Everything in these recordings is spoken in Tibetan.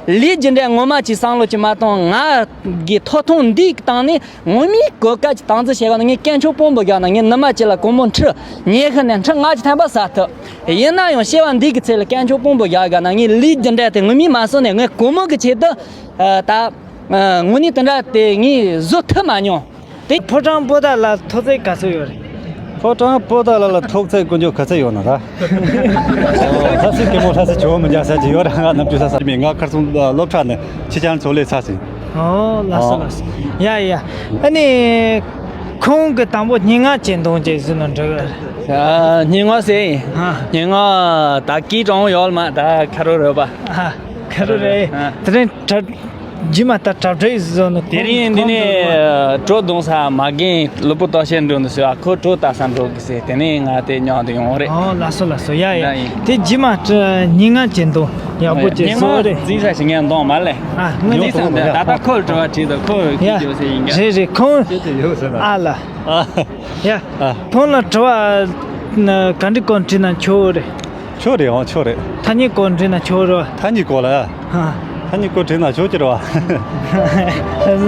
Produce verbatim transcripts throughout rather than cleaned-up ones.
ལས་རྒྱུ་འབྲས་ངོ་མ་ཅིག་བསམ་བློ་ཅིག་མ་གཏོང་། ང་གི་ཐོབ་ཐང་འདིའི་སྟེང་ནས་ངོ་མའི་གོ་སྐབས་ཀྱི་སྟངས་འཛིན་བྱེད་ག་ན། ངས་དཀོན་མཆོག་དཔོན་པོ་རྒྱག་ན། ངས་ནུ་མ་གཅིག་ལ་སྒོར་མོ་ཁྲི་ཉི་ཤུ་ནས་ཁྲི་ལྔ་བཅུ་ཐམ་པ་ཟ་ཐུབ། ཡིན་ན་ཡང་སྐྱེ་བ་འདི་གི་ཚེ་ལ་དཀོན་མཆོག་དཔོན་པོ་རྒྱག་ག་ན། ངས་ལས་རྒྱུ་འབྲས་དེ་ངོ་མས་མ་བསམ་ནས། ངས་སྒོར་མོ་གི་ཆེད་དུ་ད་དངོས་གནས་དེ་འདྲ་དེ་ངས་བཟོ་ཐུབ་མ་མྱོང་། དེ་ཕོ་བྲང་པོ་ཏཱ་ལ་ཐོག་བརྩེགས་ག་ཚོད་ཡོད་རེད། ཕོ་བྲང་པོ་ཏཱ་ལ་ལ་ཐོག་བརྩེགས་དཀོན་མཆོག་ག་ཚོད་ཡོད་ན་ད། ལྷ་སའི་རྒན་མོ་ལྷ་སའི་ཇོ་བོ་མི་འཇག་ས་ཅིག་ཡོད་ར། ང་ནམ་རྒྱུན་ས་ས་མི་ང་ཁར་སོང་སློབ་གྲྭ་ནས་ཕྱི་ཆང་ཚོ་ལས་ཚ་ཟིན། ཨོ་ལགས་སོ་ཨོ། ལགས་སོ། ཡ་ཡ། ཨ་ནི་ཁོང་གི་དང་པོ་སྙན་ངག་ཅན་དང་ཅིག་ཟིན་ན་འགྲིག་གི། ཨ། སྙན་ངག་ཟེར། ཨ། སྙན་ངག་ད་སྐད་གྲགས་ཡོད་མ། ད་ཁ་རོ་རོ་པ། ཨ། ཁ་རོ་རེད། ཨ། དེ་རིང་གྲ་རྗེས་མ་ད་གྲ་སྒྲིག་བཟོ་ནི། དེ་རིང་འདི་ནས་གྲོ་བརྡུང་ས་མ་རྒན་ལུས་པོ་ལྟོ་ཤེས་འགྲོ་འདུག་ཟེར་བ། ཁོ་གྲོ་ལྟ་ས་འགྲོ་གི་ཟེར། དེ་ནས་ང་དེ་ཉག་དུ་ཡོང་རེད། ཨོ་ལགས་སོ་ལགས་སོ། ཡ་ཡ། ཡ་ཡིན། དེ་རྗེས་མ་སྙན་ངག་ཅན་དུ་ཡག་པོ་བྱས་སོ་རེད། འཛིན་ས་ཞིག་ངས་འདོང་མ་ལས། ཨ་ངོས་འཛིན་ས་འདི་ད་ལྟ་ཁོ་ལ་དྲི་བ་དྲིས་དང་། ཁོ་གིས་ཡ་རྒྱུ་ཟེར་ཡིན་ག་རེད་རེད། ཁོང་ཨ་ལ། ཡ། ཨ། ཁོང་ལ་དྲི་བ་ག་འདྲ་སྐོར་དྲིས་ན་ཆོག་རེད། ཆོག་རེད། འོང་ཆོག་རེད། ཐ་སྙད་སྐོར་དྲིས་ན་ཆོག་རེད། ཐ་སྙད་སྐོར་ལ། ཨ། ཐ་སྙད་སྐོར་དྲིས་ན་ཆོག་གི་རེད་བ།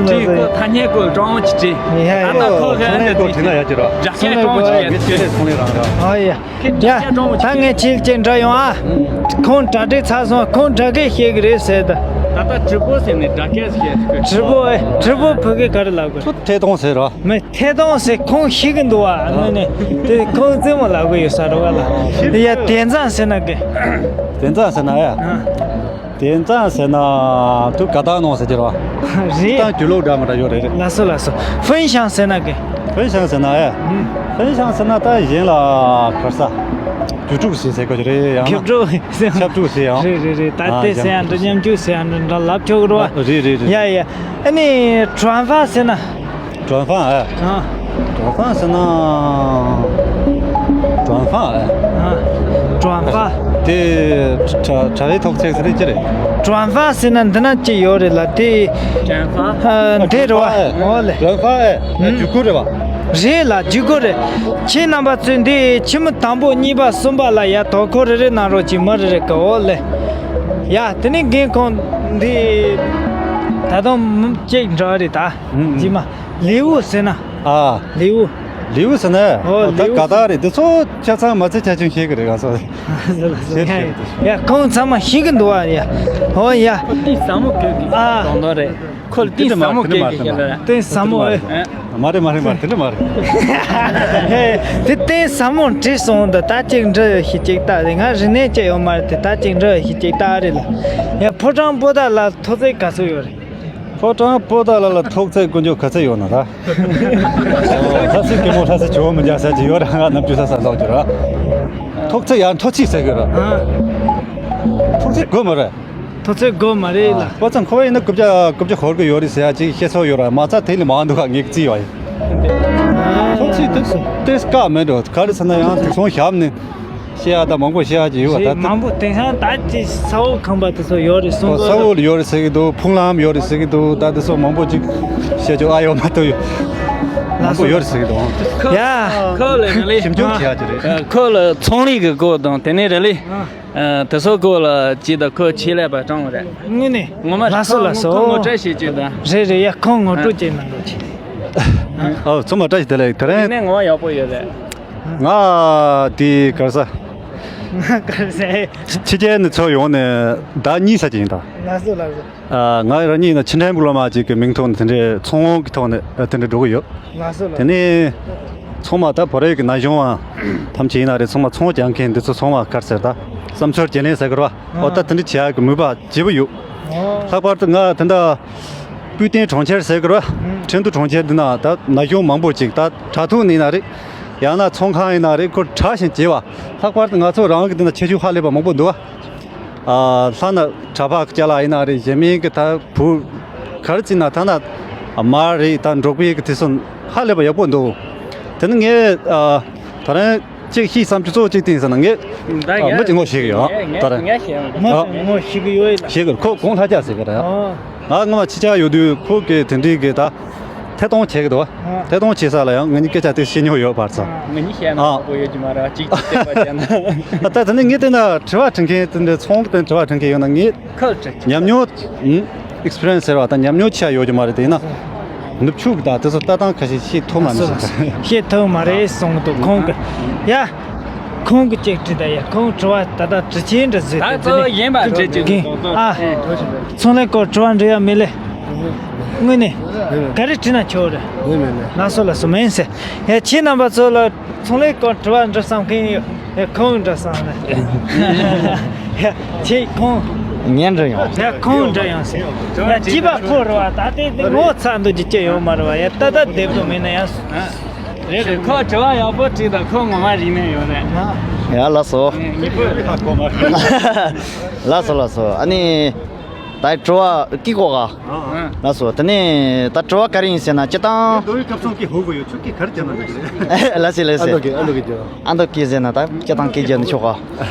དྲིས་སྐོར་ཐ་སྙད་སྐོར་ཀྲང་ཅི་དྲིས། ཡ་ཡ། ད་ལྟ་ཁོ་ག་ཐ་སྙད་སྐོར་དྲིས་ན་ཡག་གི་རེད་བ། སྒྲ་སྐད་ཀྲང་ཅི་ཡ། ངས་ཁྱེད་ལས་ཚོང་ལས་རང་རེད་བ། ཨ་ཡ། ཡ། ད་ངས་ཁྱེད་ཅིག་འདྲ་ཡོང་ཨ། ཁོང་གྲ་སྒྲིག་ཚར་སོང་། ཁོང་དྲ་སྐད་ཤེས་གི་རེད་ཟེར་ད། ད་ལྟ་直播ཟེར་ནས་སྒྲ་སྐད་ཤེས་གི།直播ཨེ།直播བོད་སྐད་ག་རེ་ལབ་དགོས། ཐད་གཏོང་ཟེར་རོ། མི་ཐད་གཏོང་ཟེར་ཁོང་ཤེས་གི་འདུག་བ། དངོས་གནས་དེ་ཁོང་རྩེད་མོ་ལབ་གི་ཡོད་ས་རོ་བ་ལ། ཡ། དེ་ཙང་ཟེར་ན་གི། དེ་ཙང་ཟེར་ན་ཡ། ཨ། དེ་ཙང་ཟེར་ན་དུ་ག་ད་ནང་ཟེར་གྱི་རོ། རེད། ད་རྒྱུ་ལོག་འདྲ་མི་འདྲ་ཡོད་རེད། རེད། ལགས་སོ་ལགས་སོ། ཧྥུན་ཤང་ཟེར་ན་གི། ཧྥུན་ཤང་ཟེར་ན་ཡ། ཧྥུན་ཤང་ཟེར་ན་ད་གཞན་ལ་གར་ས། རྒྱུ་ཕྲུག་ཟེར་ཟེར་གོ་རེད། ཡང་ན་རྒྱུ་ཕྲུག་ཟེར། ཆབ་ཕྲུག་ཟེར་ཡང་། རེད་རེད་རེད། ད་ཨ་དེ་ཟེར་ཡང་འདྲ། མཉམ་རྒྱུ་ཟེར་ཡང་འདྲ་འདྲ་ལབ་ཆོག་གི་རེད་བ། རེད་རེད་རེད། ཡ་ཡ། ཨ་ནི་ཀྲོན་ཧྥ་ཟེར་ན། ཀྲོན་ཧྥ་ཨ། ཨ། ཀྲོན་ཧྥ་ཟེར་ན། ཀྲོན་ཧྥ་ཨ། ཨ། ཀྲོན་ཧྥ། དེ་གྲ་གྲ་བའི་ཐོག་ཚད་ཟེར་ཅི་རེད། ཀྲོན་ཧྥ་ཟེར་ན་འདི་ན་ཅི་ཡོད་རེད་ལ་དེ། ཀྲོན་ཧྥ། ཨ། འདི་རེད་བ། ཨོ་ལེ། ཀྲོན་ཧྥ་ཨ། ཨ། རྒྱུ་གུ་རེད་བ། རེད་ལ་རྒྱུ་གུ་རེད། ཁྱེད་རྣམ་པ་ཚོས་འདི་ཆི་མོ་དང་པོ་གཉིས་པ་གསུམ་པ་ལ་ཡ་དོ་ཁུར་རེ་རེ་གནང་རོགས་གྱིས། མི་རེ་རེ་གི། ཨོ་ལེ། ཡ། དེ་ནས་རྒན་ཁོང་འདི་ད་དུང་གཅིག་འདྲ་རེད་ད། ཨུ། རྗེས་མ་ལེའུ་ཟེར་ན། ཨ། ལེའུ། ལེའུ་ཟེར་ན། ཨོ། ད་ལེའུ་ག་ད་རེད། འདི་ཚོ་ཆ་ཚང་མ་ཚད་ཆ་ཆུང་ཤེས་གི་རེད། ག་ཚོད་ཤེས་ཤེས། ཡ། ཁོང་ཚང་མ་ཤེས་གི་འདུག་ཨ། ཡ། ཨོ་ཡ། ཁོ་ཏི་ཟ་མོ་གི་གི། ཨ། དོན་དག་རེད། ཁོ་ལ་ཏི་ཟ་མོ་གི་གི་ཤེས་རེད། ཏི་ཟ་མོ་ཨེ། མ་རེད་མ་རེད་མ་རེད། དེ་འདྲ་མ་རེད། ཧེ། དེ་ཏི་ཟ་མོ་བྲིས་སོང་། འདི་ད་ཅིག་འདྲི་ཤི་ཅིག་ལྟ་རེད། ང་རིག་གནས་ཅི་ཡོད་མ་རེད། དེ་ད་ཅིག་འདྲི་ཤི་ཅིག་ལྟ་རེད་ལ། ཡ། ཕོ་བྲང་པོ་ཏཱ་ལ་ཐོག་བརྩེགས་ག་ཚོད་ཡོད་རེད། ཕོ་བྲང་པོ་ཏཱ་ལ་ལ་ཐོག་བརྩེགས་དཀོན་མཆོག་ག་ཚོད་ཡོད་ན་ད། ལྷ་སའི་རྒན་མོ་ལྷ་སའི་ཇོ་བོ་མི་འཇག་ས་ཅིག་ཡོད་ར། ང་ནམ་རྒྱུན་ས་ས་ལོག་རྒྱུ་ར། ཐོག་བརྩེགས་ཡང་ཐོག་ཆིག་ཟེར་གི་ར། ཨ། ཐོག་བརྩེགས་དགོས་མ་རེད། ཐོག་བརྩེགས་དགོས་མ་རེད་ལ། ཨ། པ་ཚང་ཁོ་བ་ཡིན་ན་རྐུབ་བཀྱག་རྐུབ་བཀྱག་ཧོར་གི་ཡོད་རེད་ཟེར་ཡ་ཅིག་བཤད་སྲོལ་ཡོད་ར། མ་རྩ་དེ་ལས་མང་འདུག་ག་ངེས་རྩིས་བ་ཡིན། ཨ། ཐོག་བརྩེགས་དེ་དེ་བཀག་མེད་འགྲོ། ག་རེ་ཟེར་ན་ཡང་དེ་སོང་ཞབས་ནས། བཤད་ཡ་ད་མང་པོ་བཤད་ཡ་ཅིག་ཡོད་པ། རེད། ད་མང་པོ་དེང་སང་ད་ཅི་ས་འོག་ཁང་པ་དེ་ཚོ་ཡོད་རེད་གསུང་གི། ས་འོག་ལ་ཡོད་རེད་ཟེར་གི་འདུག་ཕུང་ལམ་ཡོད་རེད་ཟེར་གི་འདུག་ད་དེ་ཚོ་མང་པོ་ཅིག་བཤད་ཆོག་ཨ་ཡོད་མ་གཏོགས་ཡོད། མང་པོ་ཡོད་རེད་ཟེར་གི་འདུག་ཡ། ཁོ་ལ་ཞིབ་འཇུག་བྱེད་ཡ་ཅིག་རེད། ཁོ་ལ་ཚོང་ལས་ཀྱི་སྐོར་དང་དེ་ནས་རེད་ལེ། དེ་ཚོ་སྐོར་ལ་ཅིག་ད་ཁོ་ཆེད་ལས་པ་ཀྲང་རེད། དངོས་གནས། ངོ་མ་ལགས་སོ་ལགས་སོ། ཁོ་ངོ་སྤྲོད་བྱེད་ཅིག་ད། རེད་རེད། ཡ། ཁོང་ངོ་སྤྲོད་ཅིག་གནང་རོགས་གྱིས། ཨོ། ཚང་མ་བཀྲ་ཤིས་བདེ་ལེགས། དེ་རིང་། དེ་ནས་ངོ་མ་ཡག་པོ་ཡོད་རེད། ང་དེ་ག་རེ་ཟ། ང་ག་རེ་ཟ། ཕྱི་རྒྱལ་ནས་ཚུར་ཡོང་ནས་ཟླ་གཉིས་ཙམ་ཅིག་ཡིན་ད། ལགས་སོ་ལགས་སོ། ཨ། ང་རང་ཉིད་ནི་ཕྱི་འབྲེལ་སློབ་མ་ཅིག་གི་མིང་ཐོག་ནས་དེ་འདྲའི་ཚོང་གི་ཐོག་ནས་དེ་འདྲ་འགྲོ་གི་ཡོད། ལགས་སོ་ལགས། དེ་ནས་ཚང་མ་ད་བོད་རིགས་ཀྱི་ན་གཞོན་པ་ཐམས་ཅད་ཡིན་ན་རེད། ཚང་མ་ཚོང་རྒྱག་མཁན་འདི་ཚོ་ཚང་མ་ག་རེ་ཟེར་ད་བསམ་ཚུལ་བརྗེ་ལེན་ཟེར་གི་རེད་བ། ཨོ། ད་དེ་འདྲ་བྱེད་ཡག་གི་མོས་པ་བརྗེ་པོ་ཡོད། ལྷག་པར་དུ་ང་ད་ལྟ་པུའུ་ཏན་གྲོང་ཁྱེར་ཟེར་གི་རེད་བ། ཁྲིན་ཏུའུ་གྲོང་ཁྱེར་འདི་ན་ད་ན་གཞོན་མང་པོ་ཅིག་ད་དྲ་ཐོག་ནས་ཡིན་ན་རེད། ཡང་ན་ཚོང་ཁང་ཡིན་ན་རེད། ཁོ་དྲ་བཞིན་བྱེད་པ། ལྷག་པར་དུ་ང་ཚོ་རང་གི་འདི་ན་ཁྱད་ཆོས་ཧ་ལས་པ་མང་པོ་འདུག་བ། ཨ། ལྷ་ན་གྲྭ་པ་ཅ་ལག་ཡིན་ན་རེད། གཞན་མིན་གྱི་ད་བུ་ག་རེ་བྱས་ན་ཐ་ན་མར་རེད། ད་འབྲོག་པའི་གི་དེ་ཚོ་ཧ་ལས་པ་ཡག་པོ་འདུག་དེ་ནི་ངས། ཨ། ད་རང་གཅིག་ཤེས་བསམ་རྒྱུ་གཙོ་བོ་གཅིག་དེ་ཡིན་ཟེར་ན་ངས། ད་ཡ། མི་གཅིག་ངོ་ཤེས་གི་ཡོད། ད་རང་། ངས་ཤེས། མི་གཅིག་ངོ་ཤེས་གི་ཡོད་ལ། ཤེས་གི། ཁོ་གོང་ལྷ་རྒྱལ་ཟེར་གི་རེད། ཨ། ང་སྔོན་མ་ཕྱི་རྒྱལ་ཡོད་དུས་ཁོ་གི་དེ་འདྲའི་གི་ད། ཐད་གཏོང་བྱེད་ཀྱི་འདུག་ཨ། ཐད་གཏོང་བྱེད་ས་ལ་ཡང་ང་གཉིས་སྐད་ཆ་དེ་བཤད་མྱོང་ཡོད་པར་ཚ། ང་གཉིས་བཤད་ན་ཨ། ཡག་པོ་ཡོད་ཀྱི་མ་རེད། གཅིག་གཅིག་བལྟས་པ་བྱས་ན། ད་དེ་ནས་ངས་བལྟས་ན་དྲི་བ་དྲི་མཁན་དེ་འདྲ་ཚོང་གི་དེ་དྲི་བ་དྲི་མཁན་ཡོད་ན་ངས་ཁ་ལ་དྲི། ཉམས་མྱོང་ཨིག་སི་པི་རི་ཡན་སི་ཟེར་བ་དང་ཉམས་མྱོང་ཆེ་བ་ཡོད་ཀྱི་མ་རེད། དེ་ཡིན་ན་ནུབ་ཕྱོགས་ཀྱི་ད་དེ་ཚོ་ལྟ་སྟངས་ཁ་ཤས་ཤེས་ཐུབ་མ་མི་ཤེས། ཤེས་ཐུབ་མ་རེད་གསུང་གི་འདུག་ཁོང་གི་ཡ། ཁོང་གི་ཅིག་དྲིས་ད་ཡ། ཁོང་དྲི་བ་ད་ལྟ་དྲི་ཆེན་འདྲ་ཟེར། ད་གཙོ་བོ་གཞན་པ་དྲི་རྒྱུ་གི་ཨ། ཚོང་ལས་སྐོར་དྲི་བ་འདྲི་ཡ་མེད་ལེ། དངོས་གནས་ག་རེ་དྲིས་ན་ཆོག་རེད། མེད་མེད་མེད། ལགས་སོ་ལགས་སོ། མིན་ཟེར། ཡ་ཁྱེད་རྣམ་པ་ཚོ་ལ་ཚོང་ལས་སྐོར་དྲི་བ་འདྲི་བསམ་མཁན་ཡོད། ཡ་ཁོང་འདྲི་བསམ་ལེ། ཡ་ཁྱེད་ཁོང་ངས་འདྲི་ཡོང་། ཡ་ཁོང་འདྲི་ཡོང་ཟེར། ཡ་སྐྱིད་པ་ཁོ་རེད་བ། ད་ལྟའི་ངོ་ཚ་འདུག་རྒྱུ་ཅི་ཡོད་མ་རེད་བ། ཡ་ད་ལྟ་བསྡད་དགོས་མེད་ན་ཡང་། རེད་རེད། ཁོ་དྲི་བ་ཡག་པོ་དྲིས་དང་། ཁོ་ངོ་མ་རིག་གནས་ཡོད་རེད། ཡ་ལགས་སོ། ངེད་པོ་ལགས་སོ་ལགས་སོ། ཨ་ནི་ད་དྲི་བ་ཀི་གོ་ག་ལགས་སོ། དེ་ནས་ད་དྲི་བ་ག་རེ་ཡིན་ཟེར་ན་སྤྱིར་བཏང་། འདོ་བའི་སྐབས་སོང་ཀི་ཧོ་གོ་ཡོད་ཆུ་ཀི་གར་ཅན་ན་འདུག་རེད། ལགས་སེ་ལགས་སེ། ཨ་འདོ་ཀི་ཨ་འདོ་ཀི་ཅོ། ཨ་འདོ་ཀི་ཟེར་ན་ད་སྤྱིར་བཏང་ཀི་ཅན་ཆོག་ག་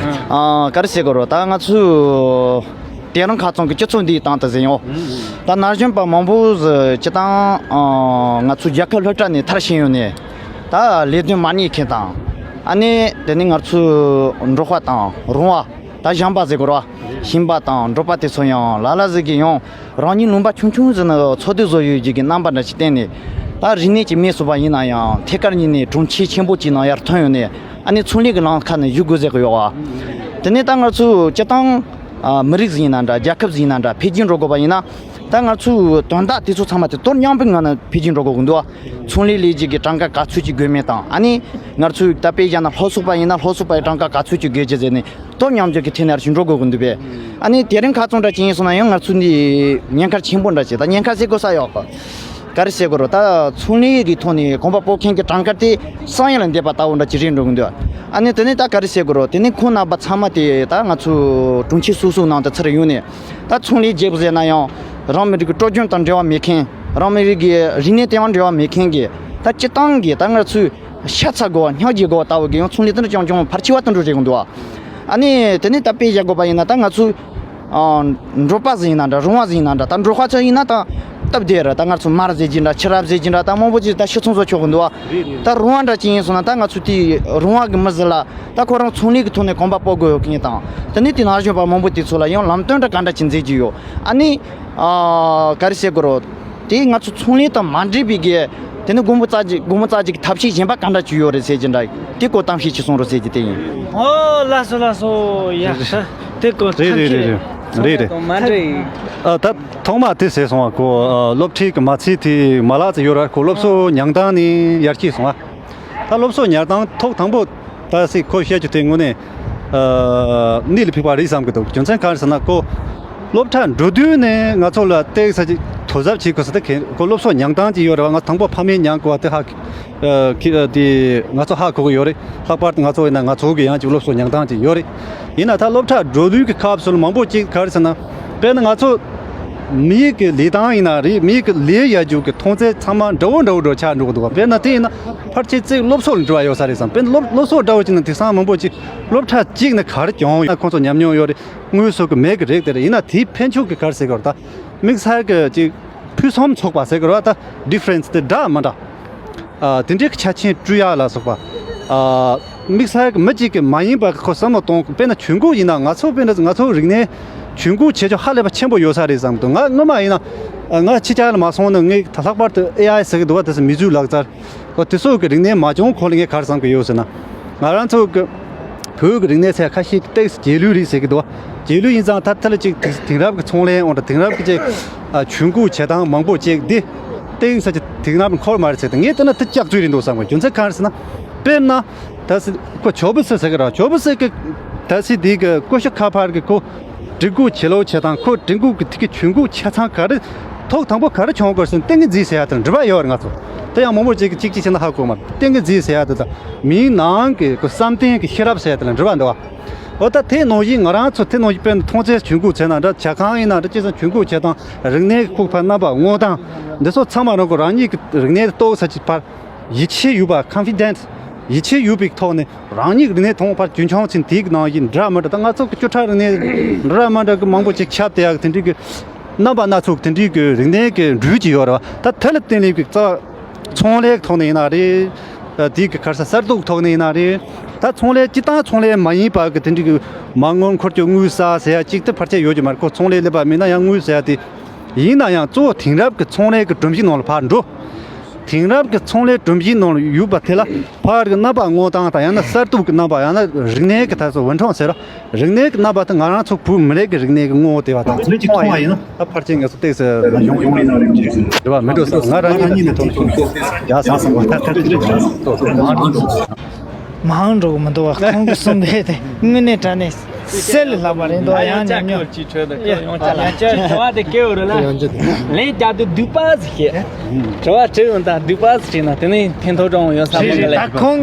ཨ་ག་རེ་ཟེར་དགོས་རོ། ད་ང་ཚོས། དེ་རིང་ཁ་ཚང་གི་སྤྱི་ཚོགས་འདིའི་སྟེང་དུ་ཟིན་ཡོང་། ད་ན་གཞོན་པ་མང་པོ་ཟིག་སྤྱི་བཏང་ང་ཚོའི་རྒྱལ་ཁབ་སློབ་གྲྭ་ནས་མཐར་ཕྱིན་ཡོང་ནས། ད་ལས་དོན་མ་རྙེད་མཁན་དང་། ཨ་ནི་དེ་ནི་ང་ཚོའི་འབྲོག་པ་དང་རོང་བ། ད་ཞིང་པ་ཟེར་དགོས་ར། ཞིང་པ་དང་འབྲོག་པ་དེ་ཚོ་ཡང་ལ་ལ་ཟིག་གིས་ཡང་རང་ཉིད་ལུང་པ་ཆུང་ཆུང་ཟིག་ནས་འཚོ་སྡོད་བཟོ་ཡོད་ཀྱི་གི་རྣམ་པ་འདྲ་ཞིག་བསྟན་ནས། ད་རིག་གནས་ཀྱི་མེད་སོང་བ་ཡིན་ན་ཡང་ཐད་ཀར་ཉིད་ནས་གྲོང་ཁྱེར་ཆེན་པོ་གཅིག་ནང་ཡར་ཐོན་ཡོང་ནས། ཨ་ནི་ཚོང་ལས་ཀྱི་ལམ་ཁ་ནས་བཞུགས་དགོས་ཟེར་གི་ཡོད་བ། དེ་ནས་ད་ང་ཚོ་སྤྱི་བཏང་། ཨ་མི་རིགས་ཟིག་ཡིན་ན་འདྲ། རྒྱལ་ཁབ་ཟིག་ཡིན་ན་འདྲ། འཕེལ་རྒྱས་འགྲོ་དགོས་པ་ཡིན་ན། ད་ང་ཚོའི་དོན་དག་དེ་ཚོ་ཚང་མ་དེ་དོ་མཉམ་པོའི་ངང་ནས་འཕེལ་རྒྱས་འགྲོ་དགོས་ཀྱི་འདུག་བ། ཚོང་ལས་ལས་རྒྱུ་གི་གྲངས་ཀ་ག་ཚོད་ཅིག་དགོས་མེད་དང་། ཨ་ནི་ང་ཚོའི་ད་དཔེ་བཞག་ན་ལྷོ་སོག་པ་ཡིན་ན་ལྷོ་སོག་པ་ཡི་གྲངས་ཀ་ག་ཚོད་ཅིག་དགོས་ཀྱི་ཟེར་ནས་དོ་མཉམ་རྒྱུ་གི་ཐད་ནས་ཨར་ཞིག་འགྲོ་དགོས་ཀྱི་འདུག་པས། ཨ་ནི་དེ་རིང་ཁ་ཚོན་འདྲ་ཅིག་ཡིན་སོང་ན་ཡང་ང་ཚོ་འདི་ཉེན་ཁ་ཆེན་པོ་འདྲ་ཅིག་ད་ཉེན་ཁ་ཟེར་དགོས་ས་ཡོད་གི། ག་རེ་ཟེར་དགོས་རོ། ད་ཚོང་ལས་ཀྱི་ཐོག་ནས་གོམ་པ་སྤོ་མཁན་གྱི་གྲངས་ཀ་དེ་བསམ་ཡུལ་ལས་འདས་པ་ལྟ་བུ་འདྲ་ཅིག་རེད་འགྲོ་གི་འདུག་ཨ་ནི་དེ་ནས་ད་ག་རེ་ཟེར་དགོས་རོ། དེ་ནས་ཁོང་རྣམ་པ་ཚང་མ་དེ་ད་ང་ཚོ་གྲོང་ཁྱེར་སོ་སོའི་ནང་དུ་ཚུར་ཡོང་ནས། ད་ཚོང་ལས་བརྗེ་པོ་ཟེར་ན་ཡང་རང་མི་རིགས་ཀྱི་སྲོལ་རྒྱུན་དང་འབྲེལ་བ་མེད་མཁན། རང་མི་རིགས་ཀྱི་རིག་གནས་དེ་དང་འབྲེལ་བ་མེད་མཁན་གྱི་ད་སྤྱིར་བཏང་གི་ད་ང་ཚོའི་ཤ་ཚ་དགོས་པ་སྙིང་རྗེ་དགོས་པ་ལྟ་བུ་གི་ཡང་ཚོང་ལས་དེ་འདྲ་རྐྱང་རྐྱང་ཕལ་ཆེ་བ་དེ་འདྲ་རེད་འདུག་ཨ་ནི་དེ་ནས་ད་དཔེ་བཞག་དགོས་པ་ཡིན་ན་ད་ང་ཚོའི། ཨ། འབྲོག་པ་ཟིག་ཡིན་ན་འདྲ། རོང་བ་ཟིག་ཡིན་ན་འདྲ། ད་འབྲོག་པ་ཚོ་ཡིན་ན་ད་སྟབས་བདེ་རེད། ད་ང་ཚོ་མར་ཟེར་གྱི་འདྲ། ཕྱུ་ར་ཟེར་གྱི་འདྲ། ད་མང་པོ་ཅིག་ད་ཕྱུགས་ཚོང་ཚོ་ཆོག་གི་འདུག་བ། ད་རོང་བ་འདྲ་ཅིག་ཡིན་སོང་ན་ད་ང་ཚོ་དེའི་རོང་བ་གི་མི་ཟིག་ལ་ད་ཁོ་རང་ཚོང་ལས་ཀྱི་ཐོག་ནས་གོམ་པ་སྤོ་དགོས་ཡོད་མཁན་དང་། དེ་ནས་དེ་ན་གཞོན་པ་མང་པོ་དེ་ཚོ་ལ་ཡང་ལམ་སྟོན་འདྲ་ག་འདྲ་ཅིག་མཛད་ཀྱི་ཡོད། ཨ་ནི། ཨ། ག་རེ་ཟེར་དགོས་རོ། དེ་ང་ཚོ་ཚོང་ལས་དང་མ་འདྲེས་པའི་གི། དེ་ནི་སྒོར་མོ་བཙལ་རྒྱུ། སྒོར་མོ་བཙལ་རྒྱུ་གི་ཐབས་ཤེས་གཞན་པ་ག་འདྲ་ཅིག་ཡོད་རེད་ཟེར་གྱི་འདྲ། དེ་སྐོར་གཏམ་བཤད་ཅིག་གསུང་རོགས་ཟེར་གྱི་དེ་ཡིན། ཨོ་ལགས་སོ་ལགས་སོ། ཡ་ད་དེ་སྐོར་རེད་ཐབས་རེད་ཤེས་རེད་རེད། རེད་རེད། དང་མ་འདྲ་ཡིན། ཨ། ད་ཐོག་མ་དེ་ཟེར་སོང་བ་ཁོ། ཨ། སློབ་ཁྲིད་ཀྱི་མ་ཚད་དེ་མ་ལག་ཙམ་ཡོད་ར། ཁོ་སློབ་གསོ་མྱངས་སྟངས་ནི་ཡར་སྐྱེད་སོང་བ། ད་སློབ་གསོ་མྱངས་སྟངས་ཐོག་དང་པོ་ད་སི་ཁོ་བཤད་རྒྱུ་དེ་དངོས་གནས། ཨ། གནད་ལ་ཕིགས་པ་རེད་བསམ་གི་འདུག་རྒྱུ་མཚན་གང་རེད་ཟེར་ན་ཁོ་སློབ་གྲྭ་འགྲོ་དུས་ནས་ང་ཚོ་ལ་ཏོག་ཙམ་ཅིག་དོ་གཟབ་བྱེད་དགོས་ཟེར་ཏེ། ཁོ་སློབ་གསོ་མྱངས་སྟངས་ཅིག་ཡོད་རེད་བ། ང་དང་པོ་ཕ་མས་མྱངས་དགོས་པ་དེ་ཧ་གི་ཨ། ཁི་ཨ། དེ་ང་ཚོ་ཧ་གོ་གི་ཡོད་རེད། ལྷག་པར་དུ་ང་ཚོ་ཡིན་ན་ང་ཚོ་གི་ཡང་ཅིག་སློབ་གསོ་མྱངས་སྟངས་ཅིག་ཡོད་རེད། ཡིན་ན་ད་སློབ་གྲྭ་འགྲོ་དུས་ཀྱི་སྐབས་སུ་ལ་མང་པོ་ཅིག་ག་རེ་ཟེར་ན། དཔེར་ན་ང་ཚོ་མི་ཡི་གི་ལས་སྟངས་ཡིན་ན་རེད། མི་ཡི་གི་ལས་ཡ་རྒྱུ་གི་མཐོང་ཚད་ཚང་མ་འདྲ་བོ་འདྲ་བོ་འདྲ་བོ་ཆགས་འགྲོ་གི་འདུག་བ། དཔེར་ན་དེ་ཡིན་ན་ཕལ་ཆེར་ཅིག་སློབ་གསོ་ལ་འབྲེལ་བ་ཡོད་ས་རེད་བསམ། དཔེར་ན་སློབ་སློབ་གསོ་འདྲ་བོ་ཅིག་ན་དེང་སང་མང་པོ་ཅིག་སློབ་གྲྭ་གཅིག་ནས་ག་རེ་སྦྱོང་ཡོད། ཁོང་ཚོ་ཉམས་མྱོང་ཡོད་རེད། དངོས་སུ་གི་མེད་གི་རེད། དེ་རེད། ཡིན་ན་དེའི་ཕན་ཆོད་གི་ག་རེ་ཟེར་གི་རེད། ད་དམིགས་བསལ་གི་ཅིག་ཕུན་སུམ་ཚོགས་པ་ཟེར་གི་རེད་བ། ད་ཌི་ཕ་རེན་སི་དེ་འདྲ་མི་འདྲ། ཨ། དེ་འདྲའི་ཆ་རྐྱེན་སྤྲོད་ཡ་ལ་སོགས་པ། ཨ། དམིགས་བསལ་གྱི་མི་གཅིག་གི་མ་ཡིན་པ་ཁོ་བསམ་བློ་གཏོང་། དཔེར་ན་ཇུས་འགོད་ཡིན་ན་ང་ཚོ། དཔེར་ན་ང་ཚོ་རིག་གནས་ཇུས་འགོད་བྱེད་ཕྱོགས་ཧ་ལས་པ་ཆེན་པོ་ཡོད་ས་རེད་བསམ་གི་འདུག་ང་སྔོན་མ་ཡིན་ན། ཨ། ང་ཕྱི་རྒྱལ་ལ་མ་སོང་ན་ངས་ད་ལྷག་པར་དུ་ཨེ་ཨའི་ཟེར་གི་འདུག་བ། དེ་ཚོ་མི་ཚུགས་ལག་རྩལ། ཨོ། དེ་ཚོ་གི་རིག་གནས་མ་སྦྱོང་གོང་ལ་ངས་ག་རེ་བསམ་གི་ཡོད་ཟེར་ན། ང་རང་ཚོ་གི་བོད་ཀྱི་རིག་གནས་ཚད་ཁ་ཤས་ཀྱི་ཏོག་ཙམ་རྗེས་ལུས་རེད་ཟེར་གི་འདུག་རྗེས་ལུས་ཡིན་ཙང་ད་ལྟ་ལ་ཅིག་དེང་རབས་ཀྱི་ཚོང་ལས་འོང་དང་དེང་རབས་ཀྱི་ཅིག་ཨ། ཇུས་འགོད་བྱེད་སྟངས་མང་པོ་ཅིག་འདི་ཏོག་ཙམ་ཅིག་དེང་རབས་འཁོར་མ་རེད་ཟེར་ཏེ། ངས་བལྟས་ན་དེ་སྐྱག་རྫུན་རེད་འདུག་བསམ་གི། རྒྱུ་མཚན་གང་རེད་ཟེར་ན། དཔེར་ན་ད་སི་ཁོ་ཇོ་བོ་སི་ཟེར་གི་ར། ཇོ་བོ་སི་གི་ད་སི་འདི་གི་ཀུ་ཤུ་ཁ་པར་གི་ཁོ་སྒྲིག་འགོད་བྱེད་ལོ་བྱེད་སྟངས། ཁོ་སྒྲིག་འགོད་ཀྱི་དེ་གི་ཇུས་འགོད་བྱེད་སྟངས་ག་རེ། ཐོག་དང་པོ་ག་རེ་བྱུང་དགོས་ཟེར་ན་ཏིང་ངེ་འཛིན་ཟེར་ཡ་དེ་ལ་འགྲེལ་པ་ཡོད་རེད། ང་ཚོ་དེ་ཡང་མང་པོ་ཅིག་གིས་གཅིག་གཅིག་བྱས་ན་ཧ་གོ་མ་རེད། ཏིང་ངེ་འཛིན་ཟེར་ཡ་དེ་དང་མིའི་ནང་གི་ཁོ་བསམ་གཏན་གྱི་ཤེས་རབ་ཟེར་ཡ་དེ་ལ་འགྲེལ་པ་འདུག་བ། འོ་ད་དེ་ནང་བཞིན་ང་རང་ཚོ་དེ་ནང་བཞིན་དཔེར་ན་མཐོང་ཚད་ཇུས་འགོད་བྱས་ན་འདྲ། ཇ་ཁང་ཡིན་ན་འདྲ། ཅི་ཙམ་ཇུས་འགོད་བྱེད་སྟངས། རིག་གནས་ཀྱི་ཁུག་ཕར་རྣམ་པ་སྔོག་སྟངས་འདི་ཚོ་ཚང་མ་རང་གི་རང་ཉིད་ཀྱི་རིག་གནས་དེ་ཏོག་ཙམ་ཅིག་ཕར་ཡིད་ཆེས་ཡོད་པ། ཀོན་ཕི་ཌེན་སི། ཡིད་ཆེས་ཡོད་པའི་ཐོག་ནས་རང་ཉིད་ཀྱི་རིག་གནས་མཐོང་བར་རྒྱུན་འཁྱོངས་བྱས་ནས། དེའི་ནང་བཞིན་འདྲ་མི་འདྲ། ད་ང་ཚོ་གི་སྐྱོ་བྲག་རིག་གནས་འདྲ་མི་འདྲ་གི་མང་པོ་ཅིག་ཁྱབ་བསྡད་ཡག་དེ་འདྲའི་གི་ རྣམ་པ་སྣ་ཚོགས་དེ་འདྲའི་གི་རིག་གནས་ཀྱི་འགྲོས་ཅིག་ཡོད་རེད་བ། ད་དེ་ལ་བརྟེན་ནས་གི་རྩ་ཚོང་ལས་ཐོག་ནས་ཡིན་ན་རེད། དེའི་གི་ཁ་ས་གསར་གཏོད་ཐོག་ནས་ཡིན་ན་རེད། ད་ཚོང་ལས་སྤྱི་བཏང་ཚོང་ལས་མ་ཡིན་པ་གི་དེ་འདྲའི་གི་མ་དངུལ་འཁོར་སྐྱོད་དངུལ་ས་ཟེར་ཡ་གཅིག་དེ་ཕལ་ཆེར་ཡོད་ཀྱི་མ་རེད། ཁོ་ཚོང་ལས་སླེབས་པ་མིན་ན་ཡང་དངུལ་ཟེར་ཡ་དེ། ཡིན་ན་ཡང་གཙོ་བོ་དེང་རབས་ཀྱི་ཚོང་ལས་ཀྱི་སྒྲོམ་གཞི་ནང་ལ་ཕར་འགྲོ། དེང་རབས་ཀྱི་ཚོང་ལས་སྒྲོམ་གཞི་ནང་ལ་ཡོད་པ་དེ་ལ་ཕར་གྱི་རྣམ་པ་སྔོག་སྟངས་དང་ཡང་ན་གསར་གཏོད་ཀྱི་རྣམ་པ། ཡང་ན་རིག་གནས་ཀྱི་ད་གཟོད་འོད་འཕྲོ་ཟེར་རོ། རིག་གནས་ཀྱི་རྣམ་པ་དེ་ང་རང་ཚོ་བོད་མི་རིགས་ཀྱི་རིག་གནས་ཀྱི་ངོ་བོ་དེ་བ་དང་། མི་གཅིག་མཐོང་བ་ཡིན་ན་ད་ཕར་ཕྱིན་ངེས་སུ་ཏོག་ཙམ་ཡོང་ཡོང་ཡིན་ན་རེད། རེད་བ། མི་འགྲོ་ཟེར། ང་རང་ཉིད་ནས་མཐོང་ཐུབ། ཡ་བཟང་བཟང་བ། ད་ད་ད་ད་ད། མང་འགྲོ་གི་མི་འདུག་བ། ཁོང་གིས་གསུངས་པའི་དེ་དངོས་གནས་དྲང་གནས་གསལ་ལ་ལྷག་པ་རེད་འདུག། ཡང་ཉམས་མྱོང་། ཡང་བསྐྱར་དྲི་བ་དེ་སྐྱེ་བོ་རེད་ལ། ལན་རྒྱག་དུས་སྡིག་པ་ཟིག་བྱེད། དྲི་བ་དྲི་ཡོང་དང་སྡིག་པ་ཟིག་བྱས་ན་དེ་ནས་ཕན་ཐོགས་ཀྱང་ཡོད་ས་མེད་ལ། ད་ཁོང་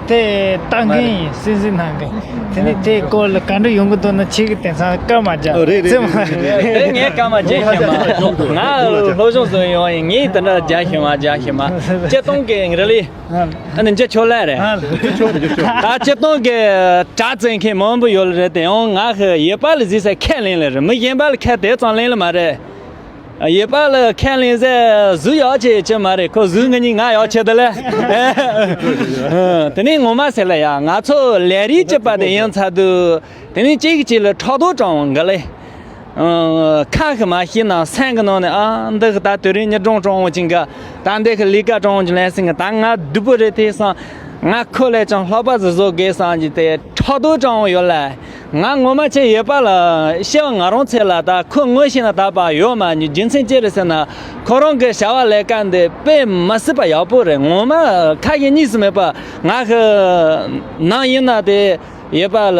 དེ་ལྟ་མཁན་ཡིན། སེམས་སེམས་ནང་གི་དེ་ནས་དེའི་སྐོར་ལ་ག་འདྲ་ཡོང་གི་འདུག་ན། ཁྱེད་ཀྱི་དེང་སང་སྐར་མ་རྒྱག་ཨོ་རེད་རེད། ཙི་མ་རེད། དེ་ངས་སྐར་མ་རྒྱག་ཤེས་མ། ང་སློབ་སྦྱོང་བཟོ་ཡོང་ཡིན། ངས་དེ་འདྲ་རྒྱག་ཤེས་མ། རྒྱག་ཤེས་མ། སྤྱིར་བཏང་གི་རེད་ལི། ཨ་ནི་འཇུ་ཆོག་ལེ་རེད། ད་སྤྱིར་བཏང་གི་དྲ་བཙལ་མཁན་མང་པོ་ཡོད་ལེ་རེད། དེ་ཡང་ང་ཧི་ཡོད་པ་ལ་གཟིགས་ས་ཁས་ལེན་ལེ་རེད། མི་གཞན་པ་ལ་ཁས་དེ་ཙམ་ལེན་ལེ་མ་རེད། ཡོད་པ་ལ་ཁས་ལེན་ཟེར་གཟུགས་ཡག་ཆེ་ཆེ་མ་རེད། ཁོ་གཟུགས་ང་གཉིས་ང་ཡག་ཆེ་དེ་ལེ། དེ་ནས་ངོ་མ་ཟེར་ལེ་ཡ། ང་ཚོ་ལས་རིགས་གཅིག་པ་དེ་ཡིན་ཚར་དུས་དེ་ནས་གཅིག་གིས་གཅིག་ལ་ཕྲག་དོག་དྲང་འོང་གི་ལེ། ཁ་ཤས་མ་ཤེས་ན་སེམས་ཀྱི་ནང་ནས། ཨ། འདི་གི་ད་དུས་རིང་ཉི་སྒྲོན་སྤྲང་བོ་ཅིག་ག་ད་འདི་གི་ལས་ཀ་སྤྲང་བོ་ཅིག་ལེན་སེང་གི་ད་ང་སྡུག་པོ་རེད་དེ་བསམ། ང་ཁོ་ལས་ཀྱང་ལྷག་པ་ཟིག་བཟོ་དགོས་བསམ་གྱི་དེ་ཕྲག་དོག་དྲང་བོ་ཡོད་ལ། ང་ངོ་མ་ཆེ་ཡོད་པ་ལ་བཤད་པ་ང་རང་ཚོ་ལ་ད་ཁོ་ངོ་ཤེས་ན་ད་པ་ཡོད་མ་ཉུ། རྒྱུ་མཚན་ཅི་རེད་ཟེར་ན་ཁོ་རང་གི་བྱ་བ་ལས་ཀ་འདི་དཔེ་མ་སྲིད་པ་ཡག་པོ་རེད། ངོ་མ་ཁ་ཡེ་གཉིས་སུ་མེད་པ། ང་གི་ནང་ཡིན་ན་དེ། ཡོད་པ་ལ་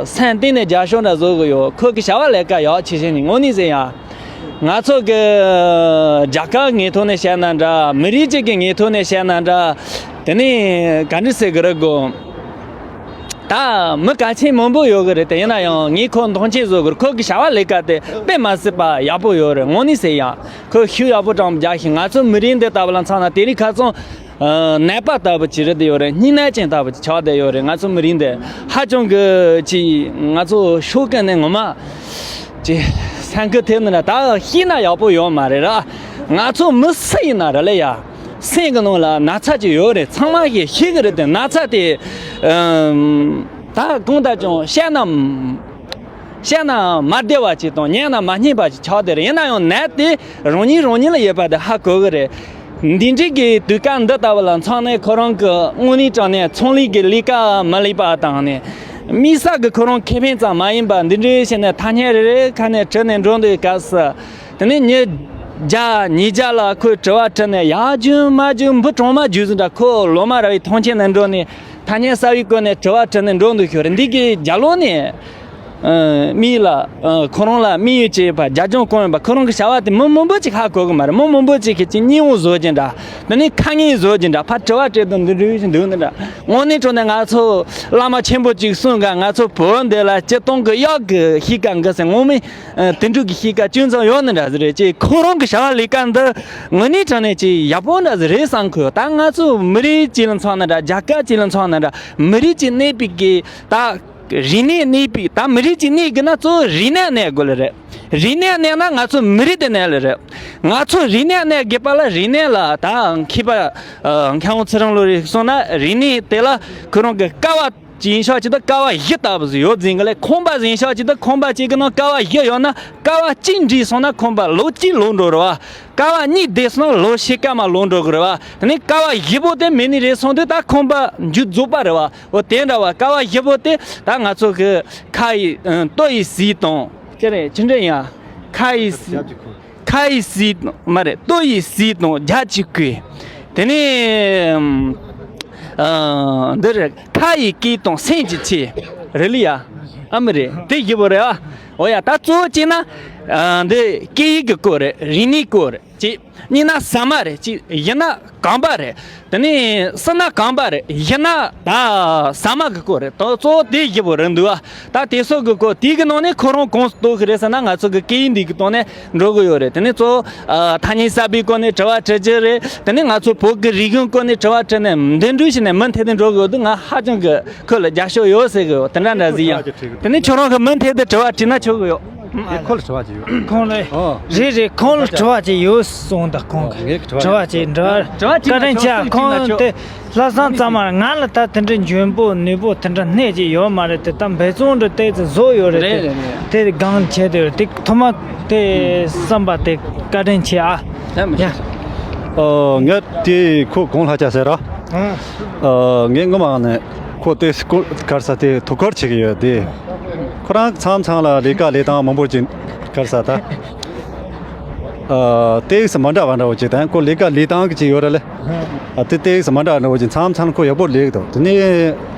སེམས་གཏིང་ནས་རྒྱབ་སྐྱོར་འདྲ་བཟོ་གི་ཡོད། ཁོ་གི་བྱ་བ་ལས་ཀ་ཡག་ཆེ་ཆེ་ནི་དངོས་གནས་ཟེར་ཡ། ང་ཚོ་གི་རྒྱལ་ཁབ་ངོས་ཐོག་ནས་བཤད་ན་འདྲ། མི་རིགས་གཅིག་གི་ངོས་ཐོག་ནས་བཤད་ན་འདྲ། དེ་ནས་ག་འདྲ་ཟེར་གི་རེད་གོ། ད་མི་གལ་ཆེན་མང་པོ་ཡོད་གི་རེད། དེ་ཡིན་ན་ཡང་ངས་ཁོ་མཐོང་ཆེན་བཟོ་གི་རེད། ཁོ་གི་བྱ་བ་ལས་ཀ་དེ་དཔེ་མ་སྲིད་པ་ཡག་པོ་ཡོད་རེད། དངོས་གནས་ཟེར་ཡ། ཁོ་ཤུགས་ཡག་པོ་དྲང་རྒྱག་ཤིང་། ང་ཚོ་མི་རིགས་འདི་ལྟ་བུ་ལ་མཚོན་ན་དེ་རིང་ཁ་སང་ནད་པ་ལྟ་བུ་ཅིག་རེད་དེ་ཡོད་རེད། སྙིང་ནད་ཅན་ལྟ་བུ་ཅིག་ཆགས་བསྡད་ཡོད་རེད། ང་ཚོ་མི་རིགས་འདི་ཧ་ཅང་གི་ཅིག་ང་ཚོ་ཤོག་གི་ནས་ངོ་མ་ཅིག་སེམས་ཁུར་ཐེབས་ནི་ན་ད་ཤེས་ན་ཡག་པོ་ཡོད་མ་རེད་ར། ང་ཚོ་མི་སུ་ཡིན་ན་ར་ལེ་ཡ། སེམས་ཀྱི་ནང་ལ་ན་ཚ་ཅིག་ཡོད་རེད། ཚང་མ་ཞིག་ཤེས་གི་རེད་དེ། ན་ཚ་དེ་ད་གང་ལྟར་ཀྱང་བཤད་ན། བཤད་ན་མ་བདེ་བ་ཅིག་དང་ཉན་ན་མ་སྙན་པ་ཅིག་ཆགས་བསྡད་རེད། ཡིན་ན་ཡང་ནད་དེ་རང་ཉིད་རང་ཉིད་ལ་ཡོད་པ་དེ་ཧ་གོ་གི་རེད། འདི་འདྲའི་གི་དུས་སྐབས་འདི་ལྟ་བུ་ལ་མཚོན་ནས་ཁོ་རང་གི་དངོས་གནས་དྲང་གནས་ཚོང་ལས་ཀྱི་ལས་ཀ་མ་ལས་པ་དང་ནས། དམིགས་བསལ་གི་ཁོ་རང་ཁེ་ཕན་ཙམ་མ་ཡིན་པ་འདི་འདྲའི་བྱས་ནས་ཐ་སྙད་རེ་རེ་ཁ་ནས་དྲིས་ནས་འགྲོ་འདུག་སྐབས་སུ། དེ་ནས་ཉིན་བརྒྱ་ཉིས་བརྒྱ་ལ་ཁོས་དྲི་བ་དྲིས་ནས་ཡག་རྒྱུ་མ་རྒྱུ་འབུ་གྲང་མ་རྒྱུ་ཟིན་འདྲ། ཁོ་ལོ་མ་ར་བའི་མཐོང་ཆེན་ནས་འགྲོ་ནས། ཐ་སྙད་གསར་བའི་སྐོར་ནས་དྲི་བ་དྲིས་ནས་འགྲོ་འདུག་ཤོར། འདི་གི་རྒྱ་ལོ་ནས། ཨ། མི་ལ། ཨ། ཁོ་རང་ལ་དམིགས་ཡུལ་ཅིག་ཡོད་པ། རྒྱབ་ལྗོངས་གང་ཡོད་པ། ཁོ་རང་གི་བྱ་བ་དེ་མི་མང་པོ་ཅིག་ཧ་གོ་གི་མ་རེད། མི་མང་པོ་ཅིག་གིས་ཅིག་སྙིང་བོ་བཟོ་གྱིན་འདྲ། དེ་ནས་ཁ་ངན་བཟོ་གྱིན་འདྲ། ཕར་དྲི་བ་དྲིས་དུས་འདི་འདྲ་ཞིག་འདུག་ནི་འདྲ། དངོས་གནས་དྲང་གནས་ང་ཚོ་བླ་མ་ཆེན་པོ་ཅིག་གསུངས་ག་ང་ཚོ་བོད་འདི་ལ་སྤྱིར་བཏང་གི་གཡག་གི་གཤིས་ཀ་འགའ་ཟེར། ངོ་མས། ཨ། དེ་འདྲ་གི་གཤིས་ཀ་ཅུང་ཙམ་ཡོད་ནི་འདྲ་ཟིག་རེད། ཅེས་ཁོ་རང་གི་བྱ་བ་ལས་ཀ་འདི་དངོས་གནས་དྲང་གནས་ཅིག་ཡག་པོ་འདྲ་ཟིག་རེད་བསམ་གི་ཡོད། ད་ང་ཚོ་མི་རིགས་གཅིག་ལ་མཚོན་ན་འདྲ། རྒྱལ་ཁབ་གཅིག་ལ་མཚོན་ན་འདྲ། མི་རིགས་གཅིག་གནས་པའི་གི་ད་རིག་གནས་གནས་པའི། ད་མི་རིགས་གཅིག་གནས་དགོས་ན་གཙོ་བོ་རིག་གནས་གནས་དགོས་ལེ་རེད། རིག་གནས་གནས་ན་ང་ཚོ་མི་རིགས་དེ་གནས་ལེ་རེད། ང་ཚོ་རིག་གནས་གནས་དགོས་པ་ལ་རིག་གནས་ལ་ད་མཁས་པ། ཨ། མཁས་དབང་ཚེ་རིང་བློ་རིག་གསུངས་ན་རིག་གནས་དེ་ལ་ཁོ་རང་གི་ཀ་བ་ཅིག་ཡིན་ཤག་ཅིག་ད་ཀ་བ་བཞི་ལྟ་བུ་ཟིག་ཡོད་ཟིན་གི་ལེ། ཁང་པ་ཟིག་ཡིན་ཤག་ཅིག་ད་ཁང་པ་གཅིག་གི་ནང་ཀ་བ་བཞི་ཡོད་ན། ཀ་བ་གཅིག་འདྲེས་སོང་ན་ཁང་པ་ལོ་གཅིག་ལོག་འགྲོ་རེད་བ། ཀ་བ་གཉིས་བསྡད་སོང་ན་ལོ་ཕྱེད་ཀ་མ་ལོག་འགྲོ་གི་རེད་བ། དེ་ནས་ཀ་བ་བཞི་པོ་དེ་མེད་ནི་རེད་སོང་དུས་ད་ཁང་པ་མཇུག་རྫོགས་པ་རེད་བ། འོ་དེ་འདྲ་བ། ཀ་བ་བཞི་པོ་དེ་ད་ང་ཚོ་གི་ཁ་ཡི། ཨ། ལྟོ་ཡི་ཟས་དང་། ཅི་རེད། ཅི་འདྲ་ཡིན་ཡ། ཁ་ཡི་ཟས། ཁ་ཡི་ཟས་མ་རེད། ལྟོ་ཡི་ཟས་དང་རྒྱ་ཆེ་གོས། དེ་ནས། ཨ། འདི་རེད། ཁ་ཡི་སྐད་དང་སེམས་ཀྱི་ཆོས། རེད་ལེ་ཡ། ཨ་མི་རེད། དེ་བཞི་པོ་རེད་ཨ། འོ་ཡ། ད་གཙོ་བོ་བྱས་ན། ཨ། འདི་སྐད་ཡིག་གི་སྐོར་རེད། རིག་གནས་སྐོར་རེད། གཅིག་གཉིས་ན་ཟ་མ་རེད། གཅིག་བཞི་ན་གོམ་པ་རེད། དེ་ནས་གསུམ་ན་གོམ་པ་རེད། བཞི་ན་ད་ཟ་མ་གི་སྐོར་རེད། ད་གཙོ་བོ་དེ་བཞི་པོ་རེད་འདུག་ཨ། ད་དེ་ཚོ་གི་སྐོར། དེ་གི་ནང་ནས་ཁོ་རང་གང་གཏོགས་གི་རེད་ཟེར་ན། ང་ཚོ་གི་སྐད་ཡིག་འདི་གི་སྟེང་ནས་འགྲོ་གི་ཡོད་རེད། དེ་ནས་གཙོ་བོ། ཨ། ཐ་སྙད་གསར་པའི་སྐོར་ནས་དྲི་བ་དྲི་རྒྱུ་རེད། དེ་ནས་ང་ཚོ་བོད་ཀྱི་རིག་གཞུང་སྐོར་ནས་དྲི་བ་དྲིས་ནས་འདི་འདྲ་བྱས་ནས་མུ་མཐུད་དུ་འགྲོ་གི་ཡོད་དུས། ང་ཧ་ཅང་གི་ཁོ་ལ་རྒྱབ་སྐྱོར་ཡོད་ཟེར་གི་ཡོད། དེ་འདྲ་འདྲ་ཟིག་ཡིན། དེ་ནས་ཁྱོད་རང་གི་མུ་མཐུད་དུ་དྲི་བ་དྲིས་ན་ཆོག་གི་ཡོད། ངས་ཁོ་ལ་དྲི་བ་ཅིག་ཡོད། ཁོང་ལ། ཨོ། རེད་རེད། ཁོང་ལ་དྲི་བ་ཅིག་ཡོད་གསུངས་ད། ཁོང་གིས་ངས་དྲི་བ་དྲི་བ་ཅིག་འདྲི་བ། དྲི་བ་ཅིག་བཀའ་དྲིན་ཆེ། ཁོང་དེ་ལྷག་བསམ་གཙང་མ་རེད། ང་ལ་ད་དེ་འདྲའི་འཇོན་པོ་ནུས་པོ་དེ་འདྲ་སྣེ་གཅིག་ཡོད་མ་རེད་དེ། ད་འབད་བརྩོན་འདྲ་ཏོག་ཙམ་བཟོ་ཡོད་རེད་དེ། རེད་རེད། དེ་སྒང་བྱས་དེ་རེད་དེ། ཐོག་མ་དེ་བསམ་པ་དེ་བཀའ་དྲིན་ཆེ་ཨ། ད་མི་ཡ། ཤེས་སོང་། ཨོ། ངས་དེ་ཁོ་གོང་ལྷ་ཆ་ཟེར་ར། ཨ། ཨོ། ངས་སྔོན་མ་ནས་ཁོ་དེ་སྐོར་ག་རེ་ཟེར་དེ་ཐུགས་ཁུར་བྱེད་ཀྱི་ཡོད་དེ། ཁོ་རང་མཚམས་མཚམས་ལ་ལས་ཀ་ལས་སྟངས་མང་པོ་ཅིག་ག་རེ་ཟེར་ད། ཨ། ཏོག་ཙམ་མ་འདྲ་བ་འདྲ་བོ་ཅིག་དང་། ཁོ་ལས་ཀ་ལས་སྟངས་ཀྱི་ཅིག་ཡོད་རེད་ལེ། ཨ། དེ་ཏོག་ཙམ་མ་འདྲ་བ་འདྲ་བོ་ཅིག་མཚམས་མཚམས་ཁོ་ཡག་པོ་ལས་ཀྱི་འདུག་དེ་ནས་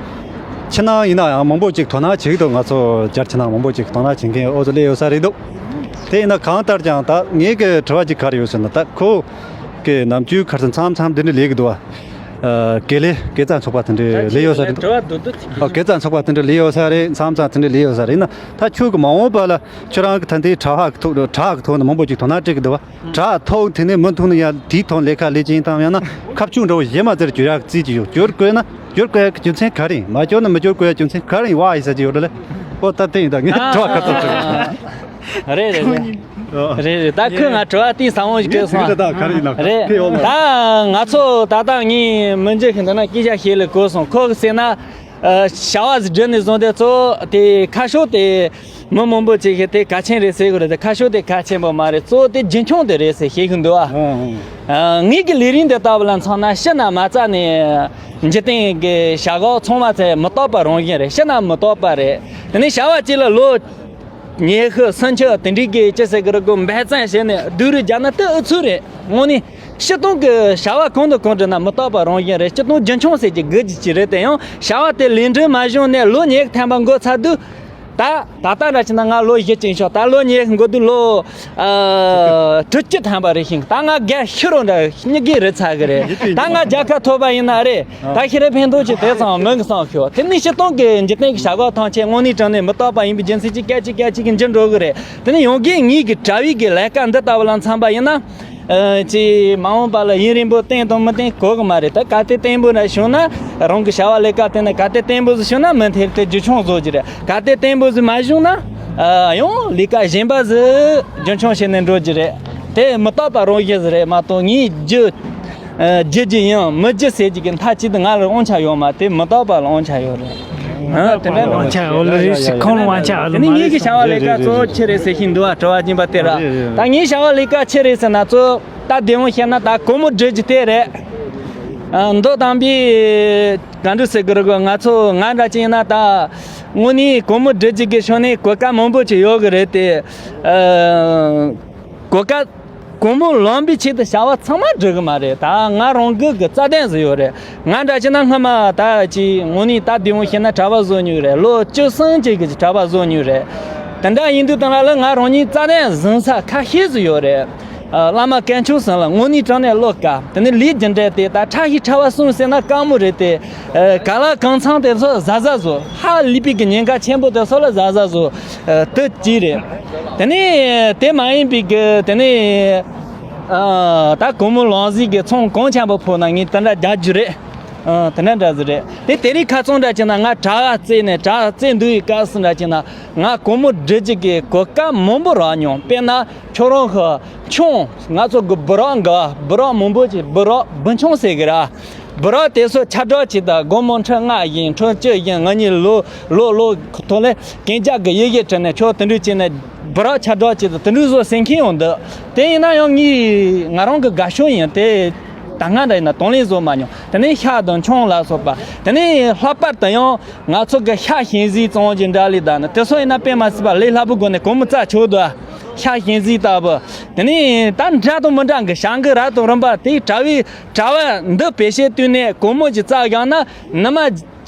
ཕྱི་ནང་ཡིན་ན་ཡང་མང་པོ་ཅིག་དོ་སྣང་བྱེད་ཀྱི་འདུག་ང་ཚོ་རྒྱ་ཕྱི་ནང་མང་པོ་ཅིག་དོ་སྣང་བྱེད་མཁན་འོ་ཚོ་སླེབས་ཡོད་ས་རེད་འདུག་དེ་ཡིན་ན་གང་ལྟར་ཀྱང་ད་ངེད་ཀྱི་དྲི་བ་ཅིག་ག་རེ་ཡོད་ཟེར་ན། ད་ཁོ་གི་ནམ་རྒྱུན་ག་རེ་ཟེར་མཚམས་མཚམས་འདི་འདྲ་ལས་ཀྱི་འདུག་བ། ཨ། དགེ་ལས་དགེ་རྩ་ཚོགས་པ་དེ་འདྲ་ལས་ཡོད་ས་རེད། དྲི་བ་མདོར་བསྡུས་ཅིག་ཨ། དགེ་རྩ་ཚོགས་པ་དེ་འདྲ་ལས་ཡོད་ས་རེད། མཚམས་མཚམས་དེ་འདྲ་ལས་ཡོད་ས་རེད། ཡིན་ན་ད་ཁྱོད་ཀྱི་མ་འོངས་པ་ལ་ཁྱོད་རང་གི་ད་ལྟའི་གྲྭ་བ་གི་ཐོག་གྲྭ་བ་གི་ཐོག་ནས་མང་པོ་ཅིག་དོ་སྣང་སྤྲད་ཀྱི་འདུག་བ། དྲ་ཐོག་དེ་ནས་མུ་མཐུད་ནས་ཡང་དེའི་ཐོག་ལས་ཀ་ལས་ཀྱིན་དང་། ཡང་ན་ཁ་བྱུང་འདྲ་བོ་གཞན་མ་ཚེར་གྱུར་ཡག་རྩིས་ཀྱི་ཡོད། གྱུར་དགོས་ན་གྱུར་དགོས་ཡག་གི་རྒྱུ་མཚན་ག་རེ་ཡིན། མ་གྱུར་ན་མི་གྱུར་དགོས་ཡག་རྒྱུ་མཚན་ག་རེ་ཡིན་བ་ཡིན་ཟེར་གྱི་ཡོད་རེད་ལེ། ཨོ་ད་དེ་ཡིན། ད་ངས་དྲི་བ་ཁ་ཚོ་དྲི། རེད་རེད་རེད། རེད་རེད། ད་ཁོས་ང་དྲི་བ་དེ་བཟང་བོ་ཞིག་བཀོད་སོང་། ད་ག་རེ་ཡིན་ན་རེད། ད་ང་ཚོ་ད་ལྟ་ངས་མི་འཇིགས་ཤིང་འདི་ན་སྐད་ཆ་བཤད་ལས་གོ་སོང་། ཁོ་གི་ཟེར་ན། ཨ། བྱ་བ་ཟིག་སྒྲུབ་ནས་བཟུང་སྟེ་གཙོ་བོ་དེ་ཁ་ཕྱོགས་དེ་མི་མང་པོ་ཅིག་གིས་དེ་གལ་ཆེན་རེད་ཟེར་གི་རེད་དེ། ཁ་ཕྱོགས་དེ་གལ་ཆེན་པོ་མ་རེད། གཙོ་བོ་དེ་རྒྱུན་འཁྱོངས་དེ་རེད་ཟེར་བཤད་གི་འདུག་ཨ། ཨ། ངེད་ཀྱི་ལས་རིམ་འདི་ལྟ་བུ་ལ་མཚོན་ན་ཕྱི་ནས་མ་རྩ་ནས་འཇིག་རྟེན་གྱི་བྱ་གག་ཚང་མ་ཚེ་མི་རྟག་པ་རང་བཞིན་རེད། ཕྱི་ན་མི་རྟག་པ་རེད། དེ་ནས་བྱ་བ་གཅིག་ལ་ལོ་ཉི་ཤུ་སུམ་ཅུ་དེ་འདྲའི་གི་ཅི་ཟེར་གི་རེད་གོ། འབད་བརྩོན་བྱས་ནས་སྡུག་རུས་རྒྱག་ན་དེ་ཨུ་ཚུགས་རེད། དངོས་གནས་སྤྱིར་བཏང་གི་བྱ་བ་གང་དང་གང་བསྒྲུབས་ན་མི་རྟག་པ་རང་བཞིན་རེད། སྤྱིར་བཏང་རྒྱུན་འཁྱོངས་ཟེར་གྱི་དགོས་ཀྱི་ཅི་རེད། དེ་ཡང་བྱ་བ་དེ་ལས་འགྲུབ་མ་བྱུང་ནས་ལོ་ཉི་ཤུ་ཐམ་པ་འགོར་ཚར་དུས། ད་ད་ལྟ་འདྲ་བྱས་ན་ང་ལོ་བཞི་ཅན་ཤོག་ད་ལོ་ཉི་ཤུ་འགོར་དུས་ལོ། ཨ། དྲུག་ཅུ་ཐམ་པ་རེད་ཤིང་། ད་ང་རྒས་ཤི་རུ་འདྲ་སྙིང་གི་རེད་ཚ་གི་རེད། ད་ང་རྒྱལ་ཁ་ཐོབ་པ་ཡིན་ན་རེད། ད་ཤི་རེ་ཕན་ཐོགས་ཀྱི་དེ་ཚང་མི་གི་སང་ཤོག་དེ་ནི་སྤྱིར་བཏང་གི་འཇིག་རྟེན་གྱི་བྱ་གག་ཐམས་ཅད་དངོས་གནས་དྲང་གནས་མི་རྟག་པ་ཡིན་པའི་རྒྱུ་མཚན་གྱིས་སྐད་ཅིག་སྐད་ཅིག་གིས་འགྱུར་འགྲོ་གི་རེད། དེ་ནི་ཡང་སྒོས་ངེད་ཀྱི་གྲྭ་བའི་གི་ལས་ཀ་འདི་ལྟ་བུ་ལ་མཚོན་པ་ཡིན་ན། ཨ། ཅིག་མ་འོངས་པ་ལ་ཡུན་རིང་པོ་བརྟན་དང་མི་བརྟན་གོ་གི་མ་རེད། ད་གལ་ཏེ་བརྟན་པོ་འདྲ་བྱུང་ན་རང་གི་བྱ་བ་ལས་ཀ་དེ་ནི་གལ་ཏེ་བརྟན་པོ་ཟིག་བྱུང་ན་མུ་མཐུད་དེ་རྒྱུན་འཁྱོངས་བཟོ་རྒྱུ་རེད། གལ་ཏེ་བརྟན་པོ་ཟིག་མ་བྱུང་ན། ཨ། ཡང་ལས་ཀ་གཞན་པ་ཟིག་རྒྱུན་འཁྱོངས་བྱས་ནས་འགྲོ་རྒྱུ་རེད། དེ་མི་རྟག་པ་རང་བཞིན་ཟིག་རེད་མ་གཏོགས་ངས་རྒྱུ། ཨ། རྒྱུ་རྒྱུ་ཡིན་མི་རྒྱུ་ཟེར་རྒྱུ་གི་མཐའ་གཅིག་ཏུ་ང་ལ་དབང་ཆ་ཡོད་མ་རེད། མི་རྟག་པ་ལ་དབང་ཆ་ཡོད་རེད། ཨ། དེ་འདྲ་དབང་ཆ་ཡོད་ལ་རེད་ཟེར། ཁོང་ལ་དབང་ཆ་ཡོད་ལ་མ་རེད། ངེད་ཀྱི་བྱ་བ་ལས་ཀ་གཙོ་བོ་ཆི་རེད་ཟེར་བཞིན་འདུག་ཨ། དྲི་བ་རྒྱུན་པ་དེ་ར། ད་ངའི་བྱ་བ་ལས་ཀ་ཆི་རེད་ཟེར་ན་གཙོ། ད་བདེ་མོ་བཤད་ན་ད་སྒོར་མོ་སྒྲིལ་རྒྱུ་དེ་རེད། ཨ། མདོ་དམ་པའི་ག་འདྲ་ཟེར་གི་རེད་གོ། ང་ཚོ་ང་འདྲ་ཅིག་ཡིན་ན་ད་དངོས་གནས་སྒོར་མོ་སྒྲིལ་རྒྱུ་གི་ཕྱོགས་ནས་གོ་སྐབས་མང་པོ་ཅིག་ཡོད་གི་རེད་དེ། ཨ། གོ་སྐབས་སྒོར་མོ་ལོན་པའི་ཆེད་དུ་བྱ་བ་ཚང་མ་སྒྲུབ་གི་མ་རེད། ད་ང་རང་གི་གི་རྩ་དོན་ཟིག་ཡོད་རེད། ང་འདྲ་ཅིག་ན་སྔ་མ་ད་ཅིག་དངོས་གནས་ད་བདེ་མོ་བཤད་ན་གྲྭ་པ་བཟོ་མྱོང་རེད། ལོ་བཅུ་གསུམ་ཅིག་གི་གྲྭ་པ་བཟོ་མྱོང་རེད། དེ་འདྲ་ཡིན་དུས་དང་ལ་ལ་ང་རང་ཉིད་རྩ་དོན་ཟིན་ས་ཁ་ཤས་ཟིག་ཡོད་རེད། ཨ། བླ་མ་དཀོན་མཆོག་གསུམ་ལ་དངོས་གནས་དྲང་གནས་བློ་དཀར། དེ་ནས་ལས་རྒྱུ་འབྲས་དེ་ད་ཕྲ་ཞིང་ཕྲ་བ་གསུམ་ཟེར་ན་དཀའ་མོ་རེད་དེ། ཨ། ག་ལ་གང་འཚམ་དེ་ཚོ་གཟབ་གཟབ་བཟོ། ཧ་ལས་པའི་གི་ཉེན་ཁ་ཆེན་པོ་དེ་ཚོ་ལ་གཟབ་གཟབ་བཟོ། ཨ། དེ་གཅིག་རེད། དེ་ནས་དེ་མ་ཡིན་པའི་གི་དེ་ནས། ཨ། ད་སྒོར་མོ་ལོན་ཟིག་གི་ཚོང་གང་འཚམ་པོ་ཕོག་ན་ངས་དེ་འདྲ་རྒྱག་རྒྱུ་རེད། ཨ། དེ་འདྲ་འདྲ་ཟིག་རེད། དེ་དེ་རིང་ཁ་སང་འདྲ་བྱས་ན་ང་གྲྭ་བ་བཙལ་ནས་གྲྭ་བ་བཙལ་འདུག་པའི་སྐབས་སུ་འདྲ་བྱས་ན་ང་སྒོར་མོ་སྒྲིལ་རྒྱུ་གི་གོ་སྐབས་མང་པོ་རག་མྱོང་། དཔེར་ན་ཁྱོད་རང་གི་ཆུང་ང་ཚོ་གི་སྦི་རག་འགའ་སྦི་རག་མང་པོ་ཅིག་སྦི་རག་སྦི་ཆུང་ཟེར་གི་ར། སྦི་རག་དེ་ཚོ་ཆ་འདྲ་ཅིག་དང་སྒོར་མོ་ཁྲི་ལྔ་བཞེངས་ཁྲི་བཅུ་བཞེངས། ང་གཉིས་ལོ་ལོ་ལོ་ཐོག་ལ་གན་རྒྱ་གི་ཡི་གེ་བྲིས་ནས་ཁྱོད་དེ་འདྲ་བྱས་ནས་སྦི་རག་ཆ་འདྲ་ཅིག་དང་དེ་འདྲ་བཟོ་ཟེར་མཁན་ཡོང་འདུག་དེ་ཡིན་ན་ཡང་ངས་ང་རང་གི་དགའ་ཕྱོགས་ཡིན། དེ་ད་སྔ་འདྲ་ཡིན་ན་དང་ལེན་བཟོ་མ་མྱོང་། དེ་ནས་ཤ་དང་ཆང་ལ་སོགས་པ། དེ་ནས་ལྷག་པར་དུ་ཡང་ང་ཚོ་གི་ཤ་ཞིམ་ཟས་གཙང་གི་འདྲ་ལས་དང་ནི་དེ་ཚོ་ཡིན་ན་དཔེ་མ་སྲིད་པ་ལས་སླ་པོའི་སྒོ་ནས་སྒོར་མོ་བཙལ་ཆོག་འདུག་ཤ་ཞིམ་ཟས་ལྟ་བུ། དེ་ནས་ད་འདྲ་དང་མི་འདྲ་གི་ཤ་འགུལ་ར་དང་རིམ་པ་དེ་གྲྭ་བའི་གྲྭ་བ་འདི་བེད་སྤྱོད་བཏོན་ནས་སྒོར་མོ་ཅིག་བཙལ་བཞག་ན་ནི་མ།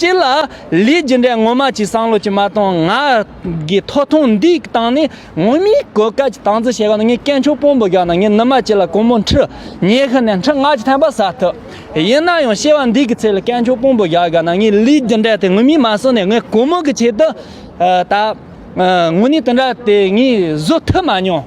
སྤྱིར་ལ་ལས་རྒྱུ་འབྲས་ངོ་མ་ཅིག་བསམ་བློ་ཅིག་མ་གཏོང་། ང་གི་ཐོབ་ཐང་འདིའི་སྟེང་ནས་ངོ་མའི་གོ་སྐབས་ཅིག་དམ་འཛིན་བྱེད་ག་ན་ངས་དཀོན་མཆོག་དཔང་པོ་བཞག་ན་ངས་ནུ་མ་ཅིག་ལ་སྒོར་མོ་ཁྲི་ཉི་ཤུ་ནས་ཁྲི་ལྔ་བཅུ་ཐམ་པ་ཟ་ཐུབ། ཡིན་ན་ཡང་སྐྱེ་བ་འདི་གི་ཚེ་ལ་དཀོན་མཆོག་དཔང་པོ་བཞག་ག་ན་ངས་ལས་རྒྱུ་འབྲས་དེ་ངོ་མས་མ་བསམ་ནས་ངས་སྒོར་མོ་གི་ཆེད་དུ་ད་དངོས་གནས་དེ་འདྲ་དེ་ངས་བཟོ་ཐུབ་མ་མྱོང་།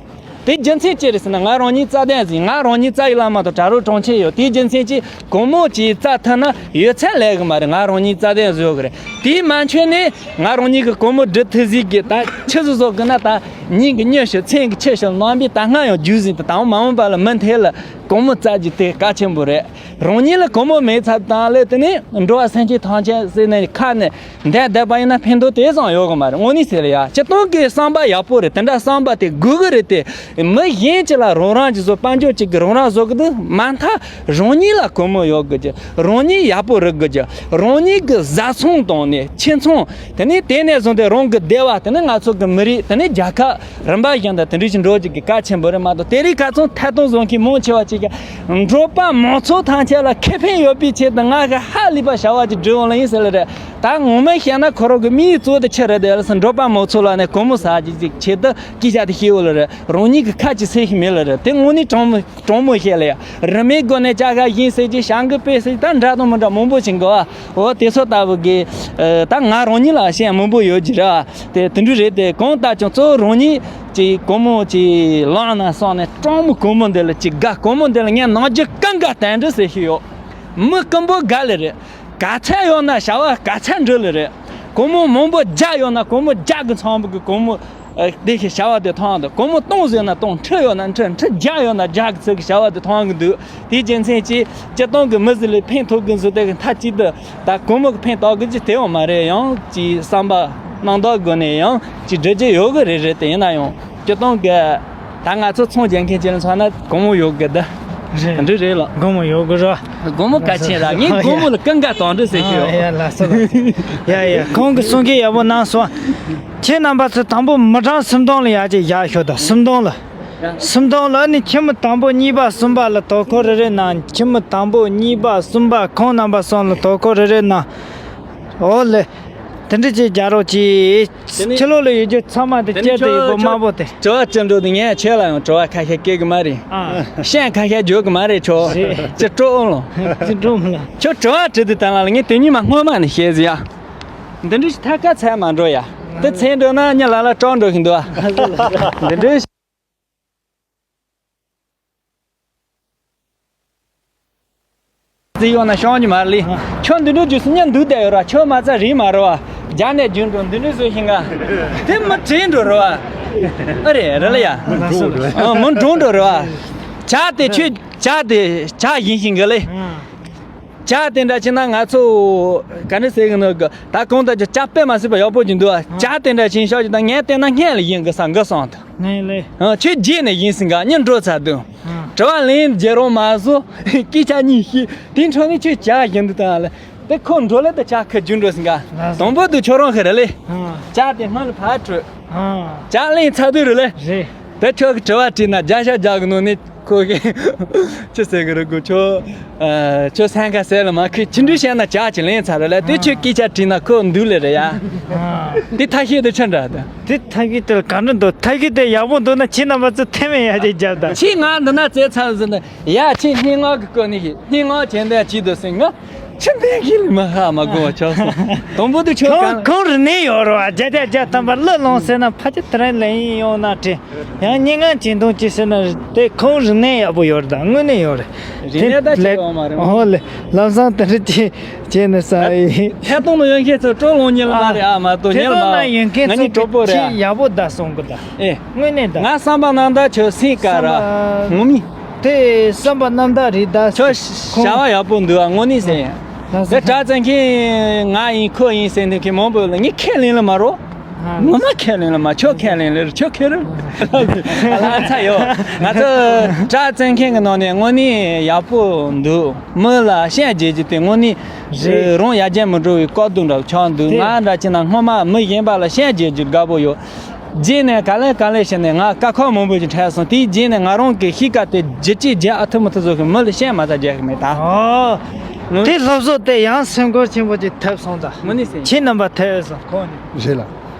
དེ་རྒྱུ་མཚན་ཅི་རེད་ཟེར་ན། ང་རང་ཉིད་རྩ་དོན་ཟིན། ང་རང་ཉིད་རྩ་ཡི་བླ་མ་དང་གྲྭ་རོགས་གྲོང་ཁྱེར་ཡོད། དེའི་རྒྱུ་མཚན་གྱིས་གོང་མོ་གྱིས་རྩ་ཐུབ་ན་ཡོད་ཚད་ལས་གི་མ་རེད། ང་རང་ཉིད་རྩ་དོན་བཟོ་གི་རེད། དེའི་མ་འཆོལ་ནས་ང་རང་ཉིད་ཀྱི་གོང་མོ་སྒྲུབ་ཐུབ་ཟིག་གི། ད་ཆི་ཟིག་བཟོ་གི་ན། ད་ཉིན་གྱི་ཉི་ཤུ་མཚན་གྱི་ཆུ་ཤུ་ནང་པའི་ད་སྔ་ཡང་རྒྱུག་ཟིན་དུ། ད་མ་འོངས་པ་ལ་མུ་མཐུད་ལ་གོང་མོ་རྩ་རྒྱུ་དེ་གལ་ཆེན་པོ་རེད། རང་ཉིད་ལ་གོང་མོ་མེད་ཚར་དང་ལས། དེ་ནས་འགྲོ་བ་སེམས་ཅན་ཐམས་ཅད་ཟེར་ནས་ཁ་ནས་འདས་བསྡད་པ་ཡིན་ན་ཕན་ཐོགས་དེ་ཙམ་ཡོད་གི་མ་རེད། དངོས་གནས་ཟེར་ཡ། སྤྱིར་བཏང་གི་བསམ་པ་ཡག་པོ་རེད། དེ་འདྲ་བསམ་པ་དེ་དགོས་གི་རེད། དེ་མི་གཞན་གཅིག་ལ་རོགས་རམ་གྱི་བཟོ། དཔལ་འབྱོར་གཅིག་གི་རོགས་རམ་བཟོ་གི་འདུག་མ་མཐའ་རང་ཉིད་ལ་གོང་མོ་ཡོད་དགོས་རྒྱུ། རང་ཉིད་ཡག་པོ་རིག་དགོས་རྒྱུ། རང་ཉིད་ཀྱི་བཟའ་ཚང་དང་ནས་ཁྱིམ་ཚང་། དེ་ནས་དེ་ནས་བཟུང་སྟེ་རང་གི་སྡེ་བ། དེ་ནས་ང་ཚོ་གི་མི་རིགས། དེ་ནས་རྒྱལ་ཁབ། རིམ་པ་བཞིན་དུ་དེ་འདྲ་ཞིག་འགྲོ་རྒྱུ་གི་གལ་ཆེན་པོ་རེད་མ་གཏོགས། དེ་རིང་ཁ་སང་ཐད་གཏོང་བཟོ་མཁན་མང་ཆེ་བ་ཅིག་གིས་འབྲོག་པ་མང་ཚོགས་ཐམས་ཅད་ལ་ཁེ་ཕན་ཡོད་པའི་ཆེད་དུ་ང་གི་ཧ་ལས་པ་བྱ་བ་ཅིག་སྒྲུབ་འོང་ལ་ཡིན་ཟེར་ལ་རེད། ད་ངོ་མ་བཤད་ན་ཁོ་རང་གི་དམིགས་ཡུལ་གཙོ་བོ་དེ་ཆི་རེད་དེ་ལ་སོང་། འབྲོག་པ་མང་ཚོགས་ལ་ནས་གོང་མོ་ཟ་རྒྱུ་ཅིག་ཆེད་དུ་སྐད་ཆ་དེ་བཤད་འོང་ལ་རེད། རང་ཉིད་ཀྱི་ཁ་ཅིག་ཟེར་གི་མེད་ལ་རེད། དེ་དངོས་གནས་དྲང་མོ། དྲང་མོ་བཤད་ལ་ཡ། རིན་མེད་སྒོ་ནས་ཅ་ག་བཞིན་ཟེར་གྱི། བྱ་འགུལ་སྤེལ་ཟེར་གྱི། ད་འདྲ་དང་མི་འདྲ་མང་པོ་ཞིག་འགོ་བ། འོ་དེ་ཚོ་ལྟ་བུ་གི། ཨ། ད་ང་རང་ཉིད་ལ་ཤེས་མང་པོ་ཡོད་ཀྱི་ར། དེ་དེ་འདྲ་རེད། དེ་གང་ལྟར་ཀྱང་གཙོ་བོ་རང་ཉིད་ཀྱི་གོང་མོ་ཅིག་ལངས་ན་སོང་ནས། དྲང་མོ་གོང་མོ་འདི་ལ་ཅིག་དགའ། གོང་མོ་འདི་ལ་ངས་ནམ་རྒྱུན་ཀུན་དགའ་རྟེན་འབྲེལ་ཟེར་ཤེས་ཡོད། མི་ཀུན་པོ་དགའ་ལེ་རེད། ག་ཚད་ཡོད་ན་བྱ་བ་ག་ཚད་འགྲུབ་ལེ་རེད། གོང་མོ་མང་པོ་བརྒྱ་ཡོད་ན་གོང་མོ་བརྒྱ་གི་ཚང་མ་གི་གོང་མོ། ཨ། དེ་ཤི་བྱ་བ་དེ་ཐོང་དང་། གོང་མོ་སྟོང་ཟེར་ན་སྟོང་། ཁྲི་ཡོད་ན་ཁྲི། ཁྲི་བརྒྱ་ཡོད་ན་བརྒྱ་གི་ཚུལ་གྱི་བྱ་བ་དེ་ཐོང་གི་འདུག་དེའི་རྒྱུ་མཚན་གྱིས་སྤྱིར་བཏང་གི་མི་ཟིག་ལ་ཕན་ཐོགས་གི་འདུག་དེ་གི་མཐའ་གཅིག་ཏུ་ད་གོང་མོ་གི་ཕན་ཐོགས་གི་ཅི་དེ་ཡོང་མ་རེད། ཡང་ཅིག་བསམ་པ་རྣམ་དག་སྒོ་ནས་ཡང་ཅིག་འགྲུབ་རྒྱུ་ཡོད་གི་རེད། རེད། དེ་ཡིན་ན་ཡང་སྤྱིར་བཏང་གི་ད་ང་ཚོ་ཚོང་རྒྱག་མཁན་ཅིག་ལ་མཚོན་ན་གོང་མོ་ཡོད་གི་ད། རེད། འདི་རེད་ལ། གོང་མོ་ཡོད་གི་ར། གོང་མོ་གལ་ཆེན་ར། ངས་གོང་མོ་ལ་ཀུན་དགའ་དང་འདྲ་ཟེར་གི་ཡོད། ཡ་ལགས་སོ་ལགས་སོ། ཡ་ཡ། ཁོང་གི་གསུང་གི་ཡག་པོ་གནང་སོང་། ཁྱེད་རྣམ་པ་ཚོ་དང་པོ་མི་གྲངས་སུམ་སྟོང་ལ་ཡར་ཅིག་བཞག་ཤོག་དང་། སུམ་སྟོང་ལ། སུམ་སྟོང་ལ་ནི་ཁྱིམ་མི་དང་པོ་གཉིས་པ་གསུམ་པ་ལ་དོ་ཁུར་རེ་རེ་གནང་། ཁྱིམ་མི་དང་པོ་གཉིས་པ་གསུམ་པ་ཁོང་རྣམ་པ་གསུམ་ལ་དོ་ཁུར་རེ་རེ་གནང་། འོ་ལེ། དེ་འདྲ་ཅིག་རྒྱག་རོགས་གྱིས། དེ་ནི་ཕྱི་ལོགས་ལ་ཡོད་རྒྱུ་ཚང་མ་དེ་དེ་ནི་སྐྱེལ་དུ་ཡོད་པོ་དམར་པོ་དེ། དྲི་བ་ཅི་འགྲོ་དེ་ངས་ཁྱེད་ལ་ཡང་དྲི་བ་ཁ་ཤས་བཀོད་གི་མ་རེད། ཨ། བཤད་ཁ་ཤས་བརྗོད་གི་མ་རེད། ཁྱོད་རེད། ཅི་སྤྲོ་འོང་ལོ། ཅི་འགྲོ་མི་ལ། ཁྱོད་དྲི་བ་དྲི་དུས་ད་ལ་ངས་དེ་ཉིན་མ་སྔོན་མ་ནས་བཤད་ཟིན་ཡ། འདི་འདྲ་ཞིག་ཐད་ཀ་ཚད་མ་འགྲོ་ཡ། དེ་ཚད་འགྲོ་ན་ཉི་ལ་ལ་སྐྲག་འགྲོ་གི་འདུག་ཨ། འདི་འདྲ་ཞིག་རྩིས་ཡོང་ན་ཤོང་གི་མ་རེད། ཁྱོད་འདི་འདྲ་རྒྱུ་སུ་ཉན་འདུག་བསྡད་ཡོད་ར། ཁྱོད་མ་རྩ་རིག་མ་རེད་བ། རྒྱ་ནས་རྒྱུན་འགྲོ་འདི་འདྲ་བཟོ་ཤིང་ག་དེ་མི་བྲིན་འགྲོ་རེད་བ། ཨ་རེད་རེད་ལ་ཡ། ཨ། མི་འགྲོ་འགྲོ་རེད་བ། ཇ་དེ་ཁྱོད་ཇ་དེ་ཇ་ཡིན་ཤིང་གི་ལེ། ཇ་དེ་འདྲ་བྱས་ན་ང་ཚོ་ག་འདྲ་ཟེར་གི་ནོ་གི། ད་གང་ལྟར་ཇ་དཔེ་མ་སྲིད་པ་ཡག་པོ་ཅིག་འདུག་ཨ། ཇ་དེ་འདྲ་བྱིན་ཤོག་ཅིག་དང་། ངས་བལྟས་ན་སྔན་ལ་ཡིན་གི་ས་འགི་སོང་ད། ངས་ལེ། ཨ། ཁྱོད་རྗེས་ནས་ཡིན་ཟིན་ག་ཉིན་འགྲོ་ཚར་དུས། ཨ། དྲི་བ་ལན་བརྒྱབ་རོགས་མ་བཟོ། སྐད་ཆ་གཉིས་བཤད། དེ་འཕྲོ་ནས་ཁྱོད་ཇ་བཞིན་དུ་བཏང་ལེ། དེ་ཁོ་འགྲོ་ལེ་དེ་ཇ་ཁ་རྒྱུ་འགྲོ་ཟིན་ག་ལགས་སོ། དང་པོ་དུ་ཁྱོད་རང་ཁེ་རེད་ལེ། ཨ། ཇ་དེ་སྔོན་ལ་ཕར་དྲུད། ཨ། ཇ་ལན་ཚར་དུས་རེད་ལེ། རེད། དེ་ཁྱོད་ཀྱི་དྲི་བ་དྲིས་ན་བརྒྱ་ཆ་བརྒྱ་གི་ནང་ནས། ཁོ་གིས་ཅི་ཟེར་གི་རེད་གོ། ཁྱོད། ཨ། ཁྱོད་སེམས་ཁ་གསལ་ལ་མ་ཁུལ་ཅི་འདྲ་བཤད་ན་ཇ་ཅིག་ལེན་ཚར་རེད་ལ། དེ་ཁྱོད་སྐད་ཆ་དྲིས་ན་ཁོ་འདུག་ལེ་རེད་ཡ། ཨ། དེ་ཐབས་ཤེས་དེ་ཆི་འདྲ་དེ། དེ་ཐབས་ཤེས་དེ་ག་འདྲ་འདུག་ཐབས་ཤེས་དེ་ཡག་པོ་འདུག་ན་ཁྱེད་རྣམ་པ་ཚོ་ཐེངས་མེད་ཡར་ཅིག་རྒྱབ་དང་། ཁྱེད་ང་འདི་ན་བཙལ་ཚར་ཟིན་ན་ཡ། ཁྱེད་སྙན་ངག་གི་སྐོར་ནས་ཤིག་སྙན་ངག་བྱེད་འདོད་ཅིག་འདུག་ཟིན་ང་། ཕྱི་འདས་ཁས་ལེན་མ་ཧ་མ་གོ་བ་ཆགས་སོང་། དང་པོ་དུ་ཁྱོད་ཁོང་གང་ཁོང་རིག་གནས་ཡོད་རེད་བ། བརྒྱ་ཆ་བརྒྱ་ཐམ་པ་གླུ་ལོངས་ཟེར་ན་ཕལ་ཆེར་དེ་རིང་ལེན་ཡོང་ན་དྲན། ཡང་སྙན་ངག་བྱེད་འདུག་ཅི་ཟེར་ན་དེ་ཁོང་རིག་གནས་ཡག་པོ་ཡོད་རེད། ད་དངོས་གནས་ཡོད་རེད། རིག་གནས་ད་ལེགས་ཡོད་མ་རེད། ཨོ་ལེ། ལམ་སང་དེ་འདྲ་ཅིག་བྱས་ནས་ས་ཡིན། ཐད་གཏོང་ནང་ཡོད་མཁན་ཚོ་སྤྲོ་ལོང་ཉེ་ལ་མ་རེད་ཨ། མ་གཏོགས་ཉེ་ལ་མ། ཐད་གཏོང་ནང་ཡོད་མཁན་ང་གཉིས་ཚོ་གྲོགས་པོ་རེད་ཨ། ཡག་པོ་ད་གསུང་གི་ད། ཨེ། དངོས་གནས་ད། ང་བསམ་པ་རྣམ་དག་ཁྱོད་སེམས་དཀར་ར། བསམ་པ། ངོ་མི། དེ་བསམ་པ་རྣམ་དག་རེད་ད། ཁྱོད་ཁོང་བྱ་བ་ཡག་པོ་འདུག་ཨ། དངོས་གནས་ཟེར་ཡ། ལགས་སོ། དེ་དྲ་བཙན་མཁན་ང་ཡིན་ཁོ་ཡིན་ཟེར་འདུག་མཁན་མང་པོ་ལ་ངས་ཁས་ལེན་ལ་མ་རོ། ཨ། ངོ་མ་ཁས་ལེན་ལ་མ། ཁྱོད་ཁས་ལེན་ལེ་ར། ཁྱོད་ཁས་ལེན་ལ་ཚ་ཡོད། ང་ཚོ་དྲ་བཙན་མཁན་གི་ནང་ནས་དངོས་གནས་ཡག་པོ་འདུག་མི་ལ་བཤད་རྒྱུ་ཅིག་དེ་དངོས་གནས་རེད། རང་ཡར་རྒྱས་མི་འགྲོ་བའི་བཀག་སྡོམ་འདྲ་བོ་ཆགས་འདུག་དེ་ང་འདྲ་བྱས་ན་སྔོན་མ་མི་གཞན་པ་ལ་བཤད་རྒྱུ་ཅིག་དགའ་པོ་ཡོད། རྗེས་ནས་ག་ལེ་ག་ལེ་བྱས་ནས་ང་དཀའ་ཁག་མང་པོ་ཞིག་འཕྲད་སོང་། དེའི་རྗེས་ནས་ང་རང་གི་གཤིས་ཀ་དེ་བརྗེད་ཅིག་བརྗེད་ཨ་ཐུབ་མི་ཐུབ་བཟོ་གི། མི་ལ་བཤད་མ་ཐག་རྒྱག་གི་མེད་ད། ཨོ། ངོ་། དེ་སློབ་གསོ་དེ་ཡང་སེམས་ཁུར་ཆེན་པོ་ཅིག་ཐེབས་སོང་ད། དངོས་གནས་ཟེར། ཁྱེད་རྣམ་པ་ཐེབས་སོང་ཁོང་ནི། རེད་ལ།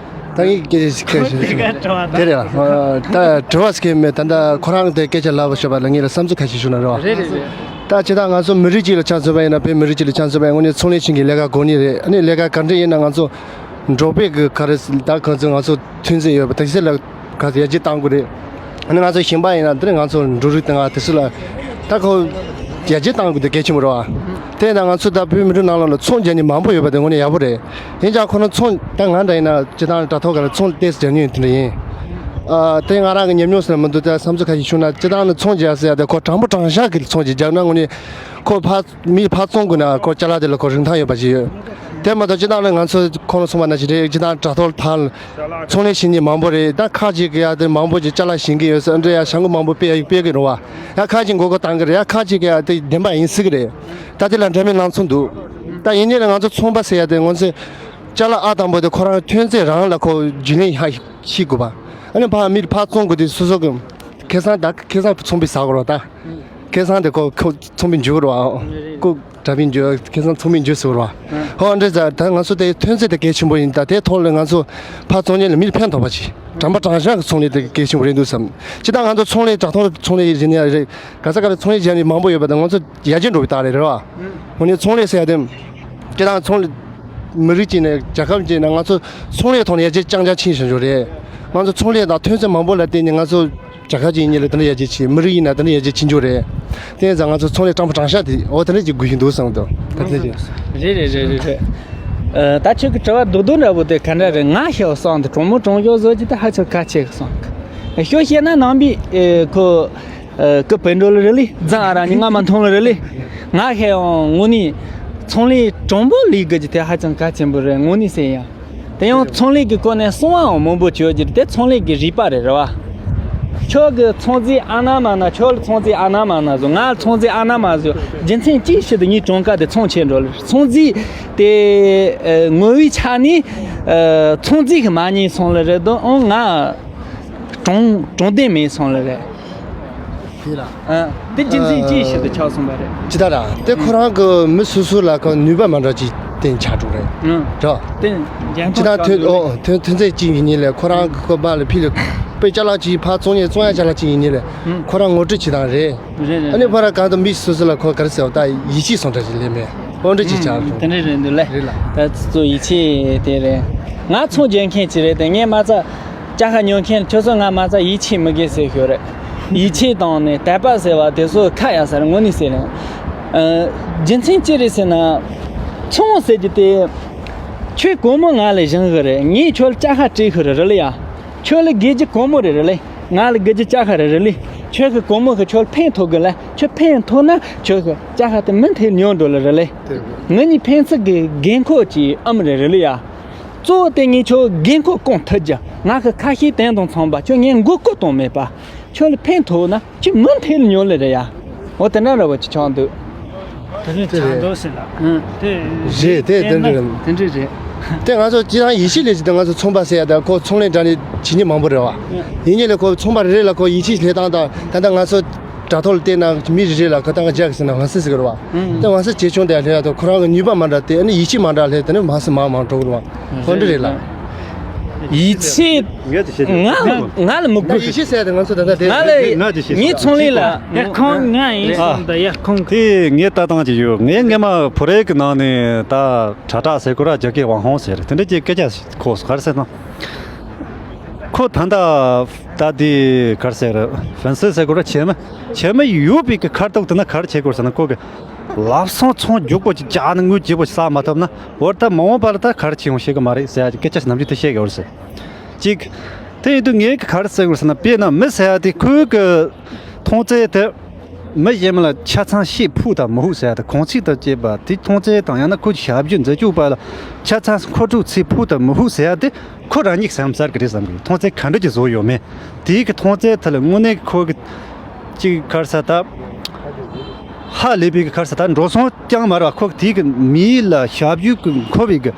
ད་ངས་སྐད་ཆ་ཞིག་ཁྱེར་ཞིག་ཁོང་གིས་དྲི་བ་ད། དེ་རེད་ལ། ད་དྲི་བ་ཞིག་མེད། ད་ད་ཁོ་རང་དེ་སྐད་ཆ་ལབ་པ་ཞོག་པ་ལ་ངས་ལ་བསམ་ཚུལ་ཁ་ཤས་ཞུ་ན་རེད་བ། རེད་རེད་རེད། ད་ཅི་ད་ང་ཚོ་མི་རིགས་གཅིག་ལ་ཆ་མཚོན་པ་ཡིན་ན། བོད་མི་རིགས་གཅིག་ལ་ཆ་མཚོན་པ་ཡིན་ན་དངོས་གནས་ཚོང་ལས་ཆེན་གྱི་ལས་ཀ་དགོས་ནི་རེད། ཨ་ནི་ལས་ཀ་ག་འདྲ་ཡིན་ན་ང་ཚོ་འབྲོག་པའི་གི་ག་རེ་ད་གང་ཚོད་ང་ཚོ་ཐོན་རྫས་ཡོད་པ་དེ་ཚོ་ལ་ག་ཚོད་ཡར་རྒྱས་གཏང་དགོས་རེད། ཨ་ནི་ང་ཚོ་ཞིང་པ་ཡིན་ན་འདིར་ང་ཚོ་འབྲུ་རིགས་དང་དེ་ཚོ་ལ་ད་ཁོ་ཡར་རྒྱས་གཏང་དགོས་དེ་གལ་ཆེན་པོ་རེད་བ། དེ་ཡིན་ན་ང་ཚོ་ད་བོད་མི་རིགས་ནང་ལོགས་ལ་ཚོང་རྒྱག་མཁན་མང་པོ་ཡོད་པ་དེ་དངོས་གནས་ཡག་པོ་རེད། ཡིན་ཀྱང་ཁོ་ན་ཚོང་ད་ང་འདྲ་ཡིན་ན་སྤྱིར་བཏང་དྲ་ཐོག་ག་ལ་ཚོང་ཏོག་ཙམ་རྒྱག་མྱོང་ཡོད་དེ་འདྲ་ཡིན། ཨ་དེ་ང་རང་གི་ཉམས་མྱོང་ཟེར་ན་མི་འདུག་ད་བསམ་ཚུལ་ཁ་ཤས་ཞུས་ན་སྤྱིར་བཏང་ནི་ཚོང་རྒྱག་ཟེར་ཡ་དེ་ཁོ་དྲང་པོ་དྲང་བཞག་གི་ཚོང་ཅིག་རྒྱག་ན་དངོས་གནས་ཁོ་ཕར་མི་ཕར་བཙོང་དགོས་ན་ཁོ་ཅ་ལག་དེ་ལ་ཁོ་རིན་ཐང་ཡོད་པ་ཞིག་ཡོད། དེ་མ་གཏོགས་སྤྱིར་བཏང་ནི་ང་ཚོ་ཁོང་ལ་གསུངས་པ་ནང་བཞིན་རེད། སྤྱིར་བཏང་དྲ་ཐོག་ཐང་ཚོང་ལས་བྱེད་མཁན་མང་པོ་རེད། ད་ཁག་ཅིག་གི་ཡ་དེ་མང་པོ་ཅིག་ཅ་ལག་བཞེངས་གི་ཡོད་ཟེར་འདྲ་ཡ་བྱ་འགུལ་མང་པོ་སྤེལ་ཡ་སྤེལ་གི་རེད་བ། ཡ་ཁག་ཅིག་མགོ་སྐོར་བཏང་གི་རེད། ཡ་ཁག་ཅིག་གི་ཡ་དེ་བདེན་པ་ཡིན་སྲིད་གི་རེད། ད་དེ་ལ་འདྲ་མིན་སྣང་ཚུལ་འདུག་ད་ཡིན་ནའི་ང་ཚོ་ཚོང་པ་ཟེར་ཡ་དེ་ང་ཚོ་ཅ་ལག་ཨ་དང་པོ་དེ་ཁོ་རང་ཐོན་རྫས་རང་ལ་ཁོ་རྒྱུས་ལེན་ཡ་ཤེས་དགོས་པ། ཨ་ནི་ཕར་མིར་ཕར་བཙོང་དགོས་དུས་སོ་སོ་གི་ཁེ་བཟང་ད་ཁེ་བཟང་ཚོང་པས་ཟ་དགོས་རེད་བ། ད་ཁེ་བཟང་དེ་ཁོ་ཁོ་ཚོང་པས་འཇུག་དགོས་རེད་བ། ཁོ་དྲ་པས་འཇུག་ཁེ་བཟང་ཚོང་པས་འཇུག་ཟེར་བ། ཧོ་འདྲ་ཟ་ད་ང་ཚོ་དེ་ཐོན་རྫས་དེ་གལ་ཆེན་པོ་ཡིན། ད་དེ་ཐོག་ལ་ང་ཚོ་ཕར་བཙོང་མཁན་ལ་མིར་ཕན་ཐོགས་པ་ཅིག་དྲང་པོ་དྲང་བཞག་གི་ཚོང་ལས་དེ་གལ་ཆེན་པོ་རེད་འདུག་བསམ། སྤྱིར་བཏང་ང་ཚོ་ཚོང་ལས་དྲ་ཐོག་ཚོང་ལས་ཡིན་ཡ་རེད། ག་ས་ག་ལ་ཚོང་ལས་བྱེད་མཁན་མང་པོ་ཡོད་པ་དང་ང་ཚོ་ཡར་རྒྱས་འགྲོ་བའི་རྟགས་རེད་རེད་བ། འོ་ནས་ཚོང་ལས་ཟེར་ཡ་དེ། སྤྱིར་བཏང་ཚོང་ལས་མི་རིགས་གཅིག་ནས་རྒྱལ་ཁབ་གཅིག་ནས་ང་ཚོ་ཚོང་ལས་ཐོག་ནས་ཡར་རྒྱས་རྐྱང་རྐྱང་ཕྱིན་བཞིན་ཡོད་རེད། ང་ཚོ་ཚོང་ལས་དང་ཐོན་རྫས་མང་པོ་ལ་བརྟེན་ནས་ང་ཚོ་རྒྱལ་ཁབ་གཅིག་ཡིན་ནའི་ལ་དེ་འདྲ་ཡར་རྒྱས་ཕྱིན། མི་རིགས་ཡིན་ན་དེ་འདྲ་ཡར་རྒྱས་ཕྱིན་འགྱུར་རེད། དེ་ཡིན་ཙང་ང་ཚོ་ཚོང་ལས་དྲང་པོ་དྲང་བཞག་དེ་འོ་དེ་འདྲ་ཅིག་དགོས་ཀྱི་འདུག་བསམ་འདུག་ད་དེ་ཅིག་རེད་རེད་རེད་རེད་རེད། ཨ། ད་ཁྱོད་ཀྱི་དྲི་བ་རྡོག་རྡོག་འདྲ་པོ་དེ་ག་འདྲ་རེད། ང་ཤེས་པ་སོང་དུ་གྲོང་མོ་གྲོང་ཆོག་བཟོ་རྒྱུ་དེ་ཧ་ཅང་ཁག་ཆེ་གི་སོང་གི། ཤོད་བཤད་ན་ནང་པའི་ཨེ་ཁོ། ཨ། ཀི་བོད་འགྲོ་ལ་རེ་ལི་རྫ་ཨ་ར་ནི་ང་མ་མཐོང་ལ་རེ་ལི། ང་ཤེས་ཡང་དངོས་གནས་ཚོང་ལས་གྲོང་པོ་ལས་དགོས་ཀྱི་དེ་ཧ་ཅང་གལ་ཆེན་པོ་རེད་དངོས་གནས་ཟེར་ཡ། དེ་ཡང་ཚོང་ལས་ཀྱི་སྐོར་ནས་གསང་བའང་མང་པོ་བྱོས་ཀྱི་དེ་ཚོང་ལས་ཀྱི་རིག་པ་རེད་རེད་བ། ཁྱོད་ཀྱི་ཚོང་རྫས་ཨ་ན་མ་ན་ཁྱོད་ལ་ཚོང་རྫས་ཨ་ན་མ་ན་བཟོ། ང་ལ་ཚོང་རྫས་ཨ་ན་མ་བཟོ། རྒྱུ་མཚན་ཅི་ཞིག་ཏུ་ངའི་གྲངས་ཀ་དེ་ཚོང་ཆེ་འགྲོ་ལ་ཚོང་རྫས་དེ་ངོ་བོའི་ཆ་ནས་ཚོང་རྫས་ཀྱི་མ་ཉེས་སོང་ལ་རེད་དོ། ཨང་ང་གྲོང་གྲོང་སྡེ་མེད་སོང་ལ་རེད། དེ་ལ། ཨ། དེ་རྒྱུ་མཚན་ཅི་ཞིག་ཏུ་ཆགས་སོང་བ་རེད། ཅི་ལྟར་དེ་ཁོ་རང་གི་མི་སོ་སོ་ལ་ཁོ་ནུས་པ་མ་འདྲ་ཅིག་བསྟན་ཆགས་འགྲོ་རེད། ཨང་། རོ། དེ་འགན་ཅི་ལྟར་ཐོན་ཨོ་ཐོན་ཐོན་རྫས་ཅིག་ཡིན་ནི་ལས་ཁོ་རང་གི་ཁོ་པ་ལ་ཕི་ལ་དཔེ་ཅ་ལག་ཅིག་ཕར་བཙོང་ཡས་བཙོང་ཡ་ཅ་ལག་ཅིག་ཡིན་ནི་ལས་ཁོ་རང་ངོ་སྤྲོད་བྱེད་སྟངས་རེད། རེད་རེད། ཨ་ནི་ཕར་གང་དུ་མི་སོ་སོ་ལ་ཁོ་ག་རེ་ཟེར་བ་ད་ཡིད་ཆེས་སོང་འདྲ་ཅིག་ལས་མེད་ཨོ་འདྲ་ཅིག་ཆགས་སོང་། དེ་འདྲ་རེད་འདུག་ལེ། རེད་ལ། ད་ཚོ་ཡིད་ཆེས་དེ་རེད། ང་ཚོང་རྒྱག་མཁན་ཅིག་རེད་དེ་ངས་མ་རྩ། ཅ་ཁ་ཉོ་མཁན་ཁྱོད་ཚོ་ང་མ་རྩ་ཡིད་ཆེས་མི་དགོས་ཟེར་ཞོར་རེད། ཡིད་ཆེས་བཏང་ནས་དད་པ་ཟེར་བ་དེ་ཚོ་ཁ་ཡ་ཟེར་དངོས་གནས་ཟེར་ནས། ཨ། རྒྱུ་མཚན་ཅི་རེད་ཟེར་ན། ཚོང་ཟེར་རྒྱུ་དེ། ཁྱོད་སྒོར་མོ་ང་ལ་བཞེངས་གི་རེད། ངས་ཁྱོད་ལ་ཅ་ཁ་སྤྲད་གི་རེད་རེད་ལ་ཡ། ཁྱོད་ལ་དགོས་རྒྱུ་སྒོར་མོ་རེད་རེད་ལ། ང་ལ་དགོས་རྒྱུ་ཅ་ཁ་རེད་རེད་ལ། ཁྱོད་ཀྱི་སྒོར་མོ་གིས་ཁྱོད་ལ་ཕན་ཐོགས་གི་ལ། ཁྱོད་ཕན་ཐོགས་ན་ཁྱོད་ཀྱི་ཅ་ཁ་དེ་མུ་མཐུད་ཉོ་འགྲོ་ལ་རེད་ལ། ངེད་གཉིས་ཕན་ཚུན་གྱི་འགན་ཁུར་གྱི་ཨམ་རེད་རེད་ལ་ཡ། གཙོ་བོ་དེ་ངས་ཁྱོད་འགན་ཁུར་སྐོང་ཐུབ་རྒྱུ། ང་གི་ཁ་ཞེ་དོན་དང་འཚམས་པ་ཁྱོད་ངས་མགོ་སྐོར་གཏོང་མེད་པ། ཁྱོད་ལ་ཕན་ཐོགས་ན་ཁྱོད་མུ་མཐུད་ཉོ་ལེ་རེད་ཡ། འོ་དེ་འདྲ་འདྲ་བོ་ཅིག་ཆགས་འདུག་དེ་ནི་ཆགས་འདུག་ཟེར་ལ། ཨང་། དེ་རེད་དེ་དེ་འདྲ་རེད། དེ་འདྲ་རེད། དེ་ང་ཚོ་སྤྱིར་བཏང་ཡིད་ཆེས་ལས་ཅི་ད་ང་ཚོ་ཚོང་པ་ཟེར་ཡ་ད་ཁོ་ཚོང་ལས་འདྲ་ནི་བྱེད་མཁན་མང་པོ་རེད་བ། ཡིན་ནའི་ལས་ཁོ་ཚོང་པ་རེ་རེ་ལ་ཁོ་ཡིད་ཆེས་ལས་སྟངས་དང་ད་ལྟ་ང་ཚོ་དྲ་ཐོག་ལ་བལྟས་ན་མི་རེ་རེ་ལ་ཁོ་ད་ང་རྒྱག་ཟེར་ན་ང་སེ་ཟེར་གི་རེད་བ། ད་ང་སེ་ཇེ་ཆུང་དེ་ལས་ཡ་ད་ཁོ་རང་གི་ནུས་པ་མ་འདྲ་དེ་ཨ་ནི་ཡིད་ཆེས་མ་འདྲ་ལས་དེ་ནི་མང་སེ་མང་མང་འགྲོ་གི་རེད་བ། ཁོ་འདྲ་རེད་ལ། ཡིད་ཆེས། ང་ང་ལ་མི་དགོས། ཡིད་ཆེས་ཟེར་ཡ་དེ་ང་ཚོ་ད་ལྟ་དེ་ང་ལ་ངའི་ཚོང་ལས་ལ། ཡ་ཁོང་ང་ཡིན་སོང་ད་ཡ་ཁོང་། དེ་ངའི་ལྟ་སྟངས་ཅིག་ཡོད། ངའི་སྔས་མ་བོད་རིགས་ཀྱི་ནང་ནས་ད་དྲ་གྲགས་ཟེར་དགོས་ར་རྒྱ་སྐད་ཝང་ཧོང་ཟེར་དེ་འདྲ་ཅིག་སྐད་ཆ་གོ་སོང་། ག་རེ་ཟེར་ན། ཁོ་ད་ལྟ་ད་དེ་ག་རེ་ཟེར་ཧྥན་སི་ཟེར་དགོས་ར་བྱེ་མ་བྱེ་མ་ཡོད་པའི་གི་ཁ་ཐུག་དེ་ན་ག་རེ་བྱེད་དགོས་ཟེར་ན་ཁོ་གི་ལབ་སོང་ཚོང་རྒྱུག་པོ་ཅིག་བྱ་ནི་དངུལ་རྒྱས་པོ་ཅིག་བསགས་མ་ཐུབ་ན་འོ་ད་མ་འོངས་པ་ལ་ད་ག་རེ་བྱེད་ཡོང་ཤེས་གི་མ་རེད་ཟེར་ཡ་གི་སྐད་ཆ་ནམ་རྒྱུན་དེ་བཤད་གི་ཡོད་རེད་ཟེར། གཅིག་དེ་ཡིན་དུས་ངས་ག་རེ་ཟེར་དགོས་ཟེར་ན། དཔེར་ན་མི་ཟེར་ཡ་དེ་ཁོའི་གི་མཐོང་ཚད་དེ་མི་གཞན་མ་ལ་ཆ་ཚང་ཤེས་ཕོད་དང་མི་ཕོད་ཟེར་ཡ་དེ་གོང་ཚད་དང་བཅས་པ་དེ་མཐོང་ཚད་དང་ཡང་ན་ཁོའི་ཞབས་ཞུ་མཛད་སྤྱོད་པ་ལ་ཆ་ཚང་མཁོ་སྤྲོད་ཚད་ཕོད་དང་མི་ཕོད་ཟེར་ཡ་དེ་ཁོ་རང་ཉིད་བསམ་ཚར་གི་རེད་བསམ་གི། མཐོང་ཚད་ག་འདྲ་ཅིག་བཟོ་ཡོད་མེད་དེའི་གི་མཐོང་ཚད་དེ་ལ་དངོས་གནས་ཁོ་གི་གཅིག་ག་རེ་ཟེར་ད། ཧ་ལས་པའི་གི་ག་རེ་ཟེར་ད་འགྲོ་སོང་རྐྱང་མ་རེད་བ། ཁོ་དེའི་གི་མིའི་ལ་ཞབས་ཞུ་གི་མཁོ་བའི་གི་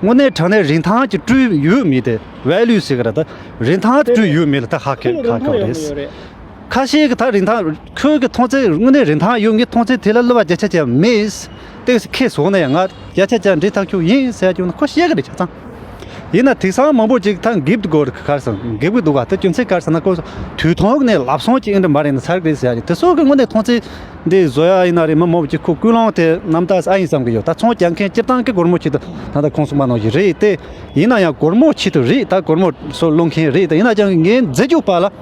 དངོས་གནས་དྲང་གནས་རིན་ཐང་ཅིག་སྤྲོད་ཡོད་མེད་དེ། ཝེ་ལུ་ཟེར་གི་ར་ད་རིན་ཐང་དེ་སྤྲོད་ཡོད་མེད་ལ་ད་ཧ་གི་ཧ་གི་རེད། ཁ་ཤས་ཀྱི་ད་རིན་ཐང་ཁོའི་གི་མཐོང་ཚད་དངོས་གནས་རིན་ཐང་ཡོད། ངས་མཐོང་ཚད་དེ་ལ་བསླུ་བ་བརྒྱ་ཆ་བརྒྱ་མེད། ཏེག་སི་ཁེ་བཟོ་ན་ཡང་ང་བརྒྱ་ཆ་བརྒྱ་འགྲིག་ཐག་ཆོད་ཡིན་ཟེར་ཡ་ཅིག་ཡོང་ན་ཁོ་བཤད་གི་རེད་ཆ་ཚང་། ཡིན་ན་དེང་སང་མང་པོ་ཅིག་ད་འགེབས་དགོས་ག་རེ་ཟེར་འགེབས་གི་འདུག་ག་ད་རྒྱུ་མཚན་ག་རེ་ཟེར་ན་ཁོ་དུས་ཐོག་ནས་ལབ་སོང་ཅིག་ཨེ་འདྲ་མ་རེད་ན་ཚར་གི་རེད་ཟེར་ཡ་ཅིག་དེ་སོགས་གི་དངོས་གནས་མཐོང་ཚད་འདི་བཟོ་ཡ་ཡིན་ན་རེད། མི་མང་པོ་ཅིག་ཁོ་ཀུན་སློང་དེ་རྣམ་དག་ཨ་ཡིན་བསམ་གི་ཡོད། ད་ཚོང་རྒྱག་མཁན་སྤྱིར་བཏང་གི་སྒོར་མོ་ཆེད་དུ་ད་ལྟ་ཁོང་གསུངས་པ་ནང་བཞིན་རེད་དེ། ཡིན་ན་ཡང་སྒོར་མོ་ཆེད་དུ་རེད། ད་སྒོར་མོ་སོགས་སློང་མཁན་རེད་དེ། ཡིན་ན་ཀྱང་ངའི་མཛད་སྤྱོད་པ་ལ་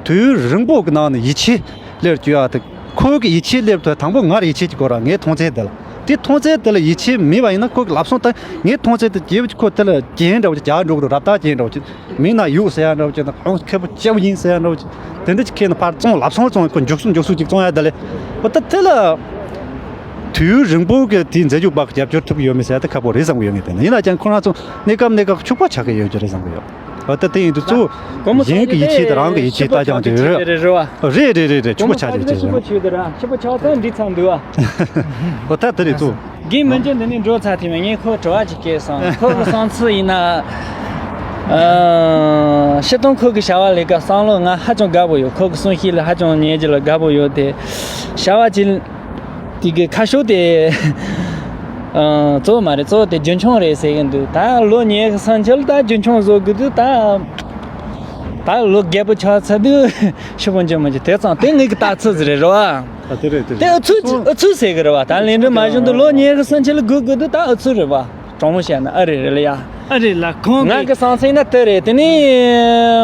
དུས་རིང་པོ་གི་ནང་ནས་ཡིད་ཆེས་སླེབས་རྒྱུ་ཡ་དེ། ཁོ་གི་ཡིད་ཆེས་སླེབས་དུས་དང་པོ་ངར་ཡིད་ཆེས་ཀྱི་སྐོར་ར་ངའི་མཐོང་ཚད་དེ་ལ། དེ་མཐོང་ཚད་དེ་ལ་ཡིད་ཆེས་མེད་པ་ཡིན་ན། ཁོ་གི་ལབ་སོང་ད་ངའི་མཐོང་ཚད་དེ་སྐྱེས་བུ་ཁོ་དེ་ལ་རྒྱན་འདྲ་བོ་ཅིག་རྒྱག་འགྲོ་གི་འདུག་རབ་རྟ་རྒྱན་འདྲ་བོ་ཅིག་མིག་ནང་ཡུག་ཟེར་ཡ་འདྲ་བོ་ཅིག་དང་ཧོང་མཁས་པོ་སྐྱེས་བུ་ཡིན་ཟེར་ཡ་འདྲ་བོ་ཅིག་དེ་འདྲ་ཅིག་ཁྱེར་ནས་ཕར་བཙོང་ལབ་སོང་བཙོང་ཁོ་མགྱོགས་སུ་མགྱོགས་སུ་ཅིག་བཙོང་ཡ་དེ་ལས། འོ་ད་དེ་ལ། དུས་ཡུན་རིང་པོ་གི་དེའི་མཛད་རྗེས་བག་རྒྱབ་སྐྱོར་ཐུབ་ཀྱི་ཡོད་མེད་ཟེར་ཡ་དེ་ཁག་པོ་རེད་བསམ་གྱི་ཡོད་ངེས་དེ་ན། ཡིན་ན་ཀྱང་ཁོ་རང་ཚོ་གནས་སྐབས་གནས་སྐབས་ཕྱུག་པོ་ཆགས་ཀྱི་ཡོད་རྒྱུ་རེད་བསམ་གྱི་ཡོད། འོ་ད་དེ་ཡིན་དུས་གཙོ་བོ་གཞན་གྱི་ཡིད་ཆེས་དང་རང་གི་ཡིད་ཆེས་ལྟ་སྦྱང་བྱེད་ཡོད་རེད། རེད་རེད་རེད། ཕྱུག་པོ་ཆགས་ཀྱི་ཡོད་རེད། ཕྱུག་པོ་ཆགས་ཚར་འགྲིག་ཚར་འདུག་ཨ། འོ་ད་དེ་རེད་གཙོ་བོ། རྒན་མི་འཇོན་འདི་ནས་འགྲོ་ཚར་ཐེངས་མ་ངས་ཁོ་དྲི་བ་ཅིག་བཀོད་སོང་། ཁོ་གི་བསམ་ཚུལ་ཡིན་ན། ཨ། སྤྱིར་བཏང་ཁོ་གི་བྱ་བ་ལས་ཀ་བསམ་བློ་ང་ཧ་ཅང་དགའ་པོ་ཡོད། ཁོ་གི་གསུང་བཤད་ལ་ཧ་ཅང་ཉན་རྒྱུ་ལ་དགའ་པོ་ཡོད་དེ། བྱ་བ་ཅིག་དེ་གི་ཁ་ཕྱོགས་དེ། ཨ། གཙོ་བོ་མ་རེད། གཙོ་བོ་དེ་རྒྱུན་འཁྱོངས་རེད་ཟེར་གི་འདུག་ད་ལོ་ཉེ་གི་སང་ཆོད་ད་རྒྱུན་འཁྱོངས་བཟོ་གི་འདུག་ད་ད་ལོ་རྒད་པོ་ཆགས་ཚར་དུས་ཤི་བོ་འཇོན་མོ་ཅིག་དེ་ཙང་དེ་ངེད་ཀྱི་ལྟ་ཚུལ་ཟིག་རེད་རོ། ཨ། དེ་རེད་དེ་དེ་རེད། ཨུ་ཚུགས་ཨུ་ཚུགས་ཟེར་གི་རེད་བ། ད་ལས་འགྲོ་མ་བྱུང་དུས་ལོ་ཉེ་གི་སང་ཆོད་ལ་སྒུག་དགོས་དུས་ད་ཨུ་ཚུགས་རེད་བ། གྲོང་མོ་བཤད་ན་ཨ་རེད་རེད་ལ་ཡ། ཨ་རེད་ལ་ཁོང་ང་གི་གི་བསམ་ཚུལ་ན་དེ་རེད། དེ་ནི། དེ་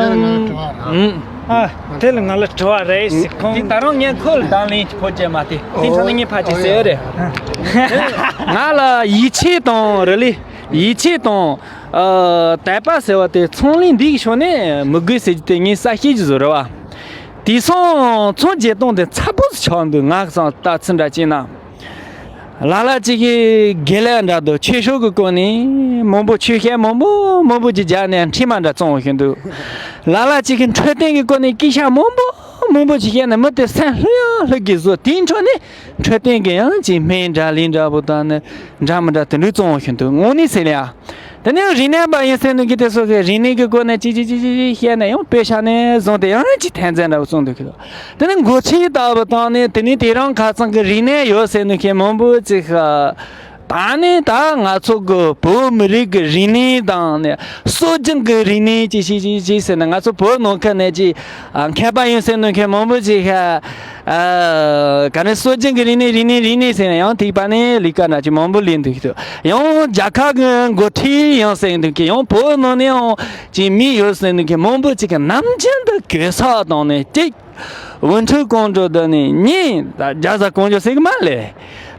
ལ་ང་ལ་དྲི་བ་རེད། ཨུམ། ཨ། དེ་ལ་ང་ལ་དྲི་བ་རེད་ཟེར་ཁོང་། དེ་ད་རུང་ངས་ཁོ་ལ་དང་ལེན་གྱི་ཕོ་བྱས་མ་དེ་དེ་འཕྲོ་ནི་ངས་ཕར་ཅིག་ཟེར་རེད། ང་ལ་ཡིད་ཆེས་དང་རེད་ལེ། ཡིད་ཆེས་དང་། ཨ། དད་པ་ཟེར་བ་དེ་ཚོང་ལས་འདི་གི་ཕྱོགས་ནས་མི་དགོས་ཟེར་རྒྱུ་དེ་ངས་གསལ་བཤད་ཀྱི་བཟོ་རེད་བ། དེང་སང་ཚོང་བརྒྱད་སྟོང་དེ་ཚ་པོ་ཟིག་ཆགས་འདུག་ང་གི་བསམ་ལྟ་ཚུལ་འདྲ་བྱས་ན། ལ་ལ་ཅིག་གིས་དགེ་ལས་འདྲ་འདུག་ཆོས་ཕྱོགས་ཀྱི་སྐོར་ནས་མང་པོ་ཆོས་བཤད་མང་པོ་མང་པོ་ཅིག་རྒྱག་ནས་འཕྲིན་མ་འདྲ་བཙོང་བཞིན་འདུག་ལ་ལ་ཅིག་གིས་འཕྲོད་བསྟེན་གྱི་སྐོར་ནས་སྐད་ཆ་མང་པོ་མང་པོ་ཅིག་བཤད་ནས་མི་དེ་སེམས་ལྷོད་ཡང་ལྷོད་ཀྱི་བཟོ། དེའི་འཕྲོ་ནས་འཕྲོད་བསྟེན་གྱི་ཡང་ཅིག་སྨན་འདྲ་ལན་འདྲ་པོ་དང་ནི་འདྲ་མི་འདྲ་དེ་འདྲ་བཙོང་བཞིན་འདུག་དངོས་གནས་ཟེར་ན་ཡ། དེ་ནས་རིག་གནས་པ་ཡིན་ཟེར་ནས་གི་དེ་སོ་སོའི་རིག་གནས་ཀྱི་སྐོར་ནས་ཅི་ཅི་ཅི་ཅི་ཅི་བཤད་ནས་ཡང་དཔེ་ཆ་ནས་བཟུང་སྟེ་ཡང་ཅི་ཐན་རྫས་འདྲ་བོ་བཙོང་འདུག་གི། དེ་ནས་འགོ་ཁྲིད་ལྟ་བུ་བཏང་ནས་དེ་ནས་དེ་རང་ཁ་སང་གི་རིག་གནས་ཡོད་ཟེར་ནས་མཁན་མང་པོ་ཅིག་ད་ནས་ད་ང་ཚོ་གི་བོད་མི་རིགས་ཀྱི་རིག་གནས་དང་ནས་སྲོལ་རྒྱུན་གྱི་རིག་གནས་ཅི་ཞིག་ཅི་ཞིག་ཟེར་ནས་ང་ཚོ་བོད་ནང་ཁུལ་ནས་ཅི་མཁས་པ་ཡིན་ཟེར་ནས་མཁན་མང་པོ་ཅིག་ཨ། ག་ནས་སྲོལ་རྒྱུན་གྱི་རིག་གནས་རིག་གནས་རིག་གནས་ཟེར་ནས་ཡང་ཐིག་པ་ནས་ལས་ཀ་འདྲ་ཅིག་མང་པོ་ལས་འདུག་གི་འདུག་ཡང་རྒྱལ་ཁབ་ཀྱི་འགོ་ཁྲིད་ཡང་ཟེར་འདུག་གི། ཡང་བོད་ནང་ནས་ཡང་ཅིག་མི་ཡོད་ཟེར་འདུག་གི། མང་པོ་ཅིག་གི་ནམ་རྒྱུན་དུ་གོས་ས་དང་ནས་ཅིག་འུ་ཐུག་གང་འགྲོ་དུ་ནས་གཉིས་ད་རྒྱ་བཟའ་གང་འགྲོ་ཟེར་གི་མ་ལས།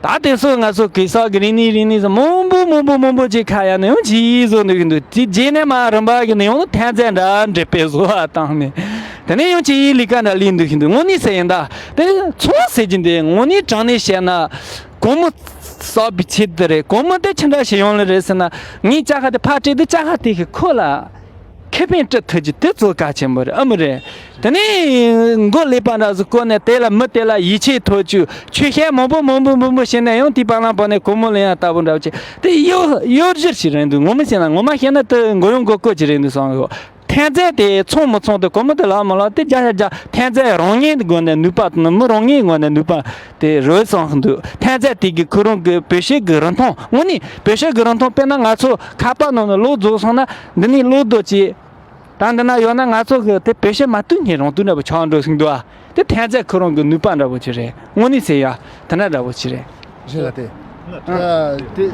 ད་དེ་ཚོ་ང་ཚོ་གོས་ས་གི་རིག་གནས་རིག་གནས་ཟེར་མང་པོ་མང་པོ་མང་པོ་ཅིག་ཁ་ཡ་ནས་ཡང་ཅིག་བཟོ་འདུག་གི་འདུག་དེ་རྗེས་ནས་མ་རིམ་པ་གི་ནས་ཡང་ཐན་རྫས་འདྲ་འདྲེ་དཔེ་བཟོ་བ་བཏང་ནས། དེ་ནས་ཡང་ཅིག་ཡིག་ལས་ཀ་འདྲ་ལས་འདུག་ཤིན་ཏུ་དངོས་གནས་ཟེར་ཡིན་ད། དེ་ཚོང་ཟེར་གྱི་འདི་དངོས་གནས་དྲང་གནས་བཤད་ན། གོང་མོ་གསར་པའི་ཆེད་དུ་རེད། གོང་མོ་དེ་ཅི་འདྲ་ཞིག་ཡོང་ལེ་རེད་ཟེར་ན། ངས་ཅ་ཁ་དེ་ཕར་སྤྲད་དུས་ཅ་ཁ་དེ་གི་ཁོ་ལ་ཁེ་ཕན་སྤྲད་ཐུབ་རྒྱུ་དེ་གཙོ་གལ་ཆེན་པོ་རེད། ཨ་མི་རེད། དེ་ནས་མགོ་ཀླད་པ་འདྲ་ཟིག་བསྐོར་ནས་དེ་ལ་མི་དེ་ལ་ཡིད་ཆེས་ཐོབ་རྒྱུ་ཆོས་བཤད་མང་པོ་མང་པོ་མང་པོ་བྱས་ན་ཡང་དེའི་བར་ལ་བར་ནས་གོང་མོ་ལེན་ཡ་ལྟ་བུ་འདྲ་བོ་ཅིག་དེ་གཡོ་གཡོ་སྒྱུ་ཞིག་རེད་འདུག་ངོ་མ་བཤད་ན་ངོ་མ་བཤད་ན་དེ་མགོ་གཡོག་མགོ་སྐོར་ཅིག་རེད་འདུག་བསམ་གི། ཐན་རྫས་དེ་ཚོང་མི་ཚོང་དེ་གོ་མི་དེ་ལག་མི་ལག་དེ་རྒྱ་ཤ་རྒྱ་ཐན་རྫས་རང་ཉིད་སྒོ་ནས་ནུས་པ་དང་མི་རང་ཉིད་སྒོ་ནས་ནུས་པ་དེ་རོལ་སོང་འདུག་ཐན་རྫས་དེ་གི་ཁོ་རང་གི་བེད་སྤྱོད་ཀྱི་རིན་ཐང་དངོས་གནས་བེད་སྤྱོད་ཀྱི་རིན་ཐང་དཔེར་ན་ང་ཚོ་ཁ་པར་ནང་ནས་གློག་རྫོགས་སོང་ན་འདི་ནས་གློག་རྡོ་ཅིག་ད་འདི་ན་ཡོད་ན་ང་ཚོ་གི་དེ་བེད་སྤྱོད་མ་ཐུབ་ནས་རང་དུས་འདྲ་པོ་ཆགས་འགྲོ་སོང་འདུག་ཨ། དེ་ཐན་རྫས་ཁོ་རང་གི་ནུས་པ་འདྲ་པོ་ཅིག་རེད། དངོས་གནས་ཟེར་ཡ་དེ་འདྲ་འདྲ་པོ་ཅིག་རེད། རེད་ལ་དེ། ཨ། དེ།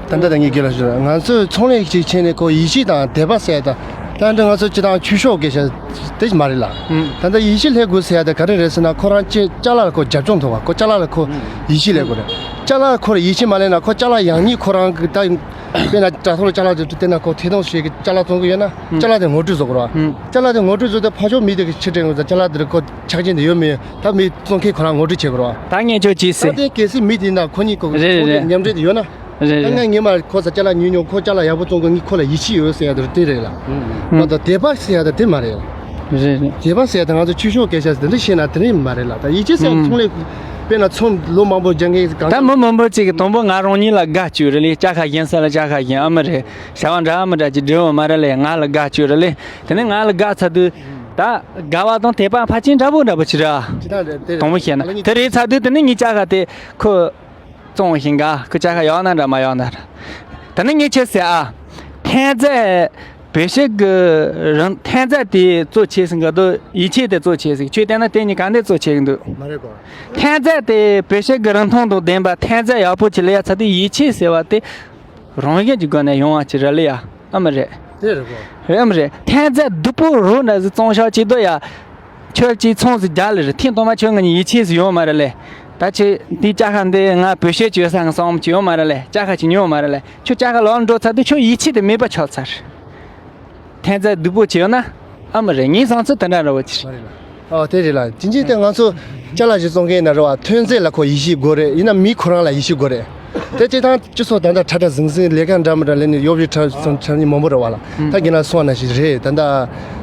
ཨ། ད་ལྟ་ད་ངས་རྒན་ལགས་ཞུ་ང་ཚོས་ཚོང་ལས་ཅིག་བྱས་ནས་ཁོ་ཡིད་ཆེས་དང་དད་པ་ཟེར་ཡ་ད། ད་འདི་ང་ཚོ་སྤྱི་བཏང་ཆོས་ཕྱོགས་སྐད་ཆ་དེ་མ་རེད་ལ། ཨ། ད་ལྟ་ཡིད་ཆེས་སླེབས་དགོས་ཟེར་ཡ་ད་ག་རེ་རེད་ཟེར་ན་ཁོ་རང་ཅི་ཅ་ལག་ལ་ཁོ་རྒྱབ་ལྗོངས་ཐོབ་པ་ཁོ་ཅ་ལག་ལ་ཁོ་ཡིད་ཆེས་སླེབས་དགོས་རེད། ཅ་ལག་ཁོ་ལ་ཡིད་ཆེས་མ་སླེབས་ན་ཁོ་ཅ་ལག་ཡག་ཉེས་ཁོ་རང་གི་ད། དཔེར་ན་དྲ་ཐོག་ལ་ཅ་ལག་དེ་བལྟས་ན་ཁོ་ཐད་གཏོང་བྱེད་ཀྱི་ཅ་ལག་བཙོང་གི་ཡོད་ན། ཨ། ཅ་ལག་དེ་ངོ་སྤྲོད་བཟོ་དགོས་རེད་བ། ཨ། ཅ་ལག་དེ་ངོ་སྤྲོད་བཟོ་དུས་ཕར་ཕྱོགས་མི་དེ་གི་ཕྱིར་དྲན་དགོས་ཙང་ཅ་ལག་དེ་ཁོ་ཆ་རྐྱེན་དེ་ཡོད་མེད་ད་མི་བཙོང་མཁན་ཁོ་རང་ངོ་སྤྲོད་བྱེད་དགོས་རེད་བ། ད་ངས་ཁྱོད་ཅིག་ཟེར། ད་དེ་གལ་སྲིད་མི་དེ་ན་ཁོ་གཉིས་ཁོ་རེད་རེད་ཚོང་ལས་རེད། མཉམ་འབྲེལ་དེ་ཡོད་ན། རེད་ད་རེད། ངས་ངས་མ་ཁོ་ས་ཅ་ལག་ཉོས་ཉོ་ཁོ་ཅ་ལག་ཡག་པོ་བཙོང་གི་ངས་ཁོ་ལ་ཡིད་ཆེས་ཡོད་ཟེར་ཡ་དེ་དེ་རེད་ལ། ཨ། ཨ། ད་དད་པ་ཟེར་ཡ་ད་དེ་མ་རེད། རེད་རེད། དད་པ་ཟེར་ཡ་ད་ང་ཚོ་ཆོས་ཕྱོགས་སྐད་ཆ་ཟེར་དེ་འདྲ་བཤད་ན་དེ་རིང་མ་རེད་ལ། ད་ཡིད་ཆེས་ཟེར་ཡ་ཨ། ཚོང་ལས་དཔེར་ན་ཚོང་ལོ་མང་པོ་རྒྱག་མཁན་གང་ད་མི་མང་པོ་ཅིག་གིས་དང་པོ་ང་རང་ཉིད་ལ་དགའ་བཅུག་རེད་ལེ། ཅ་ཁ་གཞན་ས་ལ་ཅ་ཁ་གཞན་ཨ་མི་རེད། བྱ་བ་འདྲ་ཨ་མི་འདྲ་ཅིག་འབྲི་འོང་མ་རེད་ལེ། ང་ལ་དགའ་བཅུག་རེད་ལེ། དེ་ནས་ང་ལ་དགའ་ཚར་དུས་ད་དགའ་བ་དང་དད་པ་ཕལ་ཆེར་འདྲ་པོ་འདྲ་པོ་ཅིག་རེད། ཅི་ད་རེད་དེ་རེད། དང་པོ་བཤད་ན་དེ་རེད་ཚར་དུས་དེ་ནས་ངའི་ཅ་ཁ་དེ་ཁོ་བཙོང་ཞིང་ག་ཁོ་ཅ་ཁ་ཡག་ན་འདྲ་མ་ཡག་ན་འདྲ། དེ་ནས་ངས་ཁྱེད་ཟེར་ཨ། ཐན་རྫས་བེད་སྤྱོད་ཀྱི་རིན་ཐན་རྫས་དེ་གཙོ་ཆེ་ཟིན་གི་འདུག་ཡིད་ཆེས་དེ་གཙོ་ཆེ་ཟིན་ཁྱོད་བལྟས་ན་དེ་གཉིས་ག་འདྲ་གཙོ་ཆེ་གི་འདུག་མ་རེད་གོ། ཐན་རྫས་དེ་བེད་སྤྱོད་ཀྱི་རིན་ཐང་དང་ལྡན་པ་ཐན་རྫས་ཡག་པོ་ཅིག་ལ་ཡ་ཚ་དེ་ཡིད་ཆེས་ཟེར་བ་དེ་རང་བཞིན་གྱི་སྒོ་ནས་ཡོང་བ་ཅིག་རེད་ལ་ཡ་ཨ་མ་རེད། དེ་རེད་གོ། རེད་མ་རེད། ཐན་རྫས་སྡུག་པོ་རོ་འདྲ་ཟིག་བཙོང་ཤག་ཅིག་འདུག་ཡ། ཁྱོད་ཀྱིས་ཚོང་ཟིག་རྒྱག་ལེ་རེད། ཐེངས་དང་མ་ཁྱོད་ང་གཉིས་ཡིད་ཆེས་ཟིག་ཡོད་མ་རེད་ལེ། ད་ཁྱོད་དེའི་ཅ་ཁ་འདི་ང་བོད་ཤེས་ཀྱི་ཡོད་ས་ང་བསམ་གྱི་ཡོད་མ་རེད་ལེ། ཅ་ཁ་ཅིག་ཉོས་མ་རེད་ལེ། ཁྱོད་ཅ་ཁ་ལོག་འགྲོ་ཚར་དུས་ཁྱོད་ཡིད་ཆེས་དེ་མེད་པ་ཆགས་ཚར། ཐན་རྫས་སྡུག་པོ་བྱས་ཡོད་ན་ཨ་མ་རེད། ངའི་བསམ་ཚུལ་དེ་འདྲ་ར་བ་ཅི་རེད། ཨོ་དེ་རེད་ལ། ཅིན་ཅིན་དེ་ང་ཚོ་ཅ་ལག་ཅིག་བཙོང་མཁན་ཡིན་ན་རེད་བ། ཐོན་རྫས་ལ་ཁོ་ཡིད་ཆེས་དགོས་རེད། ཡིན་ན་མི་ཁོ་རང་ལ་ཡིད་ཆེས་དགོས་རེད། དེ་སྤྱིར་བཏང་སྤྱི་ཚོགས་ད་ལྟ་ཁྲ་ཁྲ་ཟིང་ཟིང་ལས་ཀ་འདྲ་མི་འདྲ་ལས་ནས་གཡོ་བྱེད་ཁྲ་ཚང་ཁྲ་ནི་མང་པོ་རེད་བ་ལ། ད་རྒན་ལགས་གསུངས་པ་ནང་བཞིན་རེད། ད་ལྟ་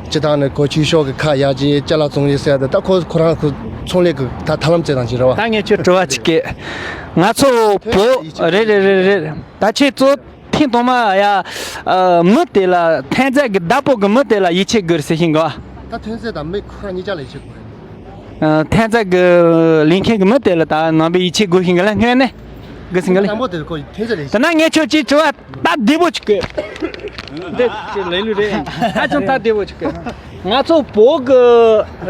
སྤྱིར་བཏང་ནས་ཁོ་ཆོས་ཕྱོགས་ཀྱི་ཁ་ཡག་ཅིག་ཅ་ལག་བཙོང་ཡིན་ཟེར་ཡ་དེ་ད་ཁོ་ཁོ་རང་ཁོ་ཚོང་ལས་ཀྱི་ད་ཐབས་ལམ་བཙལ་སྟངས་ཅིག་རེད་བ། ད་ངས་ཁྱོད་དྲི་བ་ཅིག་གེ། ང་ཚོ་བོད་རེད་རེད་རེད་རེད། ད་ཁྱེད་ཚོ་ཐེངས་དང་མ་ཡ། ཨ། མི་དེ་ལ་ཐན་རྫས་ཀྱི་བདག་པོ་གི་མི་དེ་ལ་ཡིད་ཆེས་དགོས་ཟེར་བཞིན་གོ། ད་ཐོན་རྫས་དང་མི་ཁོ་རང་གཉིས་ཆ་ལ་ཡིད་ཆེས་དགོས་རེད། ཨ། ཐན་རྫས་ཀྱི་ལས་མཁན་གྱི་མི་དེ་ལ་ད་ནང་པའི་ཡིད་ཆེས་དགོས་བཞིན་གི་ལ་སྔོན་ནས་དགོས་ཟིན་གི་ལ། དང་པོ་དེ་ཁོ་ཐོན་རྫས་ལ་ཡིད་ཆེས། ད་ན་ངས་ཁྱོད་ཅིག་དྲི་བ་ད་བདེ་པོ་ཅིག་གི། འདི་ཅི་ལས་ལུགས་རེད། ཧ་ཅང་ད་བདེ་པོ་ཅིག་གི། ང་ཚོ་བོད་ཀྱི་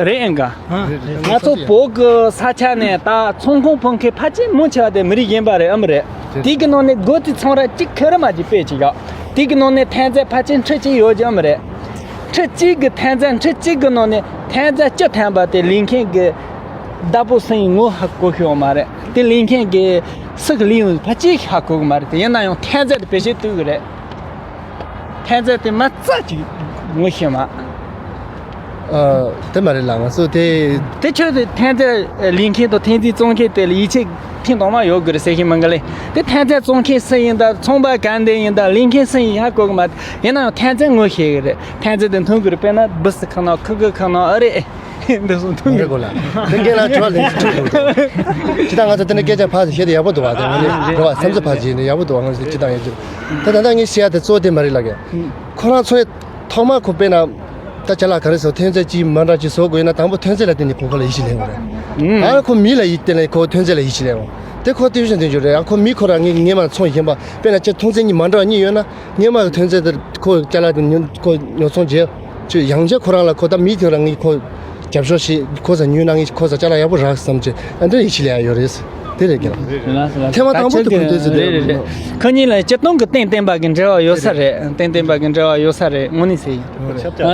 རེད་ཨེ་འགའ། ང་ཚོ་བོད་ཀྱི་ས་ཆ་ནས་ད་ཚོང་ཁང་ཕུན་ཁེ་ཕལ་ཆེར་མང་ཆེ་བ་དེ་མི་རིགས་གཞན་པ་རེད་ཨམ་རེད། དེ་གི་ནང་ནས་སྒོ་དེ་ཚོང་ར་གཅིག་ཁེ་རི་མ་གཅིག་དཔེ་ཅིག་ཡོད། དེ་གི་ནང་ནས་ཐན་རྫས་ཕལ་ཆེར་ཁྲི་གཅིག་ཡོད་ཀྱི་ཨམ་རེད། ཁྲི་གཅིག་གི་ཐན་རྫས་ཁྲི་གཅིག་གི་ནང་ནས་ཐན་རྫས་བཅུ་ཐམ་པ་དེ་ལས་མཁན་གྱི་བདག་པོ་སུ་ཡིན་ངོ་ཧ་གོ་ཤེས་ཡོད་མ་རེད། དེ་ལས་མཁན་གྱི་སུ་གི་ལས་ཡོད་ཕལ་ཆེར་ཧ་གོ་གི་མ་རེད། དེ་ཡིན་ན་ཡང་ཐན་རྫས་དེ་བེད་སྤྱོད་བཏུབ་གི་རེད། ཐན་རྫས་དེ་མ་རྩ་ཅིག་ངོ་ཤེས་མ། ཨ། དེ་མ་རེད་ལ། ང་ཚོ་དེ། དེ་ཁྱོད་དེ་ཐན་རྫས་ལས་མཁན་དང་ཐན་རྫས་བཙོང་མཁན་དེ་ལ་ཡིད་ཆེས་ཐེངས་དང་མ་ཡོད་དགོས་རེད་ཟེར་གྱི་མིན་ག་ལེ། དེ་ཐན་རྫས་བཙོང་མཁན་སུ་ཡིན་ད། ཚོང་པ་ག་འདྲ་ཡིན་ད། ལས་མཁན་སུ་ཡིན་ཧ་གོ་གི་མ། ཡིན་ན་ཡང་ཐན་རྫས་ངོ་ཤེས་གི་རེད། ཐན་རྫས་དེ་འཐུང་དགོས་རེད། དཔེར་ན་སྦུ་སི་ཁང་ནང་ཁུ་གུ་ཁང་ནང་ཨ་རེད། འདི་སོང་ཐུག་མི་རེད་གོ་ལ། དེ་འགན་ལ་གྲོགས་ལེན་ཐུག་འདུག་ཅི་ད་ང་ཚོ་དེ་འདྲ་སྐད་ཆ་ཕར་ཞིག་བཤད་དེ་ཡག་པོ་འདུག་བ། དེ་ང་ཚོ་རེ་བ་བསམ་ཚུལ་ཕར་ཞིག་ནས་ཡག་པོ་འདུག་བ། ང་ཚོ་ཅི་ད་ཡོད་ཅི། ད་ད་ལྟ་ངས་བཤད་ཡ་དེ་གཙོ་བོ་དེ་མ་རེད་ལ་གི། ཁོ་རང་ཚོའི་ཐོག་མ་ཁོ་དཔེར་ན་ད་ཅ་ལག་ག་རེ་ཟེར། ཐོན་རྫས་ཅིག་མ་འདྲ་ཅིག་བཟོ་དགོས་ཡིན་ན་དང་པོ་ཐོན་རྫས་ལ་བརྟེན་ནས་ཁོ་ཁོ་ལ་ཡིད་ཆེས་ལེན་དགོས་རེད། ཨ་ཁོ་མི་ལ་ཡིད་བརྟེན་ནས་ཁོ་ཐོན་རྫས་ལ་ཡིད་ཆེས་ལེན་དགོས། དེ་ཁོ་ཏི་བཞིན་དེ་འཇོག་རེད། ཨ་ཁོ་མི་ཁོ་རང་ངས་ངས་མ་ཚོང་ཡིན་པ་དཔེར་ན་ཅི་ཐོན་རྫས་གཉིས་མ་འདྲ་བ་གཉིས་ཡོད་ན། སྔོན་མ་གི་ཐོན་རྫས་དེ་ཁོ་ཅ་ལག་དེ་ཉོ་ཁོ་ཉོ་ཚོང་བྱས། ཅི་ཡང་བྱས་ཁོ་རང་ལ་ཁོ་ད་མི་དེ་རང་ངས་ཁོ་རྒྱབ་སྐྱོར་བྱེད། ཁོ་ས་ཉོས་ན་ངས་ཁོ་ས་ཅ་ལག་ཡག་པོ་རག་བསམ་ཅི་ཨ་འདྲ་ཡིད་ཆེས་ལེན་ཡ་ཡོད་རེད། དེ་རེད་ཀྱང་། ཐེངས་མ་དང་པོ་དེ་ཁོ་ཐོན་རྫས་དེ་རེད། ཁོ་གཉིས་ལ་སྤྱིར་བཏང་གི་གཏན་གཏན་པ་གི་འབྲེལ་བ་ཡོད་ས་རེད། གཏན་གཏན་པ་གི་འབྲེལ་བ་ཡོད་ས་རེད། དངོས་གནས་ཟེར་ཡིན།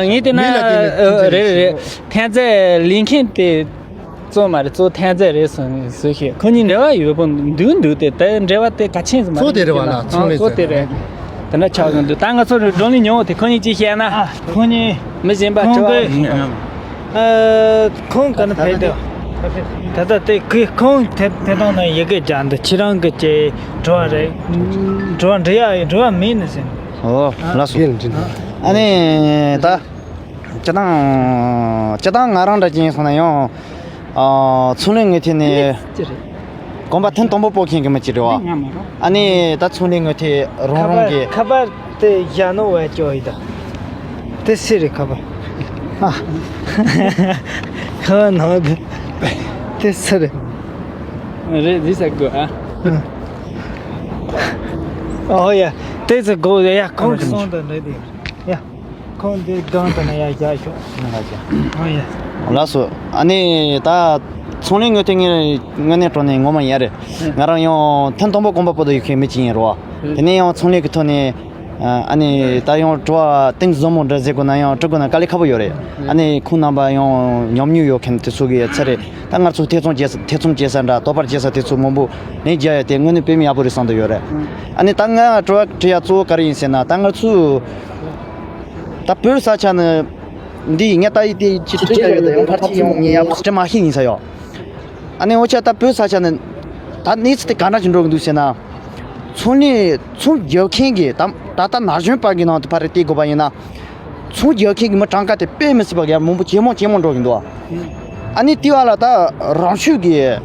ངས་བལྟས་ན་མི་ལ་བརྟེན་ནས་ཐོན་རྫས་རེད་རེད་རེད། ཐོན་རྫས་ལས་མཁན་དེ། གཙོ་མ་རེད། གཙོ་ཐན་རྫས་རེད་ཟེར་ཟེར་ཤེས། ཁོ་གཉིས་འབྲེལ་བ་ཡོད་པོ་འདུག་འདུག་སྟེ་དེ་འབྲེལ་བ་དེ་ག་ཆེན་ཟེར་མ་གཙོ་དེ་རེད་བ་ལ། ཚོང་ལས་གཙོ་དེ་རེད། དེ་འདྲ་ཆགས་ཀྱི་འདུག་ད་ང་ཚོ་བགྲོ་གླེང་མྱོང་བ་དེ་ཁོ་གཉིས་ཅིག་བཤད་ན། ཨ་ཁོ་གཉིས་མི་གཞན་པ་ཁོང་དྲི་བ་གི་ཨ་ཁོང་ག་ན་ཕེབས་དེ། ད་ལྟ་དེ་ཁོ་ཁོང་དེ་དེ་དང་ན་ཡི་གེ་རྒྱག་འདུག་ཁྱེད་རང་གི་ཅེས་དྲི་བ་རེད། དྲི་བ་འདྲི་ཡ་དྲི་བ་མེད་ནི་ཟེར། ཨོ་ལགས་སོ། ཨ་ནི་ད། སྤྱིར་བཏང་སྤྱིར་བཏང་ང་རང་འདྲ་ཅན་སོང་ན་ཡང་། ཨ། ཚོང་ལས་ངོས་ཐད་ནས་ཅི་རེད། གོམ་པ་ཐེངས་དང་པོ་སྤོ་མཁན་གྱི་མི་ཅིག་རེད་བ། ཨ་ནི་ད་ཚོང་ལས་ངོས་ཐད་རང་རང་གི་ཁ་པར་དེ་བཞག་ནོ་བས་སྐྱོ་ཡི་ད། དེ་སུ་རེད་ཁ་པར། ཨ། ཁ་པར་ནང་དེ་དེ་སུ་རེད། རེད་འདི་ཟེར་དགོས་ཨ། ཨོ་ཡ། དེ་ཟེར་དགོས་ཡ། ཁོང་གི་སོང་དང་འདྲ་དེ་ཡ། ཁོང་འདི་སྒང་དུ་ན་ཡར་བཞག་ཤོག་ཨོ་ཡ། ལགས་སོ། ཨ་ནི་ད་ཚོང་ལས་ངོས་ཐད་ངས་དངོས་གནས་དྲང་གནས་ངོ་མ་ཡ་རེད། ང་རང་ཡང་ཐེངས་དང་པོ་གོམ་པ་སྤོ་དུ་ཡོད་མཁན་མི་གཅིག་ཡིན་རོ། དེ་ནས་ཡང་ཚོང་ལས་ཀྱི་ཐོག་ནས་ཨ་ནི་ད་ཡང་དྲི་བ་གཏིང་ཟབ་མོ་འདྲ་ཟེར་དགོས་ན་ཡང་དྲི་དགོས་ན་དཀའ་ལས་ཁག་པོ་ཡོད་རེད། ཨ་ནི་ཁོང་རྣམ་པ་ཡང་ཉམས་མྱོང་ཡོད་མཁན་དེ་ཚོ་གི་ཚད་རེད། ད་ང་ཚོ་ཐེ་ཚོམ་བྱེད་ས་ཐེ་ཚོམ་བྱེད་ས་འདྲ་དོགས་པ་བྱེད་ས་དེ་ཚོ་མང་པོ་ལན་རྒྱག་ཡ་དེ་དངོས་གནས་དཔེ་མི་ཡག་པོ་རེད་བསམ་དུ་ཡོད་རེད། ཨ་ནི་ད་ང་དྲི་བ་དྲི་ཡ་གཙོ་བོ་ག་རེ་ཡིན་ཟེར་ན། ད་ང་ཚོ་ད་བོད་ས་ཆ་ནི་འདི་ངས་ད་ཡི་དེ་ཅི་དྲི་ཡ་ཡོད། ད་ཡང་ཕར་ཅིག་ཡོང་ངས་ཡག་པོ་དྲི་མ་ཤེས་ཡིན་ས་ཡོད། ཨ་ནི་འོ་ཆ་ད་བོད་ས་ཆ་ནི་ད་གནས་ཚུལ་དེ་ག་འདྲ་ཅིག་འགྲོ་གི་འདུག་ཟེར་ན། ཚོང་ལས་ཚོང་རྒྱག་མཁན་གྱི་ད་ད་ལྟ་ན་གཞོན་པ་གི་ནང་དུ་ཕར་རེ་བལྟས་དགོས་པ་ཡིན་ན། ཚོང་རྒྱག་མཁན་གྱི་མི་གྲངས་ཀ་དེ་དཔེ་མི་སྲིད་པ་གི་མང་པོ་ཇེ་མང་ཇེ་མང་འགྲོ་གི་འདུག་ཨ་ནི་དེ་བ་ལ་ད་རང་ཤུགས་ཀྱིས་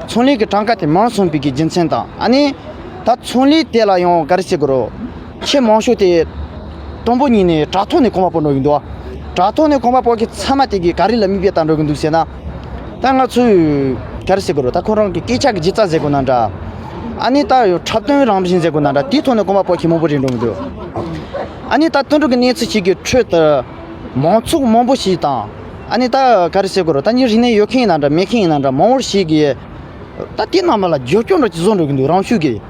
ཚོང་ལས་ཀྱི་གྲངས་ཀ་དེ་མང་སོང་བའི་གི་རྒྱུ་མཚན་དང་། ཨ་ནི་ད་ཚོང་ལས་དེ་ལ་ཡང་ག་རེ་ཟེར་དགོས་རོ། ཆེས་མང་ཤོས་དེ་དང་པོ་ཉིད་ནས་དྲ་ཐོག་ནས་གོམ་པ་སྤོ་འགྲོ་གི་འདུག་དྲ་ཐོག་ནས་གོམ་པ་སྤོ་མཁན་ཚང་མ་དེ་གི་ག་རེ་ལ་མིག་དཔེ་ལྟ་འགྲོ་གི་འདུག་ཟེར་ན། ད་ང་ཚོས་ག་རེ་ཟེར་དགོས་རོ། ད་ཁོ་རང་གི་སྐད་ཆ་གི་ལྗིད་ཚད་ཟེར་དགོས་ན་འདྲ། ཨ་ནི་ད་ཡོ་འཁྲབ་སྟོན་རང་བཞིན་ཟེར་དགོས་ན་འདྲ། དེའི་ཐོག་ནས་གོམ་པ་སྤོ་མཁན་མང་པོ་རེད་འགྲོ་གི་འདུག་ཨ་ནི་ད་དུད་འགྲོ་གི་གནས་ཚུལ་ཞིག་གི་ཁྲོད་དུ་མང་ཚོགས་མང་པོ་ཞིག་དང་། ཨ་ནི་ད་ག་རེ་ཟེར་དགོས་རེད། ད་ནི་རིག་གནས་ཡོད་མཁན་ཡིན་ན་འདྲ་མེད་མཁན་ཡིན་ན་འདྲ་མང་པོ་ཞིག་གིས་ད་དེ་རྣམས་ལ་རྒྱབ་སྐྱོར་འདྲ་ཅིག་བཟོ་འགྲོ་གི་འདུག་རང་ཤུགས་ཀྱིས།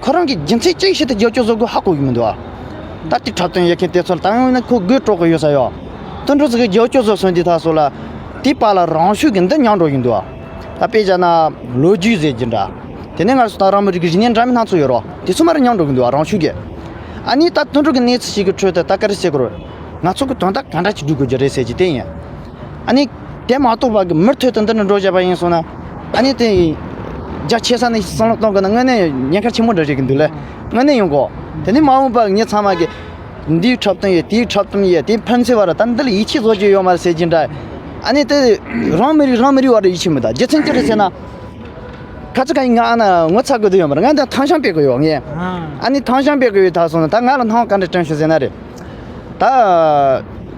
ཁོ་རང་གི་རྒྱུ་མཚན་ཅིག་ཞིག་ཏུ་རྒྱབ་སྐྱོར་བཟོ་དགོས་ཧ་གོ་གི་མི་འདུག་ཨ། ད་དེ་འཁྲབ་སྟོན་ཡོད་མཁན་དེ་ཚོ་ལ་ད་ཡང་ན་ཁོ་དགོད་བྲོ་གི་ཡོད་ས་ཡོད། དུད་འགྲོ་ཚོ་གི་རྒྱབ་སྐྱོར་བཟོ་སོང་དུས་ད་སོ་ལ། དེའི་བར་ལ་རང་ཤུགས་ཀྱིས་འདི་ཉམས་འགྲོ་གི་འདུག་ཨ། ད་དཔེ་བཞག་ན་ལོ་རྒྱུས་ཟེར་གྱི་འདྲ། དེ་ནས་ང་ཚོ་ད་རང་མི་རིགས་ཀྱི་རིག་གནས་འདྲ་མིན་སྣ་ཚོགས་ཡོད་རོ། དེ་ཚོ་མར་ཉམས་འགྲོ་གི་འདུག་ཨ། རང་ཤུགས་ཀྱིས། ཨ་ནི་ད་དུད་འགྲོ་གི་གནས་ཚུལ་ཞིག་གི་ཁྲོད་དུ་ད་ག་རེ་ཟེར་དགོས་རེད། ང་ཚོ་གི་དོན་དག་ག་འདྲ་ཅིག་སྒྲུབ་དགོས་ཀྱི་རེད་ཟེར་གྱི་དེ་ཡིན། ཨ་ནི་དེ་མ་གཏོགས་པ་གི་མུ་མཐུད་དུ་འདི་འདྲ་འགྲོ་བྱས་པ་ཡིན་སོང་ན། ཨ་ནི་དེ་རྒྱ་ཆེ་ས་ནས་བསམ་བློ་གཏོང་དགོས་ན་དངོས་གནས་ཉེན་ཁ་ཆེན་པོ་འདྲ་རེད་གི་འདུག་ལེ། དངོས་གནས་ཡོང་གོ། དེ་ནི་མ་འོངས་པར་ངེད་ཚང་མ་གི་འདིའི་འཁྲབ་སྟོན་ཡོད། དེའི་འཁྲབ་སྟོན་ཡོད། དེའི་ཕན་ཚུན་བར་ལ་ད་འདི་ལ་ཡིད་ཆེས་བཟོ་རྒྱུ་ཡོད་མ་རེད་ཟེར་གྱི་འདྲ། ཨ་ནི་དེ་རང་མི་རིགས་རང་མི་རིགས་བར་ལ་ཡིད་ཆེས་མི་འདུག་རྒྱུ་མཚན་ཅི་རེད་ཟེར་ན། ཁ་ཚ་ཁ་ཡིན་ང་ཨ་ན་ངོ་ཚ་དགོས་དུ་ཡོད་མ་རེད། ང་འདི་ཐང་ཤང་སྤེལ་གི་ཡོད་ངས། ཨ་ནི་ཐང་ཤང་སྤེལ་གི་ཡོད་ད་སོང་ན་ད་ང་ལ་སྣང་བ་ག་འདྲ་སྟོན་ཤོག་ཟེར་ན་རེད། ད་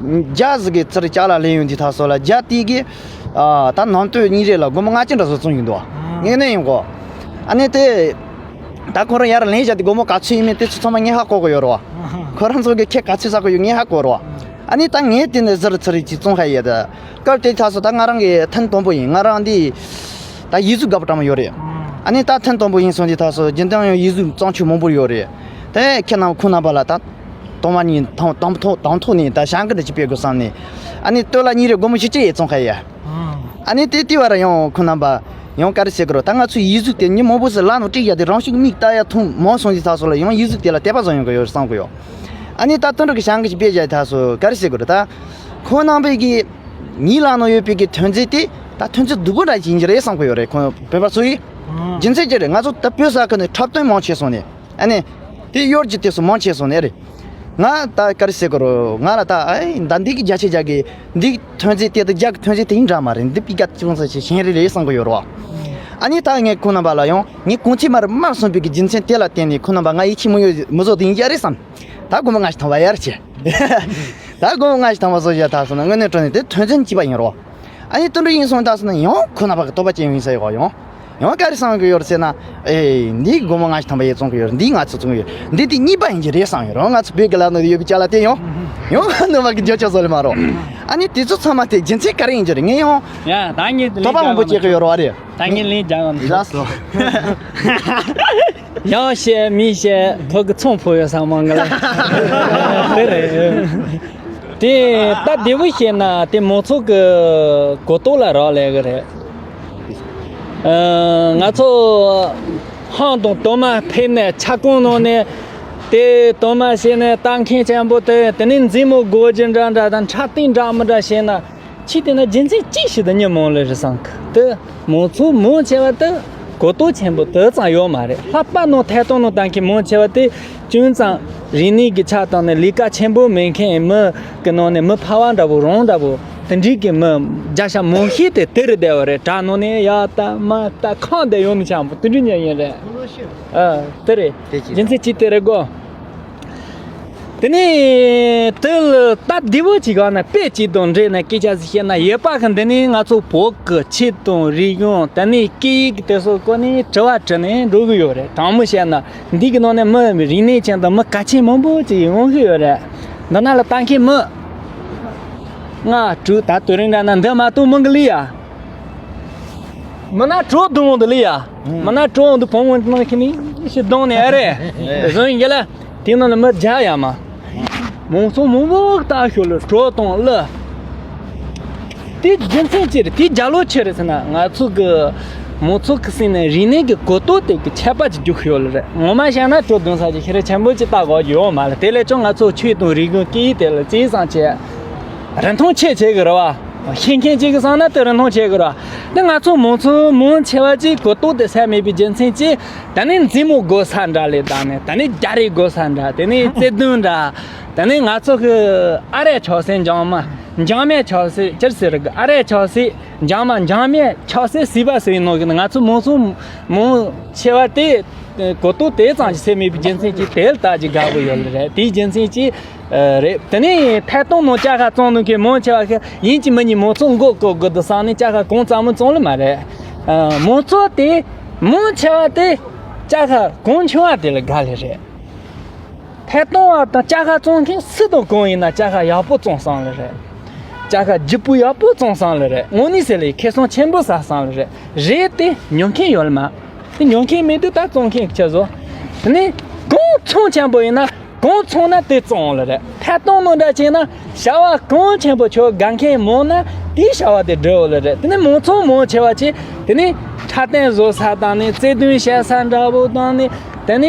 རྒྱ་ཟིག་གི་ཚུར་ཅ་ལག་ལེན་ཡོང་དུས་ད་སོ་ལ་རྒྱ་དེ་གི་ཨ་ད་ནང་དོན་གཉིས་རེ་ལ་སྒོར་མོ་ལྔ་བཅུ་འདྲ་བཟོ་བཙོང་ཡོང་འདུག་ངས་ནས་ཡོང་གོ། ཨ་ནི་དེ་ད་ཁོ་རང་ཡར་ལེན་བཞག་དེ་སྒོར་མོ་ག་ཚོད་ཡིན་མིན་དེ་ཚོ་ཚང་མ་ངས་ཧ་གོ་གི་ཡོད་རེད་བ། ཁོ་རང་ཚོ་གི་ཁེ་ག་ཚོད་ཟ་གི་ཡོད་ངས་ཧ་གོ་རེད་བ། ཨ་ནི་ད་ངས་དེ་ནས་ཟུར་ཚུར་ཅིག་བཙོང་ཧ་ཡས་ད། སྐབས་དེ་ད་སོ་ད་ང་རང་གི་ཐུན་དང་པོ་ཡིན། ང་རང་འདི་ད་ཡིག་གཟུགས་དགའ་པོ་འདྲ་མོ་ཡོད་རེད། ཨ་ནི་ད་ཐུན་དང་པོ་ཡིན་སོང་དེ་ད་སོ་རྒྱུན་ལྡན་ཡང་ཡིག་གཟུགས་བཙོང་ཆོག་མང་པོ་ཡོད་རེད། དེ་ཁྱེད་རྣམས་ཁོང་རྣམ་པ་ལ་ད་དང་པོ་ནས་དང་དང་ཐོག་དང་ཐོག་ནས་ད་ཞང་ཀི་འདི་ཅིག་སྤེལ་དགོས་བསམ་ནས། ཨ་ནི་སྟོད་ལ་གཉིས་རེ་སྒོར་མོ་བཞི་བཅུ་ཡས་བཙོང་ཧ་ཡས། ཨ་ནི་དེ་དེ་བར་ཡང་ཁོང་རྣམ་པ་ཡང་ག་རེ་ཟེར་དགོས་རེད། ད་ང་ཚོའི་ཡིག་གཟུགས་དེ་མི་མང་པོ་ཟེར་ལ་ནང་བྲིས་ཡ་དེ་རང་ཤུགས་མིག་ལྟ་ཡ་ཐུང་མང་སོང་དེ་ད་སོ་ལ་ཡང་ཡིག་གཟུགས་དེ་ལ་དད་པ་བཟང་ཡོང་གི་ཡོད་བསམ་གི་ཡོད། ཨ་ནི་ད་དུད་འགྲོ་གི་ཞང་ཀི་ཅིག་སྤེལ་བཞག་ད་སོ་ག་རེ་ཟེར་དགོས་རེད། ད་ཁོང་རྣམ་པའི་གི་ངའི་ལག་ནང་ཡོད་པའི་གི་ཐོན་རྫས་དེ་ད་ཐོན་རྫས་སྡུག་པོ་འདྲ་ཅིག་ཡིན་གྱི་རེད་བསམ་གི་ཡོད་རེད། ཁོང་བོད་པ་ཚོ་ཡིས། རྒྱུ་མཚན་ཅི་རེད། ང་ཚོ་ད་བོད་ས་ཁུལ་ནས་འཁྲབ་སྟོན་མང་ཆེ་སོང་ནས། ཨ་ནི། དེ་གཡོར་གྱི་དེ་སུ་མང་ཆེ་སོང་ནས་རེད། ང་ད་ག་རེ་ཟེར་དགོས་རེད། ང་ལ་ད་ཨེ་ད་འདི་གི་རྒྱ་ཆེ་རྒྱ་གི་འདི་ཐོན་རྫས་དེ་ད་རྒྱ་གི་ཐོན་རྫས་དེ་ཡིན་འདྲ་མ་རེད། འདི་པི་ཀ་ཅི་ལོང་ས་ཆེ་ཞེན་རེ་རེད་བསམ་གི་ཡོད་རེད་བ། ཨ་ནི་ད་ངས་ཁོང་རྣམ་པ་ལ་ཡང་ངས་གོང་ཚད་མར་མར་སོང་པའི་གི་རྒྱུ་མཚན་དེ་ལ་བརྟེན་ནས་ཁོང་རྣམ་པ་ང་ཡིད་ཆེས་མི་ཡོད་མི་བཟོ་དེ་ཡིན་རྒྱུ་རེད་བསམ། ད་སྒོར་མོ་ལྔ་བཅུ་ཐམ་པ་ཡར་བྱས། ད་སྒོར་མོ་ལྔ་བཅུ་ཐམ་པ་བཟོ་བཞག་ད་སོང་ན་དངོས་གནས་དྲང་གནས་དེ་ཐོན་རྫས་གཅིག་པ་ཡིན་རོ། ཨ་ནི་དུད་འགྲོ་ཡིན་སོང་ད་སོང་ན་ཡང་ཁོ་རྣམ་པ་གི་དོགས་པ་ཅན་ཡིན་ས་ཡོད་ཡང་། ཡང་ག་རེ་བསམ་གི་ཡོད་རེད་ཟེར་ན། ཨེ་འདིའི་སྒོར་མོ་ལྔ་བཅུ་ཐམ་པ་ཡས་བཙོང་གི་ཡོད་རེད། འདིའི་ང་ཚོ་བཙོང་གི་ཡོད་རེད། འདི་དེ་གཉིས་པ་ཡིན་གྱི་རེད་བསམ་ཡོད་རོ། ང་ཚོ་བོད་ཀྱི་ལ་ནོ་ཡོད་པའི་ཅ་ལག་དེ་ཡང་། ཡང་ནུ་མ་གི་འཇོག་ཆོག་བཟོ་ལེ་མ་རོ། ཨ་ནི་དེ་ཚོ་ཚང་མ་དེ་རྒྱུ་མཚན་ག་རེ་ཡིན་གྱི་རེད། ངས་ཡང་། ཡ་ད་ངས་དེ་དོགས་པ་མང་པོ་སྐྱེ་གི་ཡོད་རོ་ཨ་རེད། ད་ངས་ལན་རྒྱག་ཡོང་། ལགས་སོ། ཡང་བཤད་མི་བཤད་ཁོ་གི་ཚོང་ཕོ་ཡོད་ས་མང་གི་ལ། དེ་རེད། དེ་ད་བདེ་བོ་བཤད་ན་དེ་མང་ཚོགས་ཀྱི་གོ་རྟོགས་ལ་རག་ལས་གི་རེད། ཨ་ང་ཚོ་ཧང་དང་དོ་མ་ཕེབས་ནས་ཆ་ཀོང་ནང་ནས་དེ་དོ་མ་བྱས་ནས་ལྟ་མཁན་ཆེན་པོ་དེ་དེ་ནས་མཛེས་མོ་སྒོ་རྒྱུ་འདྲ་འདྲ་དང་འཁྲབ་སྟོན་འདྲ་མི་འདྲ་བྱས་ན། ཅི་དེ་ན་རྒྱུ་མཚན་གཅིག་ཞིག་ཏུ་ཉོན་མོངས་ལ་རེ་བསམ་གི་དེ། མང་ཚོགས་མང་ཆེ་བ་དེ་གོ་རྟོགས་ཆེན་པོ་དེ་ཙམ་ཡོད་མ་རེད། ལྷག་པར་ནང་ཐད་གཏོང་ནང་བཏང་མཁན་མང་ཆེ་བ་དེ་ཅུང་ཙམ་རིག་གནས་ཀྱི་ཆ་བཏང་ནས་ལས་ཀ་ཆེན་པོ་མེད་མཁན་མི་གི་ནང་ནས་མི་ཕལ་བ་འདྲ་བོ་རང་འདྲ་བོ་དེ་འདྲའི་གི་མི་བརྒྱ་ཆ་མང་ཤོས་དེ་དེ་རུ་བསྡད་པ་རེད། དྲ་ནང་ནས་ཡ་ལྟ་མ་ལྟ་ཁང་བསྡད་ཡོང་མི་ཆ་པོ་དེ་འདྲའི་ཉོན་ཡིན་རེད། ཨ་དེ་རེད། རྒྱུ་མཚན་གཅིག་དེ་རེད་གོ། དེ་ནས་དེ་ལ་སྟབས་བདེ་བོ་ཅིག་ག་ན་དཔེ་གཅིག་དང་འབྲེལ་ནས་སྐད་ཆ་ཞིག་བཤད་ན་ཡོད་པ་གི། འདི་ནི་ང་ཚོ་བོད་ཀྱི་ཆོས་དང་རིག་གཞུང་དེ་ནས་སྐད་ཡིག་དེ་ཚོ་སྐོར་ནས་དྲི་བ་དྲིས་ནས་འགྲོ་གི་ཡོད་རེད། དྲང་མོ་བཤད་ན་འདི་གི་ནང་ནས་མི་རིག་གནས་ཅན་དང་མི་གལ་ཆེན་མང་པོ་ཅིག་ཡོང་གི་ཡོད་རེད། འདི་ན་ལ་ལྟ་མཁན་མི་ལྔ་དྲུག་ད་དུས་རིང་འདྲ་ན་འདི་མ་གཏོགས་མང་གི་ལི་ཡ། མི་ན་གྲོ་བརྡུང་འོང་དུ་ལི་ཡ། མི་ན་གྲོ་འོང་དུ་བོང་བོ་ནང་ཁྱི་ནི་ཞིག་བརྡུང་ནས་ཨ་རེ། བཟོ་ཡིན་གྱི་ལ། དེ་ནང་ལ་མི་རྒྱ་ཡ་མ། མང་ཚོགས་མང་པོ་ལྟ་ཤོར་ལ་གྲོ་དང་གླུ། དེ་རྒྱུ་མཚན་ཅི་རེད། དེ་རྒྱ་ལོ་ཆི་རེད་ཟེར་ན་ང་ཚོ་གི་མང་ཚོགས་ཀྱི་སེམས་ནས་རིག་གནས་ཀྱི་གོ་རྟོགས་དེ་གི་ཁྱད་པར་ཅིག་རྒྱུག་ཤོར་ལ་རེད། ངོ་མ་བཤད་ན་གྲོ་བརྡུང་ས་ཅིག་ཤི་རེ་ཆེན་པོ་ཅིག་ལྟ་དགོས་ཀྱི་ཡོད་མ་རེད། དེ་ལས་ཀྱང་ང་ཚོ་ཆོས་དང་རིག་གཞུང་སྐད་ཡིག་དེ་ལ་བརྩི་བསམ་བྱས། རིན་ཐང་ཆེ་ཆེ་གི་རེད་བ། ཤེས་མཁན་གཅིག་གི་བསམ་ན་དེ་རིན་ཐང་ཆེ་གི་རེད་བ། དེ་ང་ཚོ་མང་ཚོགས་མང་ཆེ་བ་གཅིག་གོ་རྟོགས་དེ་ཟད་མེད་པའི་རྒྱུ་མཚན་གྱིས་ད་ནི་མཛེས་མོ་སྒོ་ས་འདྲ་ལས་བཏང་ནས་ད་ནི་རྒྱ་རིགས་སྒོ་ས་འདྲ། དེ་ནི་བརྩེ་དུང་འདྲ། ད་ནི་ང་ཚོ་གི་ཨ་རའི་ཆབ་སྲིད་འཇང་མ་འཇང་མའི་ཆབ་སྲིད་ཅིར་ཟེར་གི་ཨ་རའི་ཆབ་སྲིད་འཇང་མ་འཇང་མའི་ཆབ་སྲིད་སྲིད་པ་ཟེར་ནོ་གི་ང་ཚོ་མང་ཚོགས་མང་ཆེ་བ་དེ་གོ་རྟོགས་དེ་ཙམ་གྱིས་ཟད་མེད་པའི་རྒྱུ་མཚན་གྱིས་དེ་ལ་ལྟ་ཅི་དགའ་པོ་ཡོད་ལ་རེད། དེའི་རྒྱུ་མཚན་གྱིས། རེད། དེ་ནས་ཐད་གཏོང་ནང་ཅ་ཁ་བཙོང་ནོ་མཁན་མང་ཆེ་བ་ཞིག་ཡིན་གཅིག་མིན་གཉིས་མང་ཚོགས་མགོ་སྐོར་དགོས་འདུག་བསམ་ནས་ཅ་ཁ་གང་བཙལ་མོ་བཙོང་ལེ་མ་རེད། མང་ཚོགས་དེ་མང་ཆེ་བ་དེ་ཅ་ཁ་གང་ཆུང་བ་དེ་ལ་དགའ་ལེ་རེད། ཐད་གཏོང་བ་དང་ཅ་ཁ་བཙོང་མཁན་སུ་དང་གང་ཡིན་ན་ཅ་ཁ་ཡག་པོ་བཙོང་བསམ་ལེ་རེད། ཅ་ཁ་ལྗིད་པོ་ཡག་པོ་བཙོང་བསམ་ལེ་རེད། དངོས་གནས་ཟེར་ལེ་ཁེ་བཟང་ཆེན་པོ་ཟ་བསམ་ལེ་རེད། རེད་དེ་ཉོ་མཁན་ཡོད་ལེ་མ། དེ་ཉོ་མཁན་མེད་དུས་ད་བཙོང་མཁན་ཆ་བཟོ། དེ་ནས་གང་ཚོང་ཆེན་པོ་ཡིན་ན་གང་ཚོང་ན་དེ་བཙོང་ལེ་རེད། ཐད་གཏོང་ནང་འདྲ་བྱས་ན་བྱ་བ་གང་ཆེན་པོ་ཁྱོད་དགའ་མཁན་མང་ན་དེའི་བྱ་བ་དེ་འགྲུབ་ཡོད་ལེ་རེད། དེ་ནས་མང་ཚོགས་མང་ཆེ་བ་ཅིག་དེ་ནས་འཁྲབ་སྟོན་བཟོ་ས་དང་ནས་རྩེད་འདོན་བྱེད་ས་འདྲ་བོ་དང་ནས་དེ་ནས་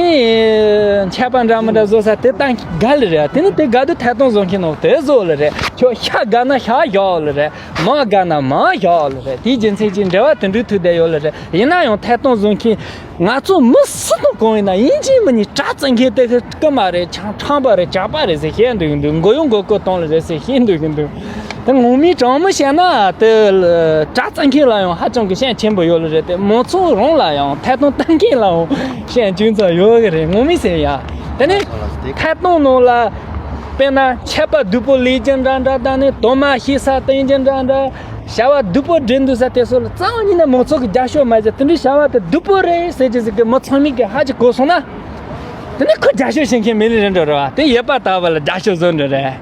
འཁྲབ་པ་འདྲ་མི་འདྲ་བཟོ་ས་དེ་ད་དགའ་ལེ་རེད། དེ་ནས་དེ་དགའ་དུས་ཐད་གཏོང་བཟོ་མཁན་ནང་དེ་བཟོ་ལེ་རེད། ཁྱོད་ཤ་དགའ་ན་ཤ་བཞག་ལེ་རེད། མ་དགའ་ན་མ་བཞག་ལེ་རེད། དེའི་རྒྱུ་མཚན་གྱིས་འབྲེལ་བ་དེ་འདྲའི་ཐུག་བསྡད་ཡོད་ལེ་རེད། ཡིན་ན་ཡང་ཐད་གཏོང་བཟོ་མཁན་ང་ཚོ་མི་སུ་དང་གང་ཡིན་ན་ཡིན་གཅིག་མིན་གཉིས་དྲ་བཙུན་མཁན་དེ་རྐུན་མ་རེད། ཆང་ཁྲམ་པ་རེད། ཇག་པ་རེད་ཟེར་བཤད་འདུག་གི་འདུག་མགོ་གཡོག་མགོ་སྐོར་གཏོང་ལེ་རེད་ཟེར་བཤད་འདུག་གི་འདུག་དེ་ངོ་མའི་དྲང་མོ་བཤད་ན་དེ་དྲ་བཙུན་མཁན་ལ་ཡང་ཧ་ཅང་གི་ཤན་ཆེན་པོ་ཡོད་ལེ་རེད། དེ་མང་ཚོགས་རང་ལ་ཡང་ཐད་གཏོང་བཏང་མཁན་ལའང་ཤན་ཅུང་ཙམ་ཡོད་གི་རེད། ངོ་མའི་ཟེར་ཡ། དེ་ནས་ཐད་གཏོང་ནང་ལ་དཔེར་ན་ཆད་པ་སྡུག་པོ་ལས་རྒྱུ་འདྲ་འདྲ་དང་ནས་དོ་མ་ཤེས་ས་བསྟན་རྒྱུ་འདྲ་འདྲ། བྱ་བ་སྡུག་པོ་སྒྲུབ་འདུག་ས་དེ་ཚོ་ལ་རྩ་བ་ཉིད་ནས་མང་ཚོགས་ཀྱི་རྒྱབ་སྐྱོར་མ་བྱས། དེ་འདྲའི་བྱ་བ་དེ་སྡུག་པོ་རེད་ཟེར་གྱི་ཟིག་གི་མི་ཚང་མས་ཀྱི་ཧ་ཅིག་གོ་སོང་ན། དེ་ནས་ཁོ་རྒྱབ་སྐྱོར་བྱེད་མཁན་མི་ལས་རིན་འགྲོ་རེད་བ། དེ་ཡོད་པ་ལྟ་བུ་ལ་རྒྱབ་སྐྱོར་བཟོ་འགྲོ་རེད།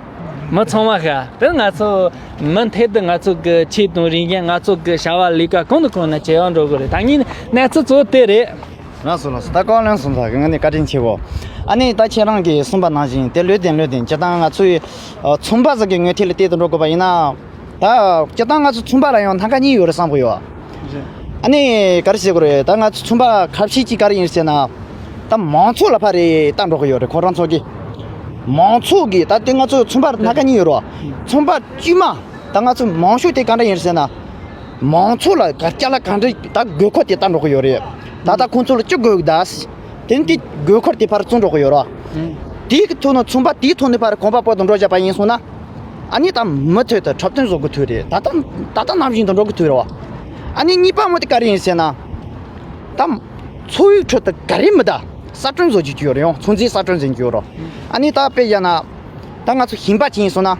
མི་ཚང་མ་ཤ་དེ་ང་ཚོ་མུ་མཐུད་དུ་ང་ཚོ་གི་ཆོས་དང་རིག་གཞུང་ང་ཚོ་གི་བྱ་བ་ལས་ཀ་གང་དང་གང་ན་བྱེད་ཡག་འགྲོ་དགོས་རེད། ད་ངའི་གནས་ཚུལ་གཙོ་བོ་དེ་རེད། ལགས་སོ་ལགས་སོ། ད་བཀའ་བློན་གསུམ་ཚོ་གི་ངོས་ནས་བཀའ་དྲིན་ཆེ་བོ། ཨ་ནི་ད་ཁྱེད་རང་གིས་གསུངས་པ་ནང་བཞིན་དེ་ལོས་བདེན་ལོས་བདེན། སྤྱིར་བཏང་ང་ཚོའི་ཨ་ཚོང་པ་ཟིག་གི་ངོས་ཐད་ལ་བལྟས་དུ་འགྲོ་དགོས་པ་ཡིན་ན། ད་སྤྱིར་བཏང་ང་ཚོ་ཚོང་པ་ལ་ཡང་སྣ་ཁ་གཉིས་ཡོད་རེད་བསམ་གི་ཡོད། རེད། ཨ་ནི་ག་རེ་བྱེད་དགོས་རེད། ད་ང་ཚོ་ཚོང་པ་ཁ་ཤས་ཀྱིས་ག་རེ་ཡིན་ཟེར་ན། ད་མང་ཚོགས་ལ་ཕར་རེ་ལྟ་འགྲོ་གི་ཡོད་རེད། ཁོ་རང་ཚོ་གིས་མང་ཚོགས་ཀྱིས་ད་དེ་ང་ཚོ་ཚོང་པ་སྣ་ཁ་གཉིས་ཡོད་རེད་བ། ཚོང་པ་དཀྱུས་མ་ད་ང་ཚོ་མང་ཤོས་དེ་ག་འདྲ་ཡིན་ཟེར་ན། མང་ཚོགས་ལ་ག་ཅ་ལག་ག་འདྲ་ད་དགོས་མཁོ་དེ་ལྟ་འགྲོ་གི་ཡོད་རེད། ད་ལྟ་ཁོང་ཚོ་ལ་ཅི་དགོས་གི་ད། དེ་ནི་དེ་དགོས་མཁོ་དེ་ཕར་བཙོང་འགྲོ་གི་ཡོད་རེད། དེའི་ཐོག་ནས་ཚོང་པ་དེའི་ཐོག་ནས་ཕར་གོམ་པ་སྤོ་དུ་འགྲོ་བཞག་པ་ཡིན་སོང་ན། ཨ་ནི་ད་མུ་མཐུད་དུ་འཁྲབ་སྟོན་བཟོ་དགོས་ཐུག་རེད། ད་ལྟ་ད་ལྟ་ནང་བཞིན་དུ་འགྲོ་དགོས་ཐུག་རེད་བ། ཨ་ནི་གཉིས་པ་མོ་དེ་ག་རེ་ཡིན་ཟེར་ན། ད་འཚོ་བའི་ཁྲོད་དུ་ག་རེ་མི་ད་གསར་སྐྲུན་བཟོ་རྒྱུ་ཅིག་ཡོད་རེད། ཡང་ཚོང་རྫས་གསར་སྐྲུན་ཟེར་རྒྱུ་ཡོད་རེད། ཨ་ནི་ད་དཔེ་བཞག་ན། ད་ང་ཚོ་ཞིང་པ་ཅིག་ཡིན་སོང་ན།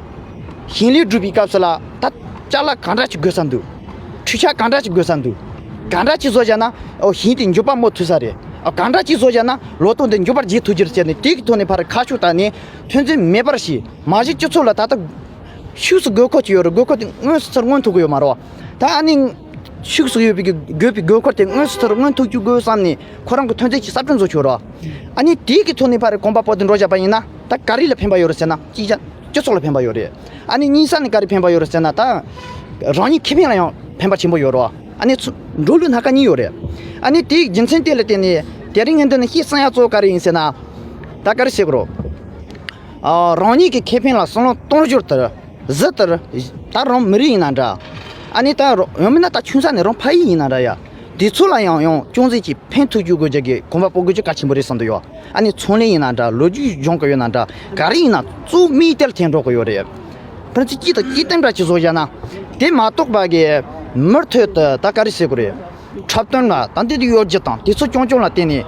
ཞིང་ལས་སྒྲུབ་པའི་སྐབས་སུ་ལ་ད་ཅ་ལག་ག་འདྲ་ཅིག་དགོས་ས་འདུག་འཕྲུལ་ཆས་ག་འདྲ་ཅིག་དགོས་ས་འདུག་ག་འདྲ་ཅིག་བཟོ་བྱས་ན་ཨོ་ཞིང་དེ་འགྱོད་པ་མོ་ཐུབ་ས་རེད། ཨོ་ག་འདྲ་ཅིག་བཟོ་བྱས་ན་ལོ་ཏོག་འདི་འགྱོད་པར་བྱེད་ཐུབ་རྒྱུ་རེད་ཟེར་ནས་དེ་གི་ཐོག་ནས་ཕར་ཁ་ཕྱོགས་བལྟས་ནས་ཐོན་རྫས་མེད་པར་བྱས། མ་གཞི་སྤྱི་ཚོགས་ལ་ད་ལྟ་ཤུགས་སུ་དགོས་མཁོ་ཅིག་ཡོད་རེད། དགོས་མཁོ་དེ་དངོས་སུ་ཚུར་མངོན་ཐུབ་ཀྱི་ཡོད་མ་རེད་བ། ད་ཨ་ནི་ཤུགས་སུ་ཡོད་པའི་དགོས་པའི་དགོས་མཁོ་དེ་དངོས་སུ་ཚུར་མངོན་ཐུབ་རྒྱུ་དགོས་བསམ་ནས་ཁོ་རང་གི་ཐོན་རྫས་ཀྱི་གསར་སྐྲུན་བཟོ་ཆོག་རེད་བ། ཨ་ནི་དེ་གི་ཐོག་ནས་ཕར་གོམ་པ་སྤོ་དུ་འགྲོ་བཞག་པ་ཡིན་ན་ད་ག་རེ་ལ་ཕན་པ་ཡོད་རེད་ཟེར་ན་གཅིག་བྱས་སྤྱི་ཚོགས་ལ་ཕན་པ་ཡོད་རེད། ཨ་ནི་གཉིས་ས་ནས་ག་རེ་ཕན་པ་ཡོད་རེད་ཟེར་ན་ད་རང་ཉིད་ཁེ་ཕན་ལ་ཡང་ཕན་པ་ཆེན་པོ་ཡོད་རེད་བ། ཨ་ནི་ཚུ་འགྲོ་ལུགས་སྣ་ཁ་གཉིས་ཡོད་རེད། ཨ་ནི་དེའི་རྒྱུ་མཚན་དེ་ལ་བརྟེན་ནས་དེ་རིང་ངས་འདི་ནས་བཤད་བསམ་ཡ་གཙོ་བོ་ག་རེ་ཡིན་ཟེར་ན། ད་ག་རེ་བྱེད་དགོས་རེད། ཨ་རང་ཉིད་ཀྱི་ཁེ་ཕན་ལ་བསམ་བློ་གཏོང་ཞོར་དུ་གཟི་ལྟར་ད་རང་མི་རིགས་ཡིན་ན་འདྲ། ཨ་ནི་ད་རང་ཡང་མིན་ན་ད་ཆུང་ས་ནས་རང་ཕ་ཡུལ་ཡིན་ན་འདྲ་ཡ། དེ་ཚོ་ལ་ཡང་ཡང་ཅུང་ཟད་ཀྱིས་ཕན་ཐོགས་རྒྱུ་དགོས་རྒྱུ་གི་གོམ་པ་སྤོ་དགོས་རྒྱུ་གལ་ཆེན་པོ་རེད་བསམ་གྱི་ཡོད། ཨ་ནི་ཚོང་ལས་ཡིན་ན་འདྲ། ལོ་རྒྱུས་སྦྱོང་གི་ཡོད་ན་འདྲ། ག་རེ་ཡིན་ན་གཙོ་བོ་དམིགས་གཏད་ལ་ཐེ་འགྲོ་གི་ཡོད་རེད། ཕན་ཚུན་གཅིག་དང་གཅིག་བསྟུན་འདྲ་ཅིག་བཟོ་བཞག་ན། དེ་མ་གཏོགས་པ་གི་མུ་མཐུད་དུ་ད་ག་རེ་ཟེར་དགོས་རེད། འཁྲབ་སྟོན་ལ་ད་འདི་དུ་ཡོད་རྒྱུ་དང་དེ་ཚོ་རྐྱང་རྐྱང་ལ་བརྟེན་ནས།